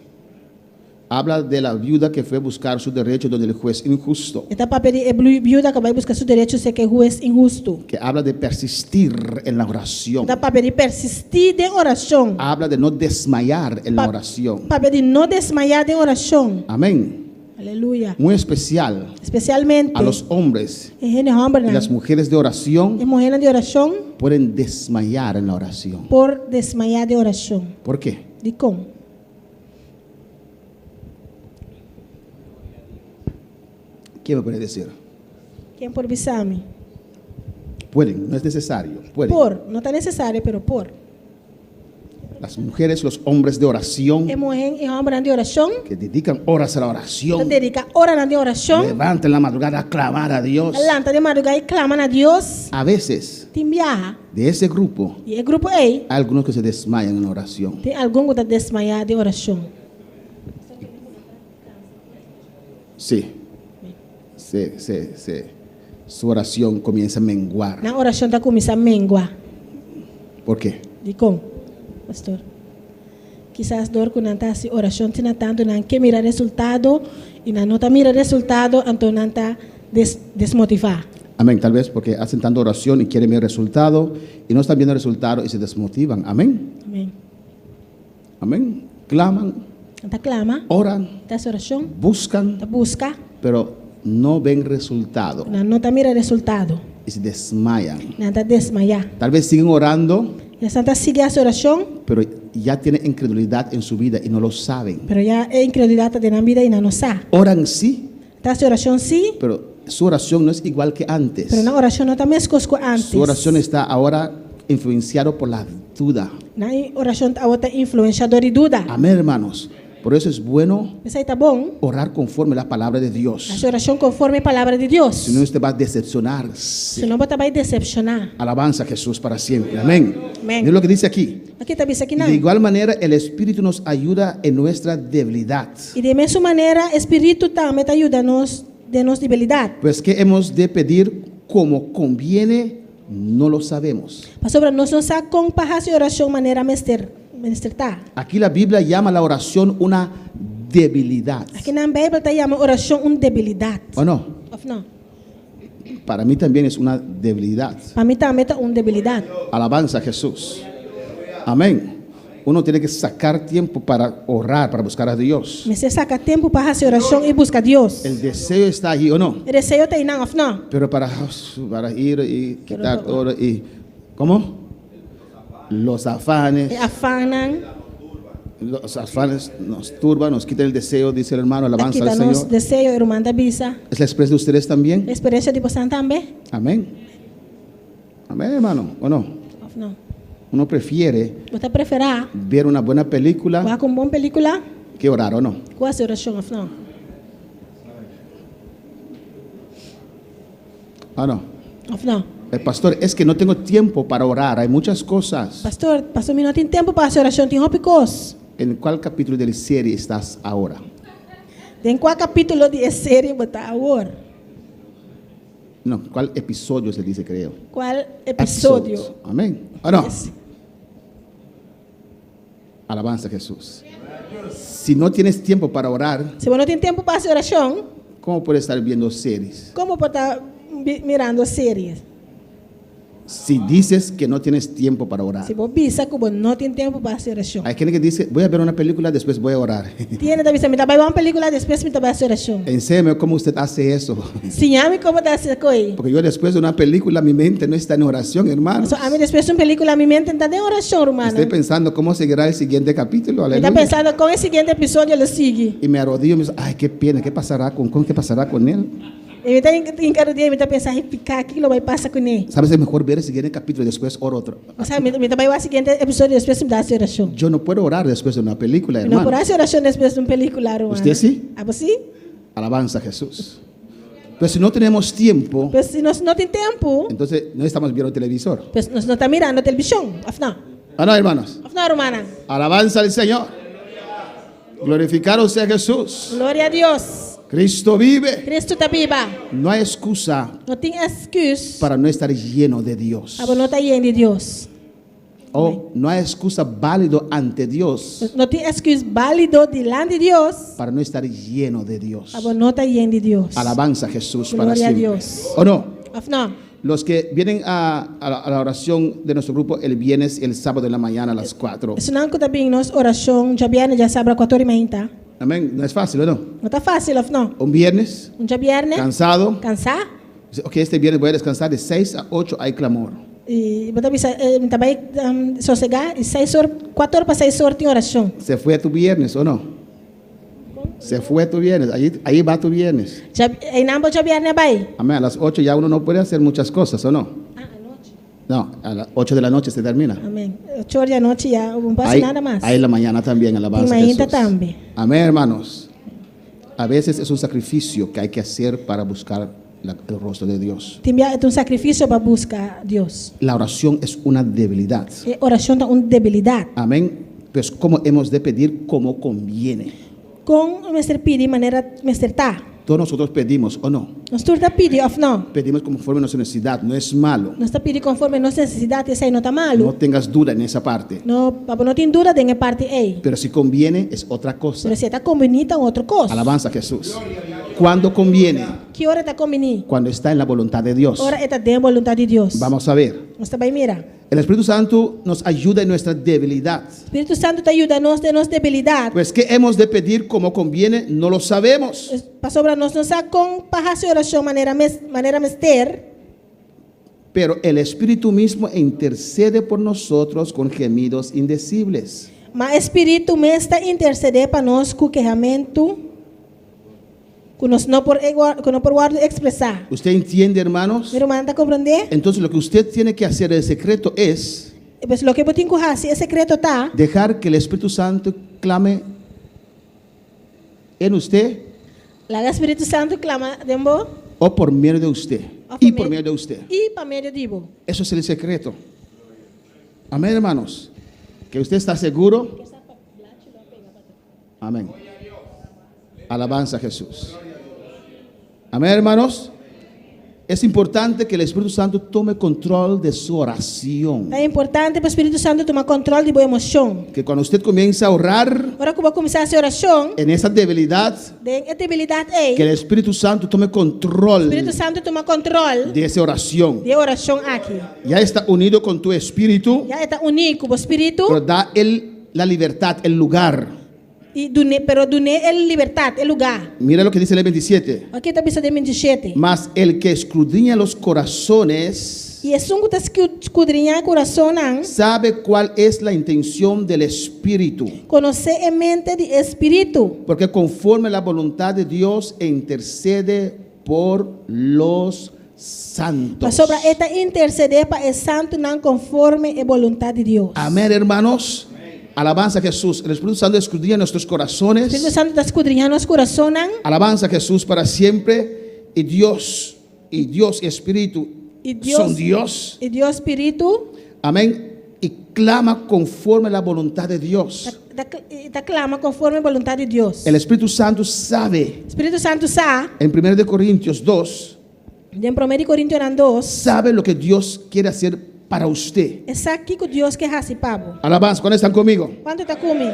Habla de la viuda que fue a buscar su derecho donde el juez injusto. E ta papia di e biuda ku a bai buska su derecho serka e hues inhustu. Que habla de persistir en la oración. E ta papia di persistí den orashon. Habla de no desmayar en la oración. Papia di no desmayá den orashon. Amén. Aleluya. Muy especial. Especialmente. A los hombres. E hende hombernan. Y las mujeres de oración. E muhénan di orashon. Pueden desmayar en la oración. Por desmayá den orashon. ¿Por qué? Dikon? ¿Quién me puede decir? Ken por bisa mi? Pueden, no es necesario. Pueden. Por, no ta nesesario, pero por. Las mujeres, los hombres de oración. E muhé i hòmbernan di orashon. Que dedican horas a la oración. Ta dediká oranan di orashon. Levantan en la madrugada a clamar a Dios. Ta lanta den madrugá i klama na Dios. A veces. Tin biaha. De ese grupo. Di e grupo ei. Hay algunos que se desmayan en oración. Tin algun ku ta desmayá den orashon. Sí. Se, se, se. Su oración comienza a menguar. Nan orashon ta kuminsá mengua. Por qué? Dikon, pastor? Kisas dor ku nan ta hasi orashon asina tantu nan ke mira resultado i nan no ta mira resultado, anto nan ta des, desmotivá. Amén. Tal vez porque hacen tanto oración y quieren ver resultado y no están viendo resultado y se desmotivan. Amén. Amén. Amén. Claman. Nan ta clama. Oran. Ta hasi orashon. Buscan. Ta buska. Pero no ven resultado. Nan no ta mira resultado. Y se desmayan. Nan ta desmayá. Tal vez siguen orando. Kisas nan ta sigui hasi orashon. Pero ya tienen incredulidad en su vida y no lo saben. Pero ya e incredulidad ta den nan bida y nan no sa. Oran sí. Ta hasi orashon sí. Pero su oración no es igual que antes. Pero nan orashon no ta meskos ku antes. Su oración está ahora influenciado por la duda. Nan orashon awor ta influenshá dor di duda. Amén, hermanos. Por eso es bueno P'esei ta bon. orar conforme la palabra de Dios. Hasi orashon konforme e palabra di Dios. Si no usted va a decepcionarse. Si no bo ta bai desepshoná. Alabanza a Jesús para siempre. Amén. Amén. Mira lo que dice aquí. Loke ta bisa Y akinan. de igual manera el Espíritu nos ayuda en nuestra debilidad. I di e mesun manera e Spiritu tambe ta yuda nos den nos debilidat. Pues qué hemos de pedir como conviene no lo sabemos. Pasobra nos no sa kon pa hasi orashon manera mester mester ta. Aquí la Biblia llama la oración una debilidad. Akinan Beibel ta yama orashon un debilidat. O no? Of no? Para mí también es una debilidad. Pa mi tambe ta un debilidat. Alabanza a Jesús. Amén. Uno tiene que sacar tiempo para orar, para buscar a Dios. Mester saka tempu pa hasi orashon i buska Dios. El deseo está allí o no. E deseo ta einan òf no? Pero para, para ir y quitar todo y ¿cómo? Los afanes. E afannan. Los afanes nos turban, nos quitan el deseo, dice el hermano, Ta alabanza al kita nos Señor. deseo, e ruman ta bisa. ¿Es la experiencia de ustedes también? Eksperensia di bosan tambe? Amén. Amén, hermano, ¿o no? Òf no? Uno prefiere Bo ta preferá ver una buena película wak un bon pelíkula que orar, ¿o no? ku hasi orashon, òf no? ¿O no? Òf no? El pastor, es que no tengo tiempo para orar, hay muchas cosas. Pastor, paso mi no tin tempu pa hasi orashon, tin hopi kos. ¿En cuál capítulo de la serie estás ahora? Den kua kapítulo di e serie bo ta awor? No, ¿cuál episodio se dice, creo? Cuál episodio? Episodes. Amén. ¿O no? Yes. Alabanza a Jesús. Si no tienes tiempo para orar, Si bo no tin tempu pa hasi orashon, ¿cómo puedes estar viendo series? kon bo por ta mirando series? Si dices que no tienes tiempo para orar. Si bo bisa ku bo no tin tempu pa hasi orashon. Hay gente que dice, voy a ver una película, después voy a orar. Tin hende ta bisa, mi ta bai wak un pelíkula, despues mi ta bai hasi orashon. Enséñame cómo usted hace eso. Siña mi kon bo ta hasi esaki. Porque yo después de una película, mi mente no está en oración, hermano. Pasobra ami despues di un pelíkula, mi mente no ta den orashon, rumannan. Estoy pensando cómo seguirá el siguiente capítulo. Mi ta Aleluya. pensando kon e siguiente episodio lo sigui. Y me arrodillo y me dice, ay, qué pena, ¿qué pasará con, con, qué pasará con él? I mi ta hinka rudia, mi ta pensa, ai piká, kiko lo bai pasa kuné? Sabes, es mejor ver el siguiente capítulo y después oro otro. Bo sa, mi ta bai wak siguiente episodio despues mi ta hasi orashon. Yo no puedo orar después de una película, Mi no por hermano. hasi orashon despues di un pelíkula, ruman. Usted sí? Abo sí? Alabanza a Jesús. Pero si no tenemos tiempo, Pues si nos no tin tempu, entonces no estamos viendo el televisor. pues nos no ta mirando televishon, òf no? ¿O no, hermanos? Òf no, rumannan? Alabanza al Señor. Glorificado sea Jesús. Gloria a Dios. Cristo vive. Kristu ta biba. No hay excusa No tin èsküs para no estar lleno de Dios. pa bo no ta yen di Dios. O no hay excusa válido ante Dios No tin èsküs bálido dilanti Dios para no estar lleno de Dios. pa bo no ta yen di Dios. Alabanza a Jesús para Gloria a siempre. Dios. ¿O no? Òf no? Los que vienen a la oración de nuestro grupo el viernes y el sábado en la mañana a las 4. Esnan ku ta bin nos orashon djabièrnè djasabra kuator i mainta. Amén. No es fácil, ¿o no? No ta fásil, òf no? Un viernes, Un djabièrnè, cansado. kansá, Dice, Ok, este viernes voy a descansar de 6 a 8 hay clamor. i bo ta bisa, eh, mi ta bai sosegá i seis or, kuator pa seis or tin orashon. Se fue tu viernes, ¿o no? Se fue tu viernes. Ahí, ahí va tu viernes. Dja, einan bo djabièrnè a bai. Amén. A las 8 ya uno no puede hacer muchas cosas, ¿o no? Ah, anochi. No, a las 8 de la noche se termina. Amén. Ocho or di anochi ya bo no por hasi Ahí, nada mas. ahí en la mañana también, alabanza a Mainta Jesús. tambe. Amén, hermanos. A veces es un sacrificio que hay que hacer para buscar el rostro de Dios. Tin bia e ta un sakrifisio pa buska Dios. La oración es una debilidad. E orashon ta un debilidat. Amén. Pues cómo hemos de pedir como conviene. Kon mester pidi manera mester ta. Todos nosotros pedimos o no. Nos tur ta pidi òf no? Pedimos conforme a nuestra necesidad. No es malo. Nos ta pidi konforme nos nesesidat, esei no ta malu. No tengas duda en esa parte. No, pa bo no tin duda den e parti ei. Pero si conviene es otra cosa. Pero si e ta kombiní ta un otro kos. Alabanza a Jesús. ¿Cuándo conviene? Ki ora e ta kombiní? Cuando está en la voluntad de Dios. Ora e ta den boluntat di Dios. Vamos a ver. Nos ta bai mira. El Espíritu Santo nos ayuda en nuestra debilidad. Spiritu Santu ta yuda nos den nos debilidat. Pues ¿qué hemos de pedir como conviene? No lo sabemos. Pasobra nos no sa kon pa hasi orashon manera mes manera mester. Pero el Espíritu mismo intercede por nosotros con gemidos indecibles. Ma e Spiritu mes ta intersedé pa nos ku kehamentu ku nos no por ku no por wòrdu ekspresá. ¿Usted entiende, hermanos? Mi ruman ta komprondé? Entonces lo que usted tiene que hacer, el secreto es Pues loke bo tin ku hasi, e sekreto ta. dejar que el Espíritu Santo clame en usted Laga Spiritu Santu klama den bo. o por medio de usted. Òf Y por medio de usted. I pa medio di bo. Eso es el secreto. Amén, hermanos. Que usted está seguro. Amén. Alabanza a Jesús. Amén, hermanos. Es importante que el Espíritu Santo tome control de su oración. Ta importante pa Spiritu Santu tuma kontròl di bo emoshon. Que cuando usted comienza a orar Ora ku bo kuminsá hasi orashon, en esa debilidad, den e debilidat ei, que el Espíritu Santo tome control Spiritu Santu tuma kontròl de esa oración. di e orashon aki. Ya está unido con tu espíritu, Ya e ta uní ku bo spiritu. pero da el, la libertad, el lugar. I dun'é, pero dun'é e libertat, e lugá. Mira lo que dice el 27. Wak kiko ta bisa den 27. Mas el que escudriña los corazones I esun ku ta skudriñá e kurasonnan. sabe cuál es la intención del Espíritu. Konosé e mente di e Spiritu. Porque conforme a la voluntad de Dios intercede por los santos. Pasobra e ta intersedé pa e santunan konforme e boluntat di Dios. Amén, hermanos. Alabanza a Jesús. El Espíritu Santo escudriña nuestros corazones. Spiritu Santu ta skudriñá nos kurasonnan. Alabanza a Jesús para siempre. Y Dios, y Dios y Espíritu Y Dios, son Dios. I Dios Spiritu. Amén. Y clama conforme a la voluntad de Dios. Ta, ta, ta klama konforme boluntat di Dios. El Espíritu Santo sabe. Spiritu Santu sa. En 1 de Corintios 2. Den Promé di Korintionan 2. Sabe lo que Dios quiere hacer para usted. E sa kiko Dios ke hasi pa bo. Alabanza, ¿cuántos están conmigo? Kuantu ta ku mi?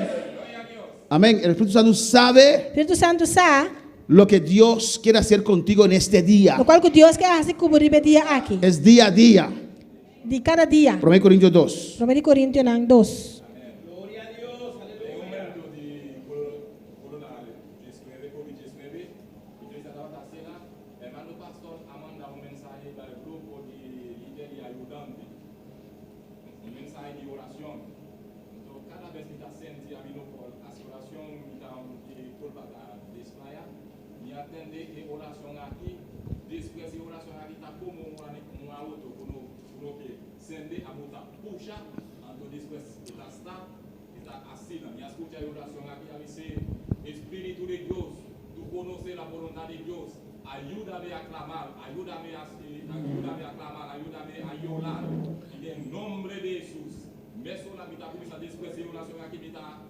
Amén. El Espíritu Santo sabe Spiritu Santu sa. lo que Dios quiere hacer contigo en este día. Lokual ku Dios ke hasi ku bo riba e dia aki. Es día a día. Di kada dia. 1 Corintios 2. Promé di Korintionan 2. Despues e oracion aki ta como un auto cu no ke cende abo ta pusha anto despues e ta start e ta asina. Mi a scucha e oracion aki a bis'e, Espiritu de Dios, tu conoce la voluntad de Dios, ayudame a clamar, ayudame a ayudame a clamar, ayudame a yorar y den nombre de Jesus. Mesora mi ta cuminsa despues e oracion aki mi ta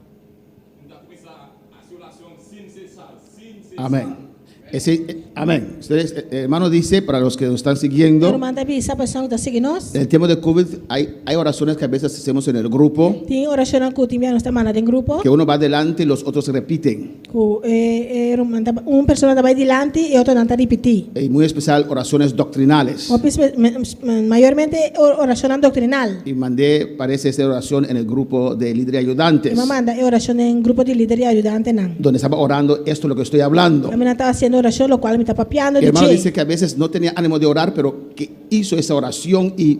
mi ta cuminsa haci oracion sin cesar, sin cesar. Amén. Ese, eh, amén. Ustedes, eh, hermano dice, para los que nos están siguiendo, Ruman ta bisa pa esnan ku ta sigui nos. en el tiempo de COVID hay, hay oraciones que a veces hacemos en el grupo, Tin orashonnan ku tin bia nos ta manda den grupo. que uno va adelante y los otros repiten. Ku e e ruman ta un persona ta bai dilanti e otronan ta ripití. Y muy especial oraciones doctrinales. Hopi mayormente orashonnan doktrinal. Y mandé, parece, esta oración en el grupo de líderes y ayudantes. Mi a manda e orashon den grupo di lider i ayudantenan. Donde estaba orando esto lo que estoy hablando. Kaminda nan ta hasiendo orashon lokual mi ta papiando di Hermano dje. dice que a veces no tenía ánimo de orar, pero que hizo esa oración y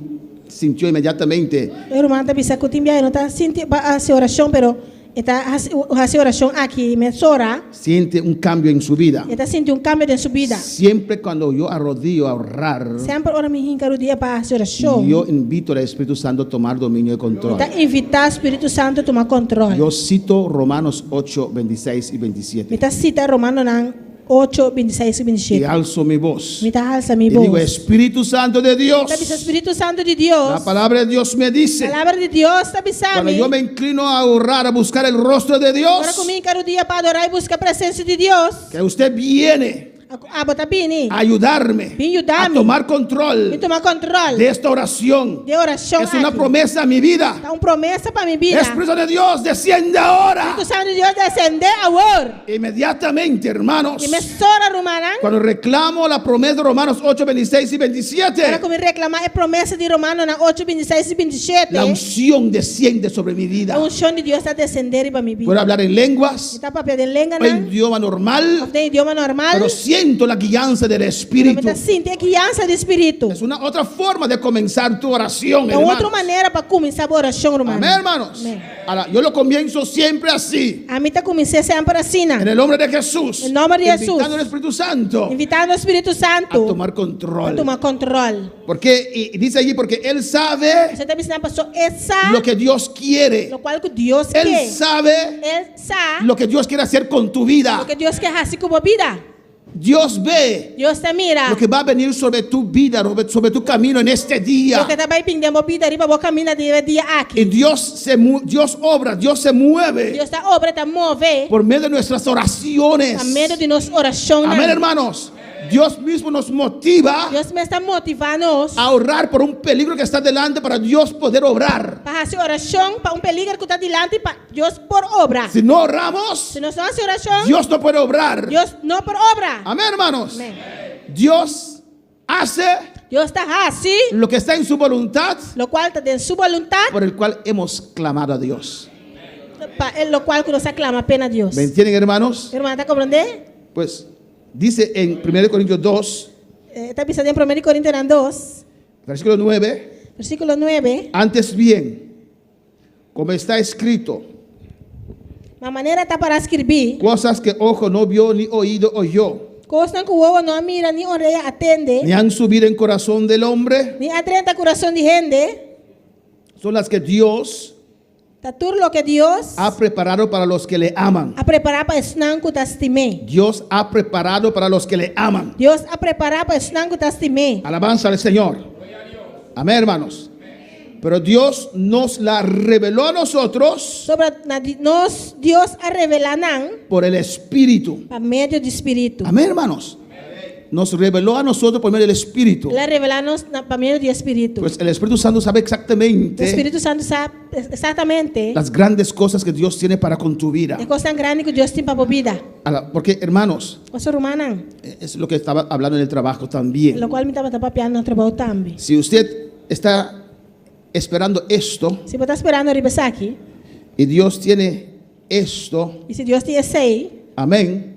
sintió inmediatamente. E ruman ta bisa ku tin biaha e no ta sinti pa hasi orashon, pero E ta hasi hasi orashon aki mesora. Siente un cambio en su vida. E ta sinti un kambio den su bida. Siempre cuando yo arrodillo a orar. Semper ora mi hinka rudia pa hasi orashon. Yo invito al Espíritu Santo a tomar dominio y control. Mi ta invitá Spiritu Santu tuma kontròl. Yo cito Romanos ocho, 26 y 27. Mi ta sita Romanonan ocho, 26 i 27. Y alzo mi voz. Mi ta alsa mi Y digo, bos. Espíritu Santo de Dios. Mi ta bisa, Spiritu Santu di Dios. La palabra de Dios me dice. Palabra di Dios ta bisa Cuando mi. yo me inclino a orar, a buscar el rostro de Dios. Ora ku mi hinka rudia pa adorá i buska presensia di Dios. Que usted viene. Abo ta bini. A ayudarme. Bin yuda A mi. tomar control. Bin tuma control. De esta oración. Di e oracion Es una aki. promesa a mi vida. Ta un promesa pa mi bida. Espíritu de Dios, desciende ahora. Spiritu Santu di Dios descende awor. Inmediatamente, hermanos. I mesora, rumannan. Cuando reclamo la promesa de Romanos 8, 26 y 27. Ora ku mi reclama e promesa di Romanonan 8, 26 i 27. La unción desciende sobre mi vida. E unshon di Dios ta descende riba mi bida. Puedo hablar en lenguas. Mi ta papia den lenganan. O idioma normal. Of den idioma normal. Pero siento la guianza del Espíritu. Pero mi ta sinti e guiansa di Spiritu. Es una otra forma de comenzar tu oración, Ta un otro hermanos. manera pa kuminsá bo orashon, ruman. Amén, hermanos. Amén. Ahora, yo lo comienzo siempre así. Ami ta kumins'é semper asina. En el nombre de Jesús. En nomber di Jesús. Invitando al Espíritu Santo. Invitando e Spiritu Santu. A tomar control. A tuma control. Porque, y dice allí, porque Él sabe. Pasobra e ta bisa paso E sa. Lo que Dios quiere. Lokual ku Dios Él ke. sabe. E sa. Lo que Dios quiere hacer con tu vida. Loke Dios ke hasi ku bo bida. Dios ve. Dios ta mira. Lo que va a venir sobre tu vida, sobre tu camino en este día. Loke ta bai bin den bo bida riba bo kaminda den e dia aki. Y Dios se Dios obra, Dios se mueve. Dios ta obra, ta move. Por medio de nuestras oraciones. Pa medio di nos orashonnan. Amén, hermanos. Dios mismo nos motiva. Dios mes ta motivá nos. A orar por un peligro que está delante para Dios poder obrar. Pa hasi orashon pa un peliger ku ta dilanti pa Dios por obra. Si no oramos, Si nos no hasi orashon, Dios no puede obrar. Dios no por obra. Amén, hermanos. Amén. Dios hace Dios ta hasi lo que está en su voluntad, lokual ta den su boluntat, por el cual hemos clamado a Dios. Pa e lokual ku nos a klama p'e na Dios. ¿Me entienden, hermanos? Hermano, ta komprondé? Pues dice en 1 Corintios 2, E ta bisa den Promé di Korintionan 2, versículo 9, versíkulo 9. Antes bien, como está escrito, Ma manera ta pará skirbí, cosas que ojo no vio ni oído oyó, Kosnan ku wowo no a mira ni orea a tende, ni han subido en corazón del hombre, ni a drenta kurason di hende, son las que Dios Ta tur loke Dios ha preparado para los que le aman. a prepará pa esnan ku ta stim'é. Dios ha preparado para los que le aman. Dios a prepará pa esnan ku ta stim'é. Alabanza al Señor. Amén, hermanos. Pero Dios nos la reveló a nosotros Sobra na nos Dios a revelá nan por el Espíritu. pa medio di Spiritu. Amén, hermanos. Nos reveló a nosotros por medio del Espíritu. El a revelá nos na, pa medio di Spiritu. Pues el Espíritu Santo sabe exactamente E Spiritu Santu sa eksaktamente las grandes cosas que Dios tiene para con tu vida. e kosnan grandi ku Dios tin pa bo bida. Porque, hermanos, Paso rumannan, es lo que estaba hablando en el trabajo también. Lokual mi tabata papiando na trabou tambe. Si usted está esperando esto Si bo ta sperando riba esaki, y Dios tiene esto, i si Dios tin esei, amén,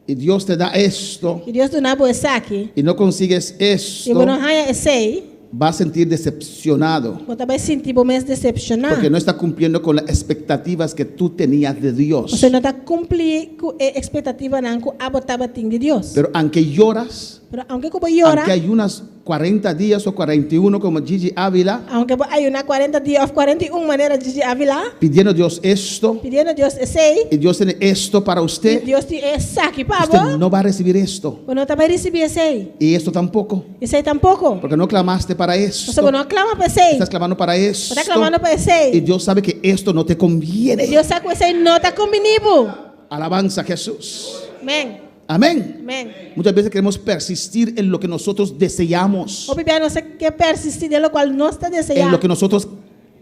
y Dios te da esto i Dios duna bo esaki, y no consigues i bo esto, no haña esei, Va a sentir decepcionado. Bo ta bai sinti bo mes desepshoná. Porque no está cumpliendo con las expectativas que tú tenías de Dios. Pasobra no ta kumpli ku e ekspektativanan ku abo tabatin di Dios. Pero aunque lloras, Pero aunke ku bo yora, aunque ayunas 40 días o 41 como Gigi Ávila, aunke bo ayuná kuarenta dia òf 41 manera Gigi Ávila, pidiendo a Dios esto, pidiendo Dios esei, y Dios tiene esto para i usted, Dios tin esaki pa usted bo, no va a recibir esto. bo no ta bai risibí esei. Y esto tampoco. Esei tampoko. Porque no clamaste para esto. Pasobra bo no a klama pa esei. Estás clamando para esto. Bo ta klamando pa esei. Y Dios sabe que esto no te conviene. Dios sa ku esei no ta kumbiní bo. Alabanza a Jesús. Amén. Amén. Amén. Muchas veces queremos persistir en lo que nosotros deseamos. Hopi bia nos ta ke persistí den lokual nos ta deseá. En lo que nosotros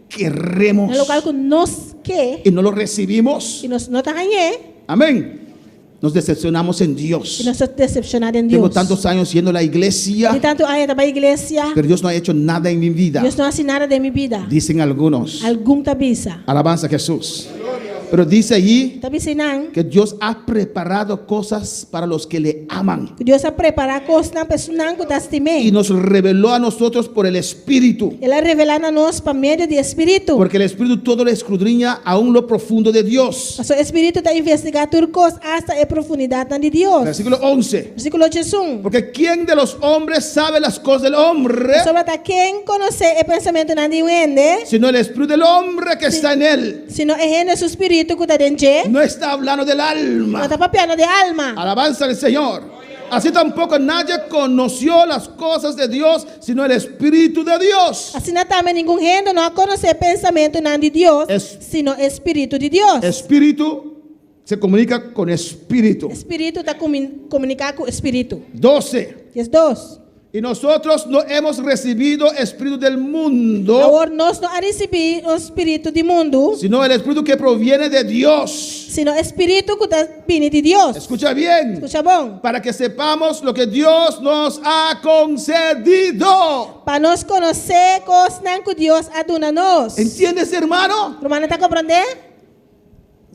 queremos. Den lokual ku nos ke. Y no lo recibimos. I nos no ta hañ'é. Amén. Nos decepcionamos en Dios. I nos ta desepshoná den Dios. Tengo tantos años yendo a la iglesia. Di tantu aña ta bai iglesia. Pero Dios no ha hecho nada en mi vida. Dios no a hasi nada den mi bida. Dicen algunos. Algun ta bisa. Alabanza a Jesús. Pero dice allí Ta bisa einan. que Dios ha preparado cosas para los que le aman. Ku Dios a prepará kosnan pa esunnan ku ta stim'é. Y nos reveló a nosotros por el Espíritu. El a revelá na nos pa medio di e Spiritu. Porque el Espíritu todo lo escudriña aún lo profundo de Dios. Pasobra e Spiritu ta investigá tur kos, asta e profundidatnan di Dios. Versículo 11. Versíkulo 11. Porque ¿quién de los hombres sabe las cosas del hombre? Pasobra ta ken konosé e pensamentunan di un hende? Sino el Espíritu del hombre que está en él. Sino e hende su spiritu ku ta den dje. No está hablando del alma. No ta papiando di alma. Alabanza al Señor. Así tampoco nadie conoció las cosas de Dios, sino el Espíritu de Dios. Asina tambe ningun hende no a konosé pensamentunan di Dios, sino e spiritu di Dios. Espíritu se comunica con espíritu. Spiritu ta komuniká ku spiritu. 12. 12. Y nosotros no hemos recibido espíritu del mundo. Awor nos no a risibí un spiritu di mundu. Sino el espíritu que proviene de Dios. Sino e spiritu ku ta bini di Dios. Escucha bien. Skucha bon. Para que sepamos lo que Dios nos ha concedido. Pa nos konosé kosnan ku Dios a duna nos. Entiendes, hermano? Rumannan ta komprondé?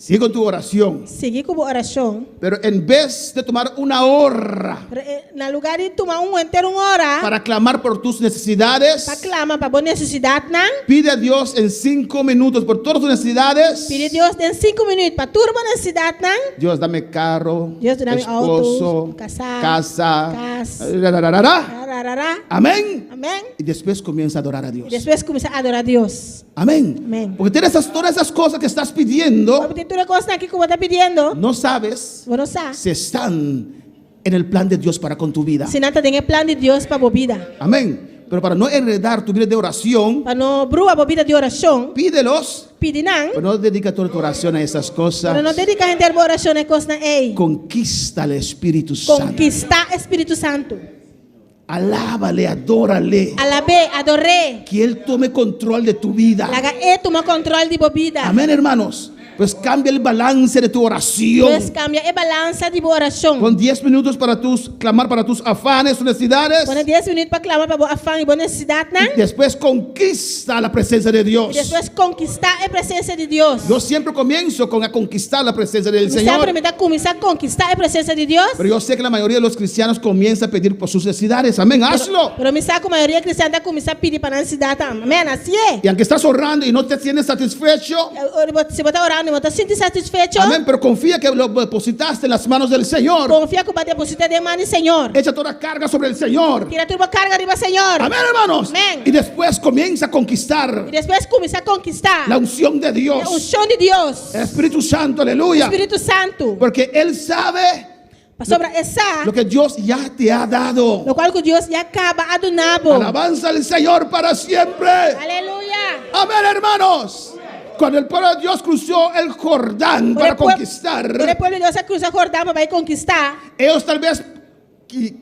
Sigue con tu oración. Sigui ku bo orashon. Pero en vez de tomar una hora. Pero na lugá di tuma un henter un ora. Para clamar por tus necesidades. Pa klama pa bo nesesidatnan. Pide a Dios en cinco minutos por todas tus necesidades. Pidi Dios den sinku minüt pa tur bo nesesidatnan. Dios dame carro, Dios duna mi esposo, outo, kasá, casa, kas, rarararara. rararara. Amén. Amén. Y después comienza a adorar a Dios. Y después kuminsá adorá Dios. Amén. Amén. Porque tienes esas, todas esas cosas que estás pidiendo. Pasobra tin tur e kosnan aki ku bo ta pidiendo. No sabes. Bo no sa. Si están en el plan de Dios para con tu vida. Si nan ta den e plan di Dios pa bo bida. Amén. Pero para no enredar tu vida de oración. Pa no brua bo bida di orashon. Pídelos. Pidi nan. Pero no dedica toda tu oración a esas cosas. Pero no dedica henter bo orashon na e kosnan ei. Conquista al Espíritu Santo. Konkistá e Spiritu Santu. Alábale, adórale. Alab'é, ador'é. Que Él tome control de tu vida. Laga E tuma control di bo bida. Amén, hermanos. Pues cambia el balance de tu oración. Pues cambia e balansa di bo oracion. Pon dies minutos para tus clamar para tus afanes, tus necesidades. Pone dies minuut pa clama pa bo afan y bo necesidadnan. Y después conquista la presencia de Dios. Y despues conquista e presencia di Dios. Yo siempre comienzo con a conquistar la presencia del Mi Señor. semper mi ta cuminsa conquista e presencia di Dios. Pero yo sé que la mayoría de los cristianos comienza a pedir por sus necesidades. Amén, hazlo. Pero mi sa ku mayoria kristian ta kuminsá pidi pa nan nesidatnan. Amén, hasié. Y aunque estás orando y no te sientes satisfecho. Si bo ta orando y bo ta sinti satisfecho. Amén, pero confía que lo depositaste en las manos del Señor. Confía ku bo a depositá den man di Señor. Echa toda carga sobre el Señor. Tira tur bo karga riba Señor. Amén, hermanos. Amén. Y después comienza a conquistar. Y despues kuminsá konkistá. La unción de Dios. E unshon di Dios. El Espíritu Santo, aleluya. Spiritu Santu. Porque Él sabe. Pasobra e sa. Lo que Dios ya te ha dado. Lokual ku Dios ya kaba a duna bo. Alabanza al Señor para siempre. Aleluya. Amén, hermanos. Cuando el pueblo de Dios cruzó el Jordán para conquistar. Ora e pueblo di Dios a krusa Jordán pa bai konkistá. Ellos tal vez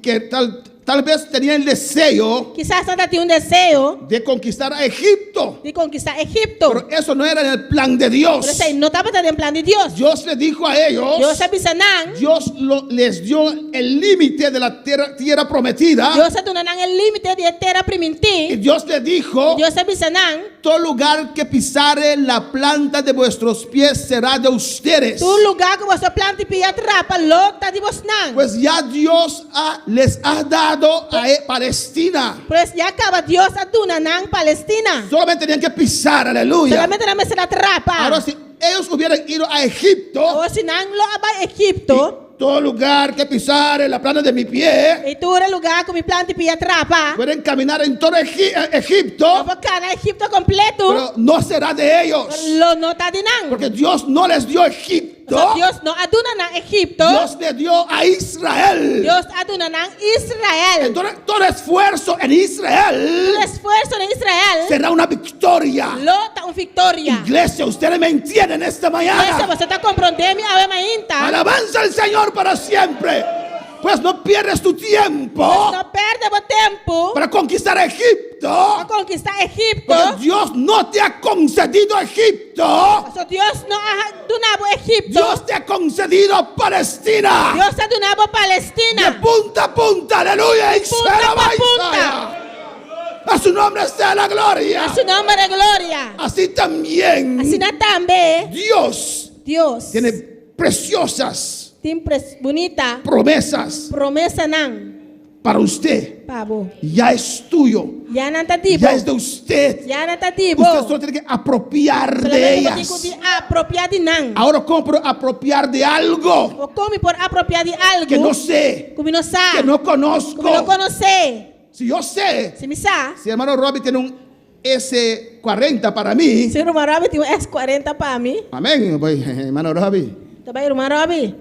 que tal tal vez tenían el deseo. Kisas nan ta tin un deseo. De conquistar a Egipto. Di konkistá Egipto. Pero eso no era en el plan de Dios. Pero esei no tabata den plan di Dios. Dios le dijo a ellos. Dios a bisa nan. Dios lo, les dio el límite de la tierra, tierra prometida. Dios a duna nan e límite di e tera primintí. Y Dios le dijo. Y Dios a bisa nan. Todo lugar que pisare la planta de vuestros pies será de ustedes. Tur lugá ku boso planta di pia trapa lo ta di bosnan. Pues ya Dios ha, les ha dado. dado a Palestina. Pues ya kaba Dios a duna nan Palestina. Solamente tenían que pisar, aleluya. Solamente nan mester a trapa. Ahora si ellos hubieran ido a Egipto, Awor si nan lo a bai Egipto, todo lugar que pisar en la planta de mi pie, i tur lugá ku mi plant'i pia trapa, pueden caminar en todo Egipto, nan por kana Egipto kompleto, pero no será de ellos. Lo no ta di nan. Porque Dios no les dio Egipto. Pasobra Dios no a duna nan Egipto. Dios le dio a Israel. Dios a duna nan Israel. Entonces, todo esfuerzo en Israel Tur esfuerso na Israel será una victoria. Lo ta un viktoria. Iglesia, ustedes me entienden esta mañana. Iglesia, boso ta komprondé mi awe mainta. Alabanza al Señor para siempre. Pues no pierdes tu tiempo. Pues no pèrdè bo tempu. Para conquistar Egipto. Pa konkistá Egipto. Porque Dios no te ha concedido Egipto. Pasobra Dios no a duna bo Egipto. Dios te ha concedido Palestina. Dios a duna bo Palestina. De punta a punta, aleluya. Di punta pa punta. A su nombre sea la gloria. Na su nòmber e gloria. Así también. Asina tambe. Dios. Dios. Tiene preciosas. Tin bunita. Promesas. Promesanan. Para usted. Pa bo. Ya es tuyo. Ya nan ta di bo. Ya es de usted. Ya nan ta di bo. Usted solo tiene que apropiar de Solamente bo ellas. tin ku di apropiá di nan. Ahora, ¿cómo puedo apropiar de algo? O kon mi por apropiá di algu. Que no sé. Ku mi no sa. Que no conozco. Ku mi no konosé. Si yo sé. Si mi sa. Si hermano Robbie tiene un S40 para mí. Si ruman Robbie tin un S40 pa mi. Amén, voy, hermano Robbie. Ta bai ruman Robbie.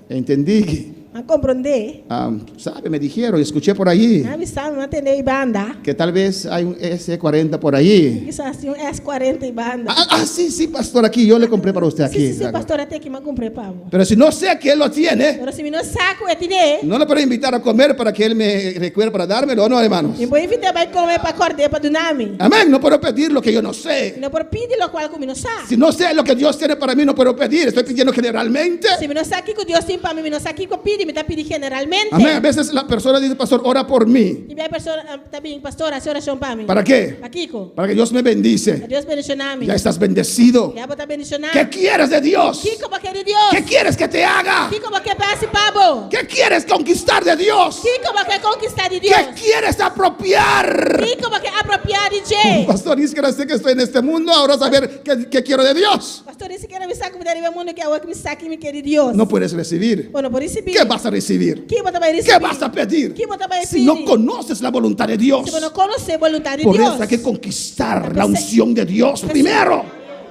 Entendí. M'a komprondé. Ah, sabe, me dijeron, escuché por allí. Nan a bisa mi, m'a tende ei banda. Que tal vez hay un S40 por allí. Kisas tin un S40 ei banda. Ah, ah, sí, sí, pastor, aquí yo le compré para usted aquí. Sí, sí, sí, pastor, at'é aki m'a kumpr'é pa bo. Pero si no sé que él lo tiene. Pero si mi no sa ku e tin'é. No le puedo invitar a comer para que él me recuerde para dármelo, ¿o no, hermanos? Mi no por invit'é bai kome pa kòrd'é pa duna mi. Amén, no puedo pedir lo que yo no sé. Mi no por pidi lokual ku mi no sa. Si no sé lo que Dios tiene para mí, no puedo pedir. Estoy pidiendo generalmente. Si mi no sa kiko Dios tin pa mi, mi no sa kiko pidi, mi ta pidi generalmente. Amén. A veces la persona dice, pastor, ora por mí. Tin bia persona ta bin, pastor, hasi orashon pa mi. ¿Para qué? Pakiko? Para que Dios me bendice. Pa Dios bendishoná mi. Ya estás bendecido. Ya bo ta bendishoná. ¿Qué quieres de Dios? Kiko bo ke di Dios? ¿Qué quieres que te haga? Kiko bo ke pa hasi pa bo? ¿Qué quieres conquistar de Dios? Kiko bo ke konkistá di Dios? ¿Qué quieres apropiar? Kiko bo ke apropiá di dje? Pastor, ni siquiera sé que estoy en este mundo, ahora saber qué quiero de Dios. Pastor, ni sikiera mi sa ku mi ta riba e mundu aki, awor ku mi sa ki mi ke di Dios. No puedes recibir. Bo no por risibí. ¿Qué vas a recibir? Ki bo ta bai risibí? ¿Qué vas a pedir? Ki bo ta bai Si no pidi? conoces la voluntad de Dios. Si bo no konosé boluntat di Por Dios. eso hay que conquistar la unción de Dios primero.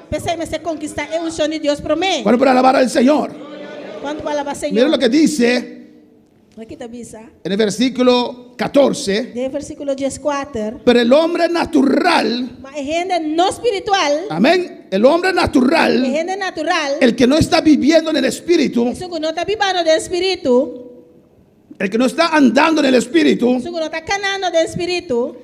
P'esei mester konkistá e unshon di Dios promé. Bueno, para alabar al Señor. Kuantu por alabá Señor? Miren lo que dice Wak kiko ta bisa. en el versículo 14. Den versíkulo dieskuater. Pero el hombre natural, Ma e hende no spiritual. amén, el hombre natural, E hende natural, el que no está viviendo en el espíritu, esun ku no ta bibando den spiritu, el que no está andando en el espíritu, esun ku no ta kanando den spiritu,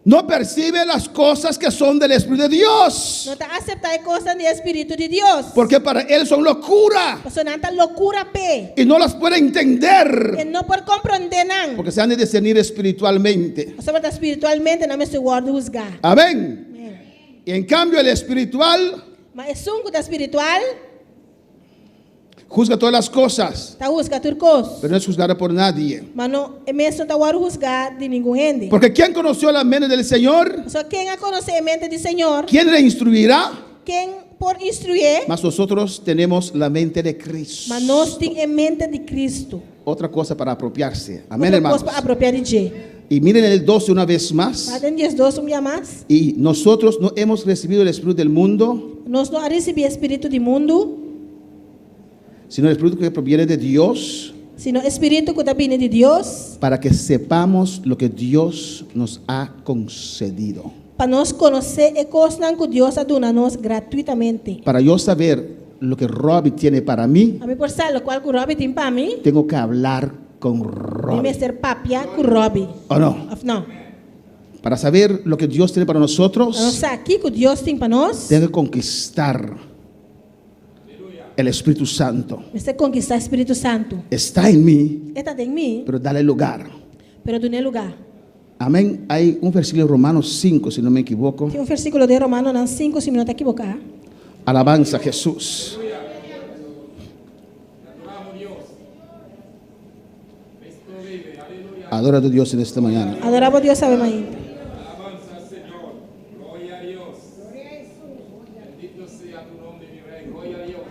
no percibe las cosas que son del Espíritu de Dios, no ta aseptá e kosnan di e spiritu di Dios. porque para él son locura Pasobra nan ta lokura p'e. y no las puede entender, E no por komprondé nan. porque se han de discernir espiritualmente. Pasobra ta spiritualmente nan mester wòrdu husgá. Amén. Y en cambio el espiritual Ma esun ku ta spiritual juzga todas las cosas, ta husga tur kos. pero no es juzgado por nadie. Ma no, e mes no ta wòrdu husgá di ningun hende. Porque ¿quién conoció la mente del Señor? Pasobra ken a konosé e mente di Señor? ¿Quién le instruirá? Ken por instruié? Mas nosotros tenemos la mente de Cristo. Ma nos tin e mente di Cristo. Otra cosa para apropiarse. Amén, Otro hermanos. kos pa apropiá di dje. Y miren el 12 una vez más. Wak den 12 un bia mas. Y nosotros no hemos recibido el Espíritu del mundo, Nos no a risibí e spiritu di mundu, sino el Espíritu que proviene de Dios, sino e spiritu ku ta bini di Dios, para que sepamos lo que Dios nos ha concedido. pa nos konosé e kosnan ku Dios a duna nos gratuitamente. Para yo saber lo que Robbie tiene para mí, Pa mi por sa lokual ku Robbie tin pa mi, tengo que hablar con mi Robbie. mester papia ku Robbie. ¿O no? Òf no? Para saber lo que Dios tiene para Pa nos nosotros, sa kiko Dios tin pa nos, tengo que conquistar el Espíritu Santo. mester konkistá Spiritu Santu. Está en mí, E ta den mi, pero dale lugar. pero dun'é lugá. Amén. Hay un versículo en Romanos 5, si no me equivoco. Tin un versíkulo den Romanonan 5, si mi no ta ekivoká. Alabanza a Jesús. Adora a tu Dios en esta mañana. Adorá bo Dios awe mainta. Alabanza al Señor. Gloria a Dios. Bendito sea tu nombre, mi Rey. Gloria a Dios.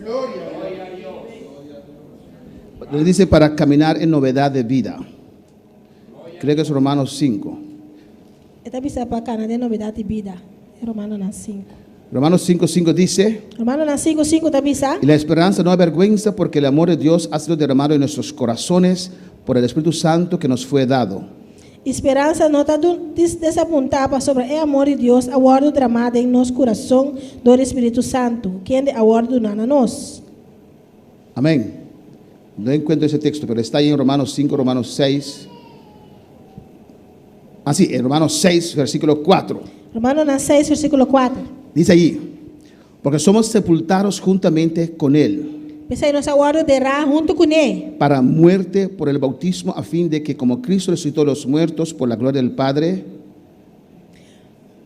Gloria a Dios. Le dice para caminar en novedad de vida. Creo que es Romanos 5. E ta bisa pa kana den novedat di bida. Romanonan 5. Romanos 5, 5 dice, Romanonan 5, 5 ta bisa. y la esperanza no avergüenza porque el amor de Dios ha sido derramado en nuestros corazones por el Espíritu Santo que nos fue dado. E speransa no ta desapuntá pasobra e amor di Dios a wòrdu dramá den nos kurason dor di Spiritu Santu, kende a wòrdu duná na nos. Amén. No encuentro ese texto, pero está ahí en Romanos 5, Romanos 6. Ah, sí, en Romanos 6, versículo 4. Romanonan 6, versíkulo 4. Dice allí, porque somos sepultados juntamente con Él P'esei nos a wòrdu derá huntu kuné. para muerte por el bautismo, a fin de que como Cristo resucitó de los muertos por la gloria del Padre,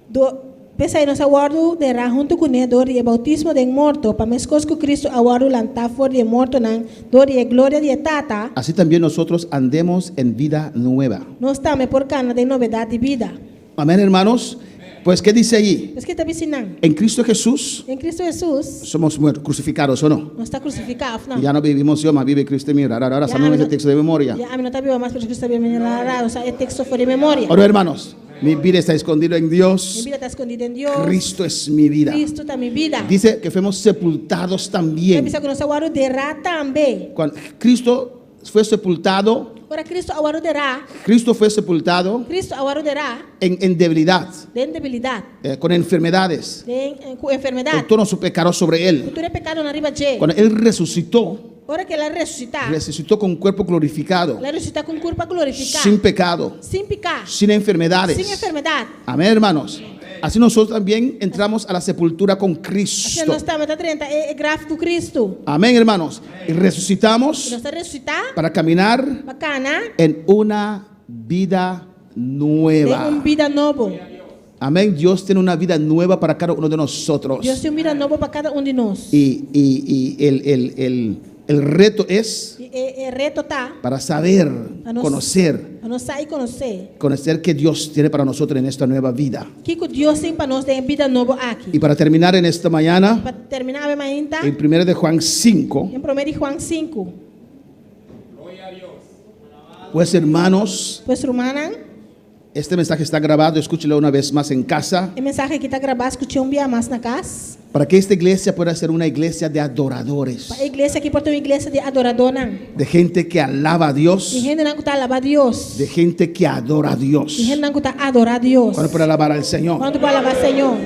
Do, p'esei nos a wòrdu derá huntu kuné dor di e boutismo den morto, pa meskos ku Kristu a wòrdu lantá for di e mortonan dor di e gloria di e Tata, así también nosotros andemos en vida nueva. nos tambe por kana den novedat di bida. Amén, hermanos. Pues, ¿qué dice allí? Pues ki ta bisa einan? En Cristo Jesús Den Kristu Hesus somos muertos, crucificados o no. nos ta krusifiká, òf no? Ya no vivimos yo, mas vive Cristo en mí. Ahora, ahora Ya sabemos ami ese no, texto de memoria. ya ami no ta biba mas, pero Kristu ta biba den mi. Ra, ra, sa e teksto for di memoria. Ahora, hermanos, mi vida está escondida en Mi Dios. bida ta skondí den Dios. Cristo es mi vida. Kristu ta mi bida. Dice que fuimos sepultados Ta también. bisa ku nos a wòrdu derá tambe. Cuando Cristo fue sepultado, Ora Kristu a wòrdu derá, Cristo fue sepultado Kristu a wòrdu derá en debilidad, den debilidat, con enfermedades, den ku enfermedat, con todo su pecado sobre ku él. tur e pekadonan riba dje. Cuando él resucitó, Ora ku el a resusitá, resucitó con un cuerpo glorificado, el a resusitá ku un kurpa glorifiká, sin pecado, sin piká, sin enfermedades. sin enfermedat. Amén, hermanos. Así nosotros también entramos a la sepultura con Asina Cristo. nos tambe ta drenta e graf ku Kristu. Amén, hermanos. Y I resucitamos nos ta resusitá para caminar pa kana en una vida den nueva. un bida nobo. Amén. Dios tiene una vida nueva para cada uno de nosotros. Dios tin un bida nobo pa kada un di nos. Y el reto es I e, e reto ta para saber, Pa nos- conocer, pa nos sa i konosé conocer que Dios tiene para nosotros en esta nueva vida. kiko Dios tin pa nos den e bida nobo aki. Y para terminar en esta mañana, Pa terminá awe mainta, en 1 de Juan 5, den promé di Juan 5. pues hermanos, Pues rumannan, este mensaje está grabado, escúchelo una vez más en casa, e mensahe aki ta grabá, skuch'é un bia mas na kas. para que esta iglesia pueda ser una iglesia de adoradores, Pa e iglesia aki por ta un iglesia di adoradónan. de gente que alaba a Dios, Di hendenan ku ta alabá Dios. de gente que adora a Dios. Di hendenan ku ta adorá Dios. Cuando puede alabar al Señor? Kuantu por alabá Señor?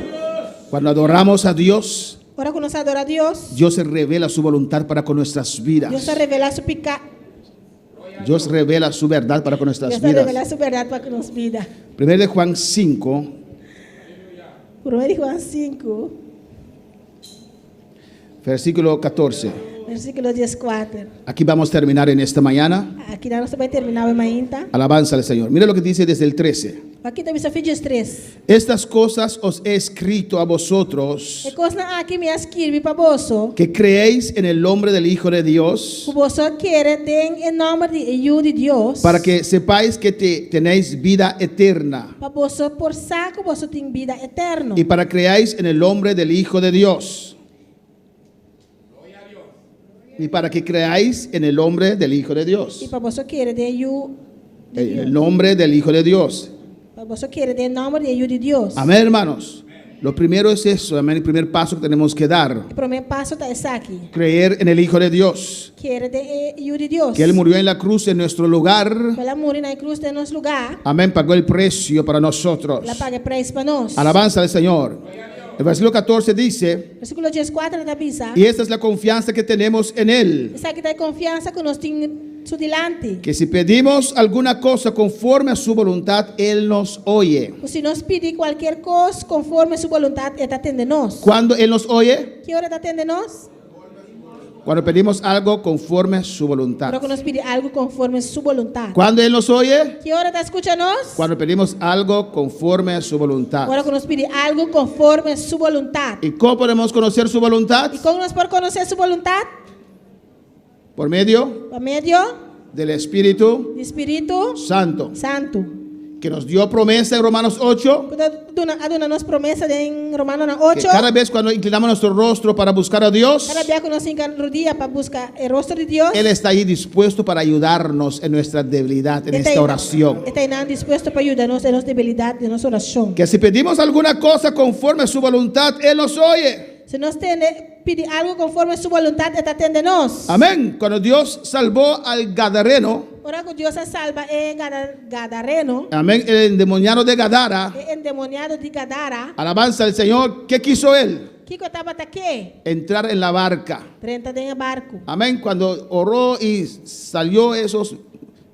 Cuando adoramos a Dios, Ora ku nos adorá Dios, Dios revela su voluntad para con nuestras vidas. Dios ta revelá su piká. Dios revela su verdad para con nuestras Dios ta revelá vidas. su bèrdat pa ku nos bida. Primero de Juan 5, Promé di Juan 5, versículo 14. versíkulo 14. Aquí vamos a terminar en esta mañana. Aki nos ta bai terminá awe mainta. Alabanza al Señor. Mira lo que dice desde el 13. Aki ta bisa for di 13. Estas cosas os he escrito a vosotros E kosnan aki mi a skirbi pa boso. que creéis en el nombre del Hijo de Dios, Ku boso kere den e nòmber di e Yu di Dios. para que sepáis que tenéis vida eterna Pa boso por sa ku boso tin bida eterno. y para creáis en el nombre del Hijo de Dios. Y para que creáis en el nombre del Hijo de Dios. I pa boso kere den Yu di En el Dios. nombre del Hijo de Dios. Pa boso kere den nòmber di e Yu di Dios. Amén, hermanos. Lo primero es eso, amén. El primer paso que tenemos que dar. E promé paso ta esaki. Creer en el Hijo de Dios. Kere den e Yu di Dios. Que Él murió en la cruz en nuestro lugar. Ku el a muri na krus den nos lugá. Amén. Pagó el precio para nosotros. El a paga e preis pa nos. Alabanza al Señor. El versículo 14 dice, Versíkulo 14 ta bisa. y esta es la confianza que tenemos en Él, Esaki ta e konfiansa ku nos tin su dilanti. que si pedimos alguna cosa conforme a su voluntad, Él nos oye. Si nos pidi kualke kos konforme su boluntat, E ta tende nos. ¿Cuándo Él nos oye? Ki ora E ta tende nos? Cuando pedimos algo conforme a su voluntad. Ora ku nos pidi algu konforme su boluntat. ¿Cuándo Él nos oye? Ki ora E ta skucha nos? Cuando pedimos algo conforme a su voluntad. Ora ku nos pidi algu konforme su boluntat. ¿Y cómo podemos conocer su voluntad? I kon nos por konosé su boluntat? Por medio Pa medio Del Espíritu Di Spiritu Santo. Santu. Que nos dio promesa en Romanos 8. Ku ta duna, a duna nos promesa den Romanonan Que 8. cada vez cuando inclinamos nuestro rostro para buscar a Dios, Kada bia ku nos hinka rudia pa buska e rostro di Dios, Él está ahí dispuesto para ayudarnos en nuestra debilidad, en E ta esta oración. E ta einan dispuesto pa yuda nos den nos debilidat, den nos orashon. Que si pedimos alguna cosa conforme a su voluntad, Él nos oye. Si nos tende, pidi algu konforme su boluntat, e ta tende nos. Amén. Cuando Dios salvó al Gadareno, Ora ku Dios a salba e Gadareno, amén, el endemoniado de Gadara, e endemoniado di Gadara, alabanza al Señor, ¿qué quiso él? kiko tabata ke? Entrar en la barca. Drenta den e barku. Amén. Cuando oró y salió esos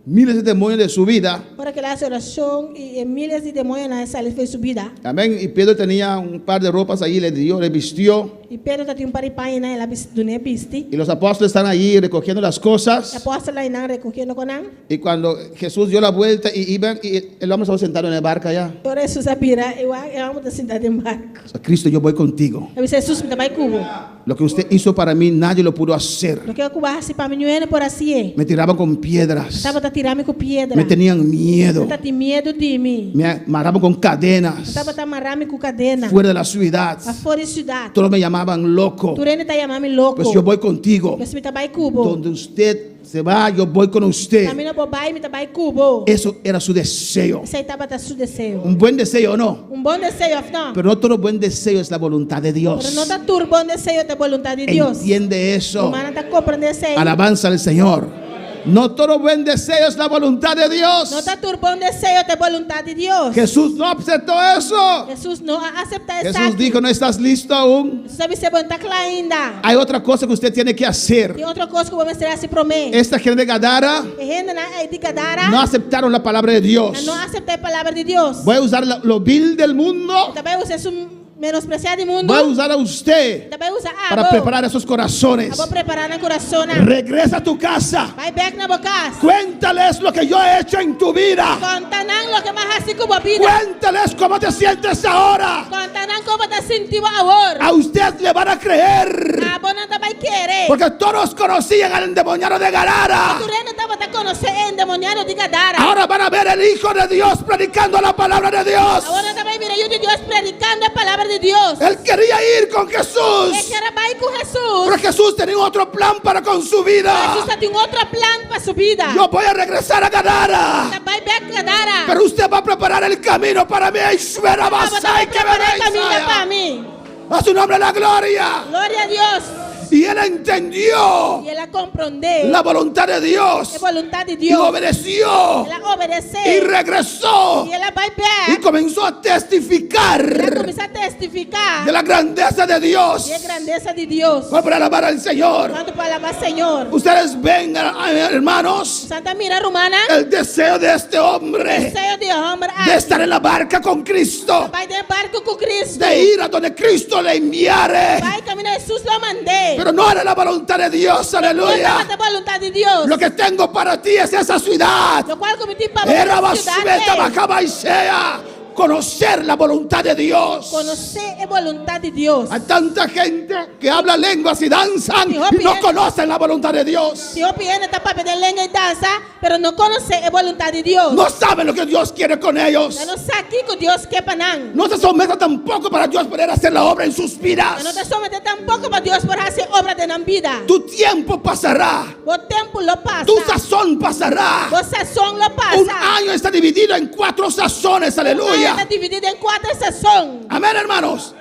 miles de demonios de su vida, Ora ku el a hasi orashon i e míles di demoñonan a sali for di su bida. amén. Y Pedro tenía un par de ropas ahí, le dio, le vistió. I Pedro tatin un par di paña einan, el a dun'é bisti. Y los apóstoles están allí recogiendo las E cosas. apòstelnan einan rekohiendo konan. Y cuando Jesús dio la vuelta y iban, y el hombre estaba sentado en la barca ya. Ora Hesus a bira, i wak e hòmber ta sintá den barku. O sea, Cristo, yo voy contigo. El a bisa, Hesus, mi ta bai ku bo. Lo que usted hizo para mí, nadie lo pudo hacer. Loke ku bo a hasi pa mi, niun hende por hasié. Me tiraban con piedras. Tabata tira mi ku piedra. Me tenían miedo. Nan tatin miedu di mi. Me amarraban con cadenas. Tabata mara mi ku kadena. Fuera de la ciudad. Pafó di siudat. Todos me llamaban loco. Tur hende ta yama mi loko. Pues yo voy contigo. Pues mi ta bai ku bo. Donde usted se va, yo voy con usted. Kaminda bo bai, mi ta bai ku bo. Eso era su deseo. Esei tabata su deseo. Un buen deseo, ¿no? Un bon deseo, òf no? Pero no todo buen deseo es la voluntad de Pero Dios. no ta tur bon deseo ta boluntat di Dios. Entiende eso. Rumannan ta komprendé esei. Alabanza al Señor. No todo buen deseo es la voluntad de Dios. No ta tur bon deseo ta boluntat di Dios. Jesús no aceptó eso. Hesus no a aseptá Jesús esaki. dijo, no estás listo aún. Hesus a bisa, Bo no ta kla ainda. Hay otra cosa que usted tiene que hacer. Tin otro kos ku bo mester hasi promé. Esta gente de Gadara E hendenan ei di Gadara no aceptaron la palabra de nan Dios. no a aseptá e palabra di Dios. Voy a usar lo vil del mundo. Mi ta bai usa esun menospresiá di mundu. Voy a usar a usted Mi ta bai usa para abo. preparar esos corazones. Abo prepará nan kurasonnan. Regresa a tu casa. Bai bèk na bo kas. Cuéntales lo que yo he hecho en tu vida. Konta nan loke m'a hasi ku bo bida. Cuéntales cómo te sientes ahora. Konta nan kon bo ta sinti bo awor. A usted le van a creer. Abo nan ta bai kere. Porque todos conocían al endemoniado de Gadara. Tur hende tabata konosé e endemoniado di Gadara. Ahora van a ver el Hijo de Dios predicando la palabra de Dios. Awor nan ta bai mira e Yu di Dios predikando e palabra di Dios. Él quería ir con Jesús. E ker a bai ku Hesus. Pero Jesús tenía otro plan para con su vida. Hesus tatin un otro plan pa su bida. Yo voy a regresar a Gadara. Mi ta bai bèk Gadara. Pero usted va a preparar el camino para mí. Abo ta bai prepará e kaminda pa mi. A su nombre la gloria. Gloria a Dios. Y él entendió I el a komprondé la voluntad de Dios. e boluntat di Y Dios. obedeció. El a obedesé. Y regresó. I el a bai bèk. Y comenzó a testificar. El a kuminsá testifiká. De la grandeza de Dios. Di e grandesa di Dios. Vamos para alabar al Señor. Kuantu pa alabá Señor. Ustedes ven, hermanos. Boso ta mira, rumannan. El deseo de este hombre. Deseo di e hòmber De estar en la barca con Cristo. Bai den barku ku Cristo. De ir a donde Cristo le enviare. Bai kaminda Hesus lo mand'é. Pero no era la voluntad de Dios, aleluya. No tabata boluntat di Dios. Lo que tengo para ti es esa ciudad. Lokual ku mi tin pa bo Era ta e siudat basubeta, ei. bajaba y sea. Conocer la voluntad de Dios. Konosé e boluntat di Dios. Hay tanta gente que habla lenguas y danzan y no conocen la voluntad de Dios. Tin hopi hende ta papia den lenga i dansa, pero no konosé e boluntat di Dios. No saben lo que Dios quiere con ellos. Nan no sa kiko Dios ke pa nan. No se someten tampoco para Dios poder hacer la obra en sus vidas. Nan no ta someté tampoko pa Dios por hasi e obra den nan bida. Tu tiempo pasará. Bo tempu lo pasa. Tu sazón pasará. Bo sazon lo pasa. Un año está dividido en cuatro sazones, aleluya. Un aña ta dividí den kuater sazon. Amén, hermanos.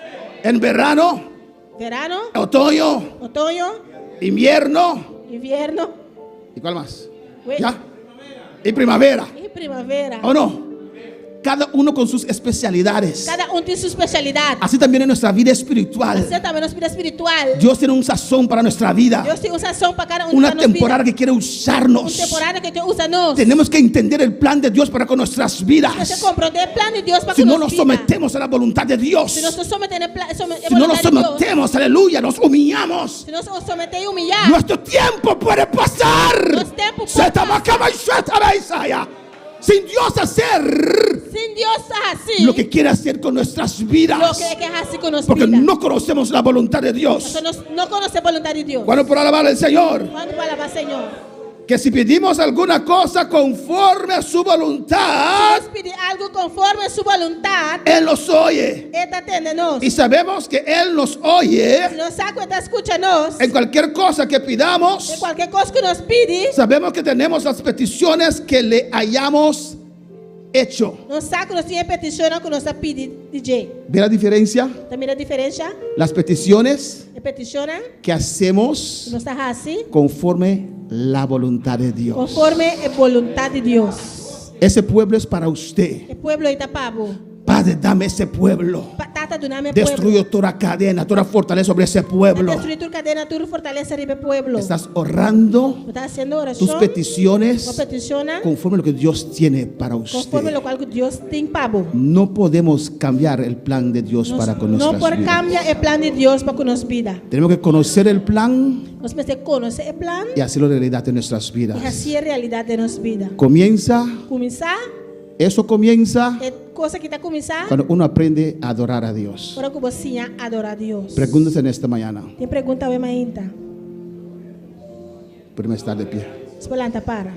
En verano, Verano, otoño, otoño, invierno. invierno. ¿Y cuál más? Wait. ¿Ya? Y primavera. I primavera. ¿O no? Cada uno con sus especialidades. Kada un tin su spesialidat. Así también en nuestra vida espiritual. Asina tambe nos bida espiritual. Dios tiene un sazón para nuestra vida. Dios tin un sazon pa kada un Una pa nos bida. temporada que quiere usarnos. Un temporada ku e ke usa nos. Tenemos que entender el plan de Dios para con nuestras vidas. Nos mester komprondé e plan di Dios pa Si ku no nos nos bida. sometemos a la voluntad de Dios. Si nos no someté na e plan, some, Si no nos boluntat di Dios. sometemos, aleluya, nos humillamos. Si nos no someté i humiyá. Nuestro tiempo puede pasar. Nos tempu por Se tamacaba y se tabaisaya. Sin Dios hacer Sin Dios hasi. lo que quiere hacer con nuestras vidas. Loke e ke hasi ku nos Porque bida. no conocemos la voluntad de Dios. Pasobra nos no konosé boluntat di Dios. Bueno, por alabar al Señor. Kuantu pa alabá Señor. Que si pedimos alguna cosa conforme a su Si voluntad, nos pidi algu konforme su boluntat, Él nos oye. E ta tende nos. Y sabemos que Él nos oye I nos sa ku E ta skucha nos. en cualquier cosa que Den pidamos. kualke kos ku nos pidi, Sabemos que tenemos las peticiones que le hayamos hecho. nos sa ku nos tin e petishonnan ku nos a pidi di dje. ¿Ve la diferencia? Ta mira e diferensha? Las peticiones E petishonnan que hacemos ku nos ta hasi conforme la voluntad de Dios. konforme e boluntat di Dios. Ese pueblo es para usted. E pueblo ei ta pa bo. Padre, dame ese pueblo. Pa, tata, duna mi e pueblo. Destruyo toda cadena, toda fortaleza sobre ese pueblo. Destruí tur kadena, tur fortalesa riba e pueblo. Estás orando Bo ta hasiendo orashon. tus peticiones Bo petishonnan conforme lo que Dios tiene para konforme usted. lokual ku Dios tin pa bo. No podemos cambiar el plan de Dios Nos para con no nuestras por vidas. kambia e plan di Dios pa ku nos bida. Tenemos que conocer el plan Nos mester konosé e plan y hacerlo realidad en nuestras i vidas. hasié realidat den nos bida. Comienza, Kuminsá, eso comienza e kos aki ta kuminsá cuando uno aprende a adorar a Dios. ora ku bo siña adorá Dios. Pregúntese en esta mañana. Tin pregunta awe mainta. Podemos estar de pie. Nos por lanta para.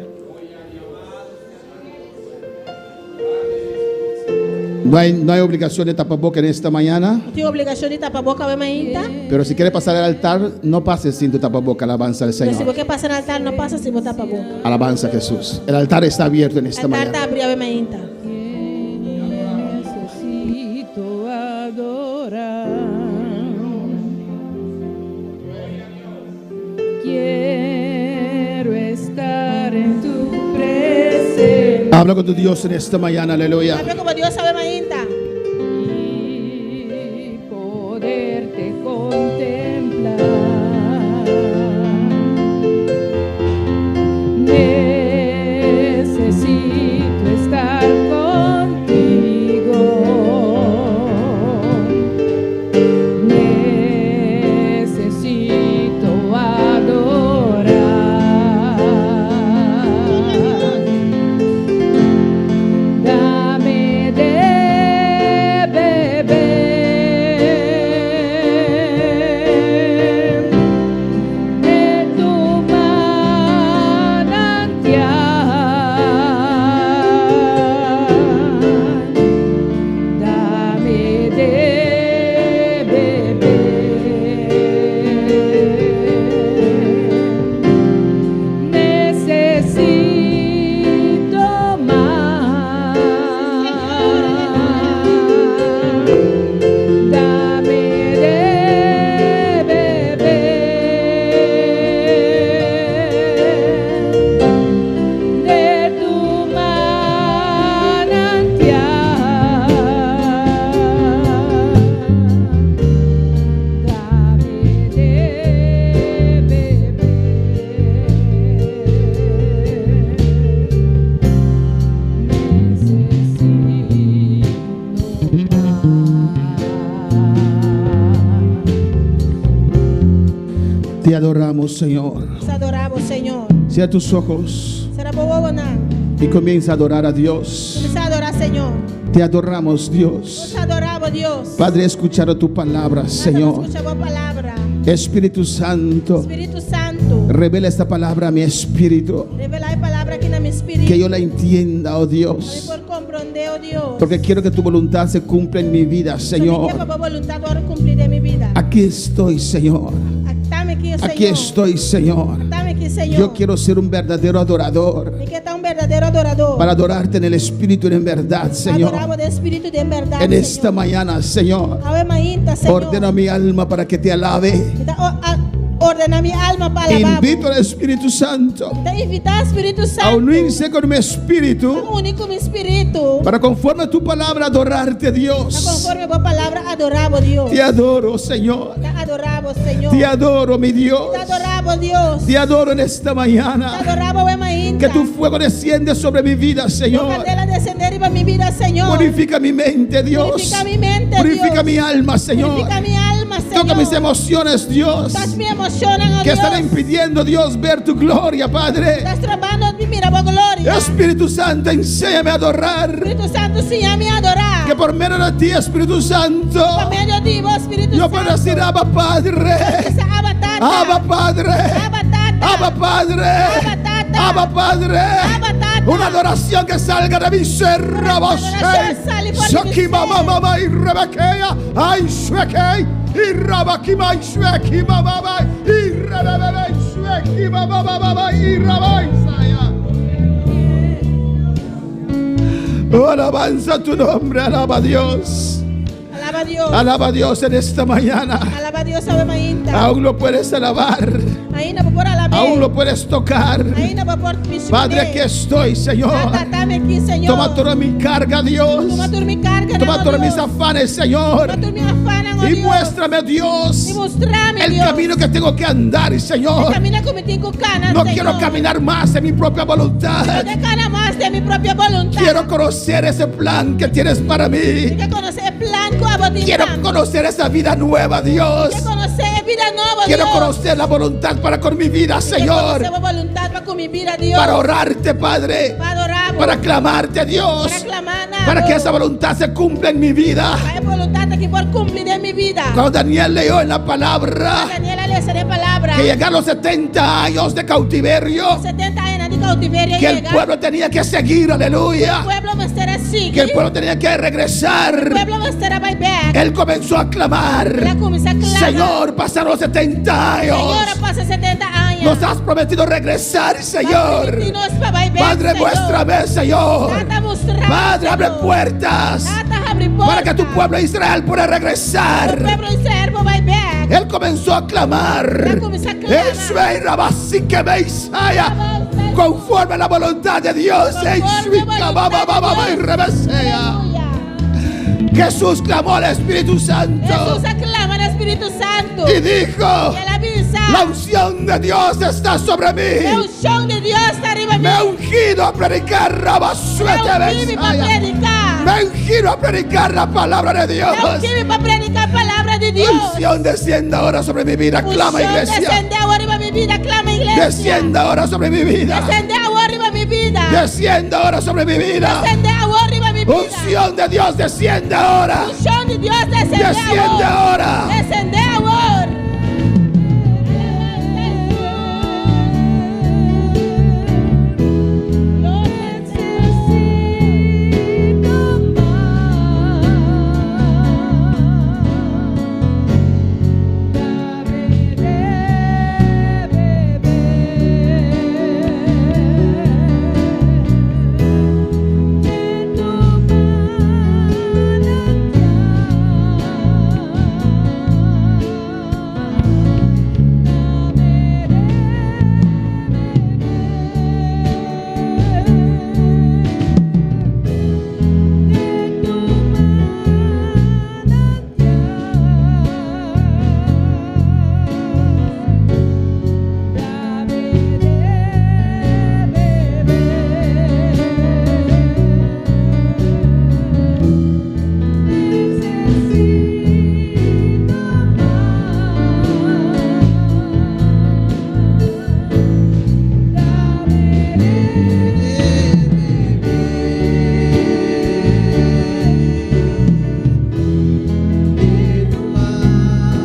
No hay, no hay obligación de tapaboca en esta mañana, No tin obligashon di tapaboka awe mainta. pero si quiere pasar al altar, no pase sin tu tapaboca. Alabanza al Pero si Señor. bo ke pasa na altar, no pasa sin bo tapaboka. Alabanza a Jesús. El altar está abierto en esta Altar mañana. ta habrí awe mainta. Necesito adorar. Quiero estar en tu presencia. Habla con tu Dios en esta mañana, aleluya. Papia ku bo Dios awe mainta. Y poderte contemplar. Necesito estar contigo. Necesito adorar. Dame de beber de tu manantial. Dame de beber. Necesito más. Dame de beber de tu manantial. Dame de beber. Necesito más. Te adoramos, Señor. Nos adorá bo, Señor. Cierra tus ojos Sera bo wowonan. y comienza a adorar a Dios. Kuminsá adorá Señor. Te adoramos, Dios. Nos ta adorá bo, Dios. Padre, he escuchado tu palabra, Señor. Skucha bo palabra. Espíritu Santo, Spiritu Santu. revela esta palabra a mi espíritu. Revelá e palabra aki na mi spiritu. Que yo la entienda, oh Pa mi Dios. por komprondé, oh Dios. Porque quiero que tu voluntad se cumpla en mi vida, Mi Señor. ke pa bo boluntat wòrdu kumplí den mi bida. Aquí estoy, Señor. Ata mi aki, Señor. Aquí estoy, Señor. Ata mi aki, Señor. Yo quiero ser un verdadero adorador. Mi ke ta un berdadero adoradó. Para adorarte en el espíritu y en verdad, Señor. Adorá bo den spiritu i den bèrdat, En esta Señor. mañana, Señor. Awe mainta, Señor. Ordena mi alma para que te alabe. Mi ta ordená mi alma pa alabá. Invito al Espíritu Santo Mi ta invitá Spiritu a Santu. unirse con mi espíritu Uni ku mi spiritu. para conforme a tu palabra adorarte, Pa Dios. konforme bo palabra adorá bo, Dios. Te adoro, Señor. Ta adorá bo, Señor. Te adoro, mi Dios. Ta adorá bo, Dios. Te adoro en esta Ta mañana. adorá bo awe mainta. Que tu fuego desciende sobre mi vida, Señor. Kandela desendé riba mi bida, Señor. Purifica mi mente, Dios. Purifiká mi mente, Purifica Dios. mi alma, Señor. Purifiká mi alma, Señor. Toca mis emociones, Dios. Toka mi emoshonnan, oh Que están Dios. impidiendo, Dios, ver tu gloria, Padre. Ta strobando di mira bo gloria. Espíritu Santo, enséñame a adorar. Spiritu Santu, siña mi adorá. Que por medio de ti, Espíritu Santo, Pa medio di bo, Spiritu yo puedo Santu. decir, Abba Padre. Bisa Abba Tata. Abba Padre. Abba Tata. Abba Padre. Abba Tata. Tata. Abba Padre. Abba, Tata. Una adoración que salga de mi ser. adoración sale por mi Shaki ser. mama mama y rebequea. Ay shuekei. Y rabakima y shueki mama mama. Y rebebebe shueki mama mama y rabaisaya. Oh, alabanza tu nombre, alaba a Dios. Alaba Dios. Alaba a Dios en esta mañana. Alaba Dios awe mainta. Aún lo puedes alabar. Ainda bo por alab'é. Aún lo puedes tocar. Ainda bo por mishi Padre, aquí estoy, Señor. Tata, t'ami aki, Señor. Toma toda mi carga, Dios. Tuma tur mi karga, Toma todos mis Dios. afanes, Señor. Tuma tur mi afannan, oh Y Dios. muéstrame, Dios, I mustra mi, el Dios. camino que tengo que andar, Señor. Kaminda ku mi tin ku kana, No Señor. quiero caminar más en mi propia voluntad. No ke kana mas den mi propio boluntat. Quiero conocer ese plan que tienes para mí. Mi ke konosé e plan ku abo tin Quiero pa mi. conocer esa vida nueva, Dios. Ke konosé e bida nobo, Quiero Dios. conocer la voluntad para con mi vida, Ke Señor. konosé bo boluntat pa ku mi bida, Dios. Para orarte, Padre. Pa adorá bo. Para clamarte, Dios. Pa klama na Para que bo. esa voluntad se cumpla en mi vida. Pa e boluntat aki por kumpli den mi bida. Cuando Daniel leyó en la palabra Daniel a lesa den palabra. que llegaron los 70 años de cautiverio, 70 aña di koutiverio que el yega. pueblo tenía que seguir, aleluya. Pueblo mester a sigui. Que el pueblo tenía que regresar. Pueblo mester a bai bèk. Él comenzó a clamar. El a kuminsá klama. Señor, pasaron los 70 años. Señor, a pasa 70 aña. Nos has prometido regresar, Señor. Nos pa bai bèk, Padre, Señor. muéstrame, Señor. Tata, mustra, Padre, abre Señor. puertas Tata, habri porta. para que tu pueblo Israel pueda regresar. Pueblo Israel por bai bèk. Él comenzó a clamar. Él comenzó a clamar. Eso es Rabasí que me Isaya. Conforme a la voluntad de Dios. Conforme a la voluntad de Y Dios. rebesea. Aleluya. Jesús clamó al Espíritu Santo Jesús a klama na Spiritu Santu. y dijo: I el a bisa. La unción de Dios está sobre E mí. unshon di Dios ta riba mi. Me ha ungido a predicar Rabasuete Me ha ungi pa Mesaya. prediká. Me ha ungido a predicar la palabra de Dios. Me ha ungi pa prediká palabra di Dios. Unción descienda ahora sobre mi vida. Clama, Unshon iglesia. desendé awor riba mi bida. Klama, iglesia. Descienda ahora sobre mi vida. Desendé awor riba mi bida. Descienda ahora sobre mi vida. Desendé awor riba mi bida. Unción de Dios desciende ahora. Unshon di Dios desendé Desciende awor. ahora. Desendé awor. Yo necesito más. Dame de beber de tu manantial. Dame de tu manantial. Dame de beber. Necesito más. Dame de beber de tu manantial.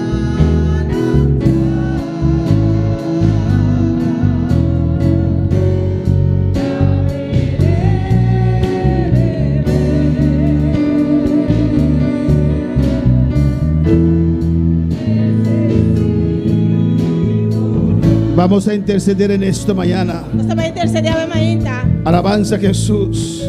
Dame de Vamos a interceder en esta mañana. Nos ta bai intersedé awe mainta. Alabanza a Jesús.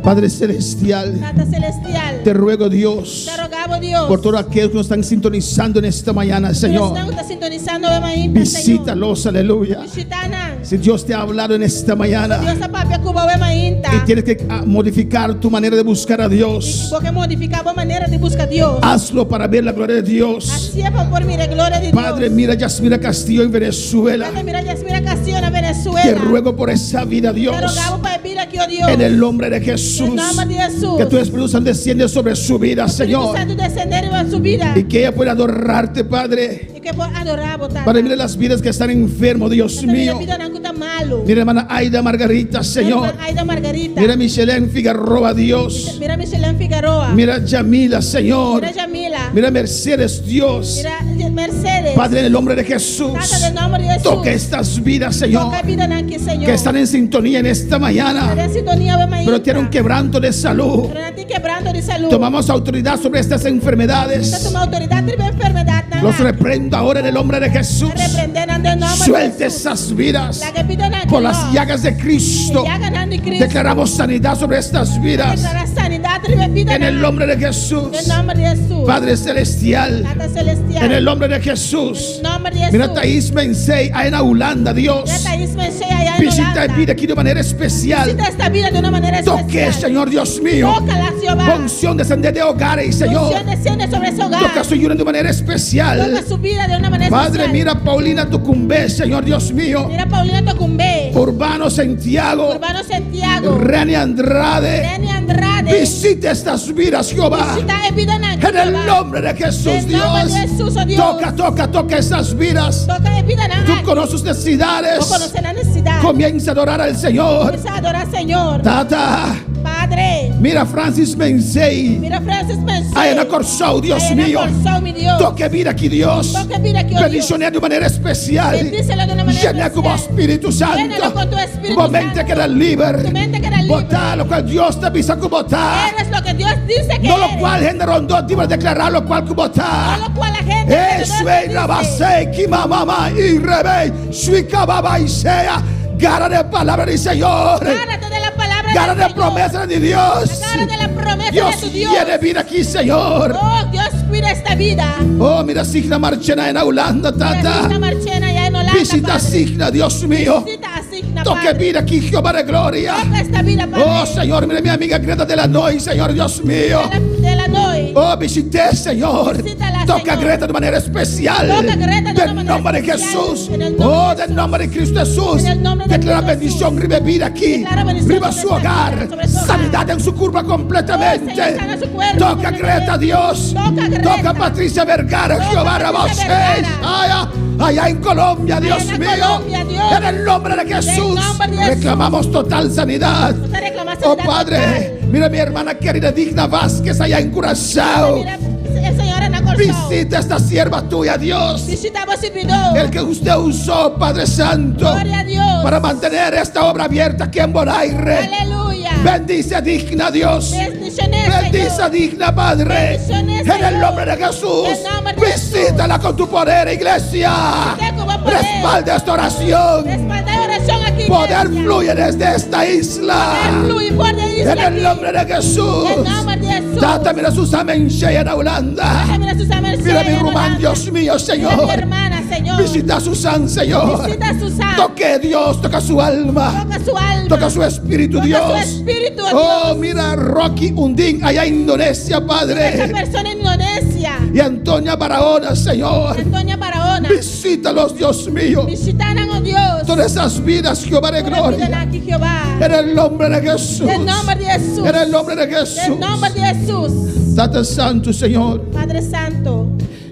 Padre Celestial, Tata Selestial. te ruego Dios Ta roga bo, Dios. por todos aquellos que nos están sintonizando en esta mañana, Señor. Esnan ta sintonisando awe mainta, Señor. Visítalos, aleluya. Bishitá nan. Si Dios te ha hablado en esta mañana Dios a papia ku bo awe mainta. y tienes que modificar tu manera de buscar a Dios, Bo ke modifiká bo manera di buska Dios. hazlo para ver la gloria de Dios. Hasié pa por mira gloria di Dios. Padre, mira a Yasmira Castillo en Venezuela. Tata, mira Yasmira Castillo na Venezuela. Te ruego por esa vida, Te Dios. roga bo pa e bida aki, oh Dios. En el nombre de Jesús. En nombre de Jesús. Que tu Espíritu Santo desciende sobre su vida, Espíritu Señor. Santo desendé riba su bida. Y que ella pueda adorarte, Padre. I ku e por adorá bo, Tata. Padre, mira las vidas que están enfermos, Dios Tata, mira mío. bidanan ku ta malu. Mira, hermana Aida Margarita, Señor. Mira Aida Margarita. Mira Michelén Figueroa, Dios. Mira Michelin Figueroa. Mira Yamila, Señor. Mira Yamila. Mira Mercedes, Dios. Mira Mercedes. Padre, en el nombre de Jesús, Tata, den nòmber di Hesus. toca estas vidas, Señor, Toka e bidanan aki, Señor. que están en sintonía en esta mañana, Den sintonia awe mainta. pero tienen un quebranto de salud. Pero nan tin kebranto di salú. Tomamos autoridad sobre estas Ta enfermedades. tuma outoridat riba enfermedatnan. Los reprendo ahora en el nombre de Jesús. Reprendé nan den nòmber di Suelte Hesus. esas vidas Laga e bidanan aki por las lòs. llagas de Cristo. E llaganan di Cristo. Declaramos sanidad sobre estas vidas Deklará sanidat riba e bidanan. en el nombre de Jesús. Den nòmber di Hesus. Padre Celestial, Tata Celestial. en el nombre de Jesús. Den nòmber di Hesus. Mira Thaís Mensei, ahí en Holanda, Dios. Mira Thaís Mensei allá en Visita Holanda. vida aquí de manera especial. Visita esta vida de una manera Toque, especial. Señor Dios mío. Tócala, Jehová. Unción descender de hogares, Señor. Unción desciende sobre ese hogar. Toca su ayuda de manera especial. Toca su vida de una manera Padre, especial. mira Paulina Tucumbé, Señor Dios mío. Mira Paulina Tucumbé. Urbano Santiago. Urbano Santiago. Reni Andrade. Reni Andrade. Visita estas vidas, Jehová. Visita e bidanan. En el nombre de Jesús, En el nombre Dios. de Jesús, oh Dios. Toca, toca, toca esas vidas. Toka e bidanan. Tú conoces sus necesidades. Bo konosé nan nesesidat. Comienza a adorar al Señor. Kuminsá adorá Señor. Tata, Padre. mira Francis Mensei. Mira Francis Mensei. Ahí en Kòrsou, Dios Allá en mío. Kòrsou, mi Dios. Toque vida aquí, Dios. Toque vida aquí, oh Dios. Bendicioné de manera especial. Bendícelo de una manera Llena con especial. Espíritu Santo. Llénalo con tu Espíritu Bo mente Santo. keda liber. Tu mente queda libre. Bo ta loke Dios ta bisa ku bo ta. Eres lo que Dios dice que No lo eres. cual hende rondó di bo deklará lokual ku bo ta. No lo cual la gente Eso es la base, kima mama y rebe, suika baba y sea. Gara de palabra del Señor. Gárrate de la palabra Gara del de Señor. promesa de Dios. Gárrate de la promesa Dios de tu Dios. tiene vida aquí, Señor. Oh, Dios cuida esta vida. Oh, mira Signa Marchena en Holanda, Mira tata. Signa Marchena allá en Holanda. Visita Padre. Signa, Dios mío. Visita a Signa, Toque Padre. vida aquí, Jehová de gloria. Toca esta vida, Padre. Oh, Señor, mira mi amiga Greta de la Noy, Señor, Dios mío. De la Noy. Oh, visité, Señor. Visítala, Toca a Señor. Greta de manera especial. Toca a Greta de Del una manera nombre de especial. Jesús. En el nombre Oh, de del Jesús. nombre de Cristo Jesús. En el nombre de Declara Cristo bendición, Jesús. riba vida aquí. Declara bendición Riba sobre su esta hogar. vida, sobre su hogar. Sanidad en su curva completamente. Oh, Señor, sana su cuerpo Toca a Greta, completamente. Dios. Toca a Greta. Toca a Patricia Vergara, Toca a Jehová Patricia Rabosés. Vergara. Allá, allá en Colombia, Dios en mío. Colombia, Dios. En el nombre de Jesús. nombre de Jesús. Reclamamos total sanidad. Usted reclama Oh sanidad Padre, total. mira mi hermana querida Digna Vázquez allá en Curazao. Mira, el Señor en Kòrsou. Visita esta sierva tuya, Dios. Visita bo sirbidó. El que usted usó, Padre Santo, Gloria a Dios. para mantener esta obra abierta aquí en Bonaire. Aleluya. Bendice a Digna, Dios. Bendiciones, Bendice a Señor. Digna, Padre. Bendiciones, En el Señor. nombre de Jesús. En el nombre de Visítala con tu poder, iglesia. Visita con tu poder. Respalda esta oración. Respalda la oración aquí. Poder iglesia. fluye desde esta isla. Poder fluye por la isla En el aquí. nombre de Jesús. En el nombre de Jesús. Tata, mira Susana Menche en Holanda. Tata, mira Susana Menche Mira mi en Román, Holanda. Dios mío, Mira mi Señor. hermana, Señor. Visita a Susan, Señor. Visita a Susan. Toque Dios, toca su alma. Toca su alma. Toca su espíritu, Toca Dios. su espíritu, Oh, Dios. mira a Rocky Undín allá en Indonesia, Esa Padre. persona en Indonesia. Y Antonia Barahona, Señor. Antonia Barahona. Visítalos, Dios mío. Visitaran, oh Dios. Todas esas vidas, Jehová de Todas vidas gloria. aquí, Jehová. En el nombre de Jesús. En el nombre de Jesús. En el nombre de En Jesús. el nombre de Jesús. Tata Santo, Señor. Padre Santo.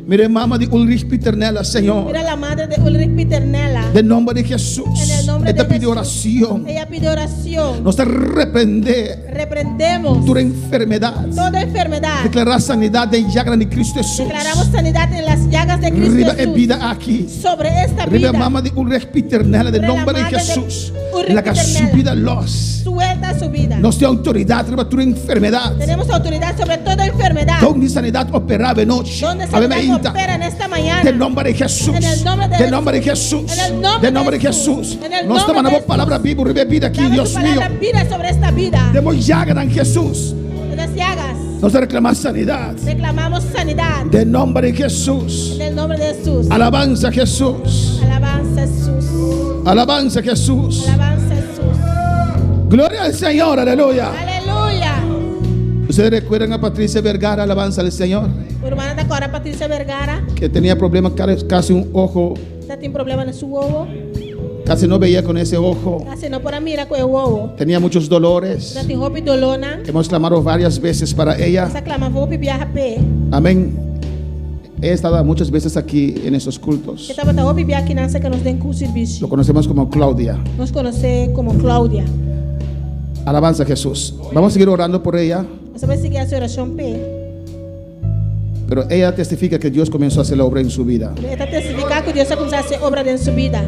Mire, mamá de Ulrich Peternella, Señor. Mira la madre de Ulrich Peternella. Del nombre de Jesús. En el nombre Ella de pide Jesús. oración. Ella pide oración. Nos reprende Reprendemos toda enfermedad. toda enfermedad. Declarar sanidad de llaga de Cristo Jesús. Declaramos sanidad en las llagas de Cristo Riba e Jesús. vida aquí. Sobre esta Riba vida. mama de Ulrich Peternella, del Sobre la nombre de madre de Jesús. Ulrich La que su Peternella. vida los. Suelta su vida. Nos dio autoridad riba toda enfermedad. Tenemos autoridad sobre toda enfermedad. Donde sanidad operaba en noche. Donde Ave sanidad Mainta. opera en esta mañana. Del nombre de Jesús. En el nombre de Del nombre de Jesús. En el nombre Del nombre de de Jesús. Jesús. En el Nos nombre tomamos de Jesús. palabra viva y vida aquí, Dame tu Dios mío. palabra vida sobre esta vida. Demos llaga en Jesús. De las llagas. Nos reclamamos sanidad. Reclamamos sanidad. Del nombre de Jesús. En el nombre de Jesús. Alabanza a Jesús. Alabanza a Jesús. Alabanza a Jesús. Alabanza a Jesús. Gloria al Señor, aleluya. Aleluya. Ustedes recuerdan a Patricia Vergara, alabanza al Señor, Hermana ta kòrda Patricia Vergara. que tenía problemas, casi un ojo, Tabatin problema na su wowo. casi no veía con ese ojo, Kasi no por a mira ku e wowo. tenía muchos dolores. Tabatin hopi dolónan. Hemos clamado varias veces para ella. Nos a klama hopi biaha p'e. Amén. He estado muchas veces aquí en esos cultos. E tabata hopi biaha akinan serka nos den servisio. Lo conocemos como Claudia. Nos konos'é komo Claudia. Alabanza a Jesús. Vamos a seguir orando por ella, Nos ta bai sigui hasi orashon p'e. Pero ella testifica que Dios comenzó a hacer la obra en su vida. E ta testifiká ku Dios a kuminsá hasi obra den su bida.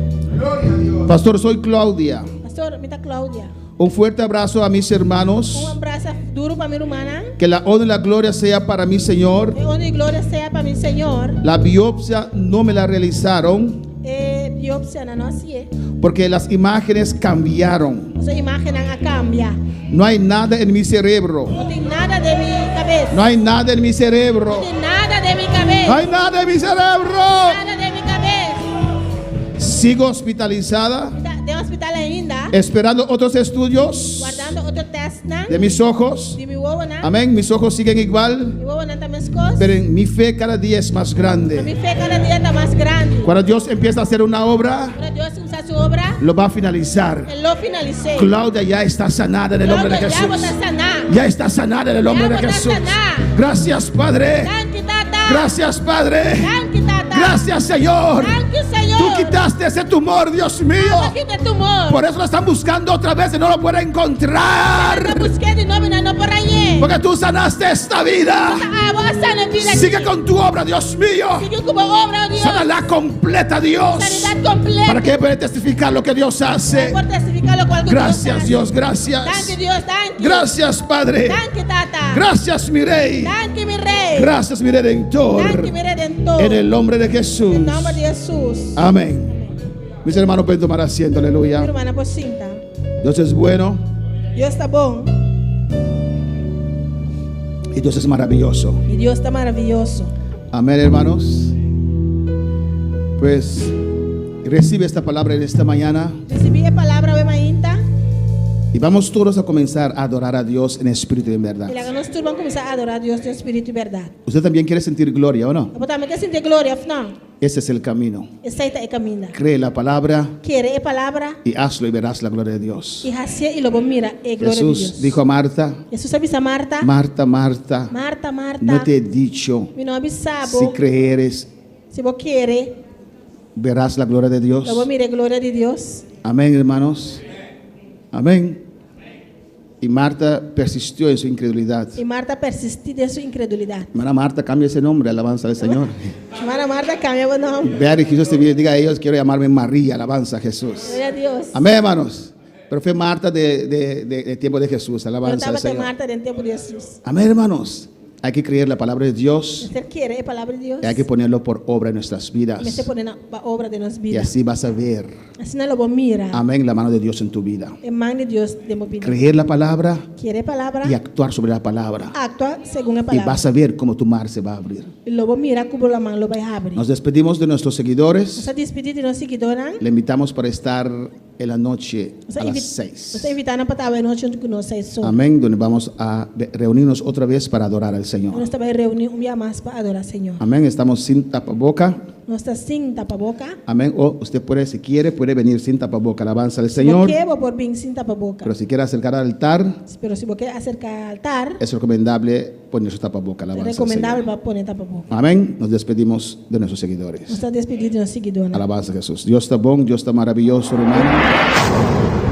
Pastor, soy Claudia. Pastor, mi ta Claudia. Un fuerte abrazo a mis Un hermanos. brasa duru pa mi rumannan. Que la honra y la gloria sea para mi Señor. E honor i gloria sea pa mi Señor. La biopsia no me la realizaron E biopsia nan no a hasié. porque las imágenes cambiaron. Pasobra imágennan a kambia. No hay nada en mi cerebro. No tin nada den mi kabes. No hay nada en mi cerebro. No tin nada den mi kabes. No hay nada en mi cerebro. Nada den mi kabes. Sigo hospitalizada Mi ta den hospital ainda. esperando otros estudios Wardando otro tèstnan. de mis ojos. Di mi wowonan. Amén. Mis ojos siguen igual, Mi wowonan ta meskos. pero en mi fe cada día es más Mi grande. fe kada dia ta mas grandi. Cuando Dios empieza a hacer una obra, Ora Dios kuminsá su obra, lo va a finalizar. E lo finalis'é. Claudia ya está sanada en el nombre de Claudia, ya Jesús. bo ta saná. Ya está sanada en el nombre Ya de bo ta Jesús. saná. Gracias, Padre. Danki, Tata. Gracias, Padre. Danki, Tata. Gracias, Señor. Danki, Señor. Tú quitaste ese tumor, Dios mío. Bo a kita e tumor. Por eso lo están buscando otra vez y no lo pueden encontrar. Ta busk'é di nobo, nan no por hañ'é. Porque tú sanaste esta vida. Abo a sana e bida. Sigue con tu obra, Dios mío. Sigui ku bo obra, oh Dios. Sánala completa, Dios. Sanidat kompleto. Para que pueda testificar lo que Dios hace. Por testifiká loke Dios Gracias, hasi. Dios. Gracias. Danki, Dios. Danki. Gracias, Padre. Danki, Tata. Gracias, mi Rey. Danki, mi Rei. Gracias, mi Redentor. Danki, mi Redentor. En el nombre de Jesús. Den nòmber di Hesus. Amén. Mis hermanos pueden tomar asiento, Mi aleluya. rumannan por sinta. Dios es bueno Dios ta bon. y Dios es maravilloso. I Dios ta maravioso. Amén, hermanos. Pues recibe esta palabra en esta mañana Risibí e palabra awe mainta. y vamos todos a comenzar a adorar a Dios en espíritu y en verdad. I laga nos tur ban kuminsá adorá Dios den spiritu i bèrdat. Usted también quiere sentir gloria, ¿o no? Abo tambe ke sinti gloria, òf no? Ese es el camino. Esei ta e kaminda. Cree la palabra Kere e palabra y hazlo y verás la gloria de Dios. i hasié i lo bo mira e gloria di Jesús Dios. dijo a Marta, Hesus a bisa Marta, Marta, Marta, Marta, Marta, no te he dicho, mi no a bisa bo, si creeres, si bo kere, verás la gloria de Dios. lo bo mira e gloria di Dios. Amén, hermanos. Amén. Y Marta persistió en su incredulidad. I Marta a persistí den su inkredulidat. Hermana Marta, cambia ese nombre, alabanza al Señor. Hermana Marta, kambia bo nòmber. Vea, Jesús te diga a ellos, quiero llamarme María, alabanza a Jesús. Gloria na Dios. Amén, hermanos. Pero fue Marta de, de- de- de tiempo de Jesús, Pero alabanza al tabata Señor. Marta den tempu di Hesus. Amén, hermanos. Hay que creer la palabra de Dios Mester kere e palabra di Dios. y hay que ponerlo por obra en nuestras vidas. Mester pon'é na obra den nos Y bida. así vas a ver, Asina lo bo mira. amén, la mano de Dios en tu vida. E man di Dios den bo bida. Creer la palabra Kere e palabra. y actuar sobre la palabra. Aktua segun e Y palabra. vas a ver cómo tu mar se va a abrir. I lo bo mira kon bo laman lo bai habri. Nos despedimos de nuestros seguidores. Nos ta despedí di nos siguidónan. Le invitamos para estar en la noche Nos a las Nos 6. ta invitá nan pa ta anochi huntu ku nos seis or. Amén, donde vamos a reunirnos otra vez para adorar al Señor. Nos ta bai reuní un bia mas pa adorá Señor. Amén, estamos sin tapaboca. Nos ta sin tapaboka. Amén. O usted puede, si quiere, puede venir sin tapaboca. Alabanza al Si Señor. bo ke, bo por bin sin tapaboka. Pero si quiere acercar al altar, Pero si bo ke aserká altar, es recomendable poner su tapaboca. Alabanza al rekomendabel Señor. pa pone tapaboka. Amén. Nos despedimos de nuestros seguidores. Nos ta despedí di nos siguidónan. Alabanza a Jesús. Dios está bueno, Dios está maravilloso, hermano.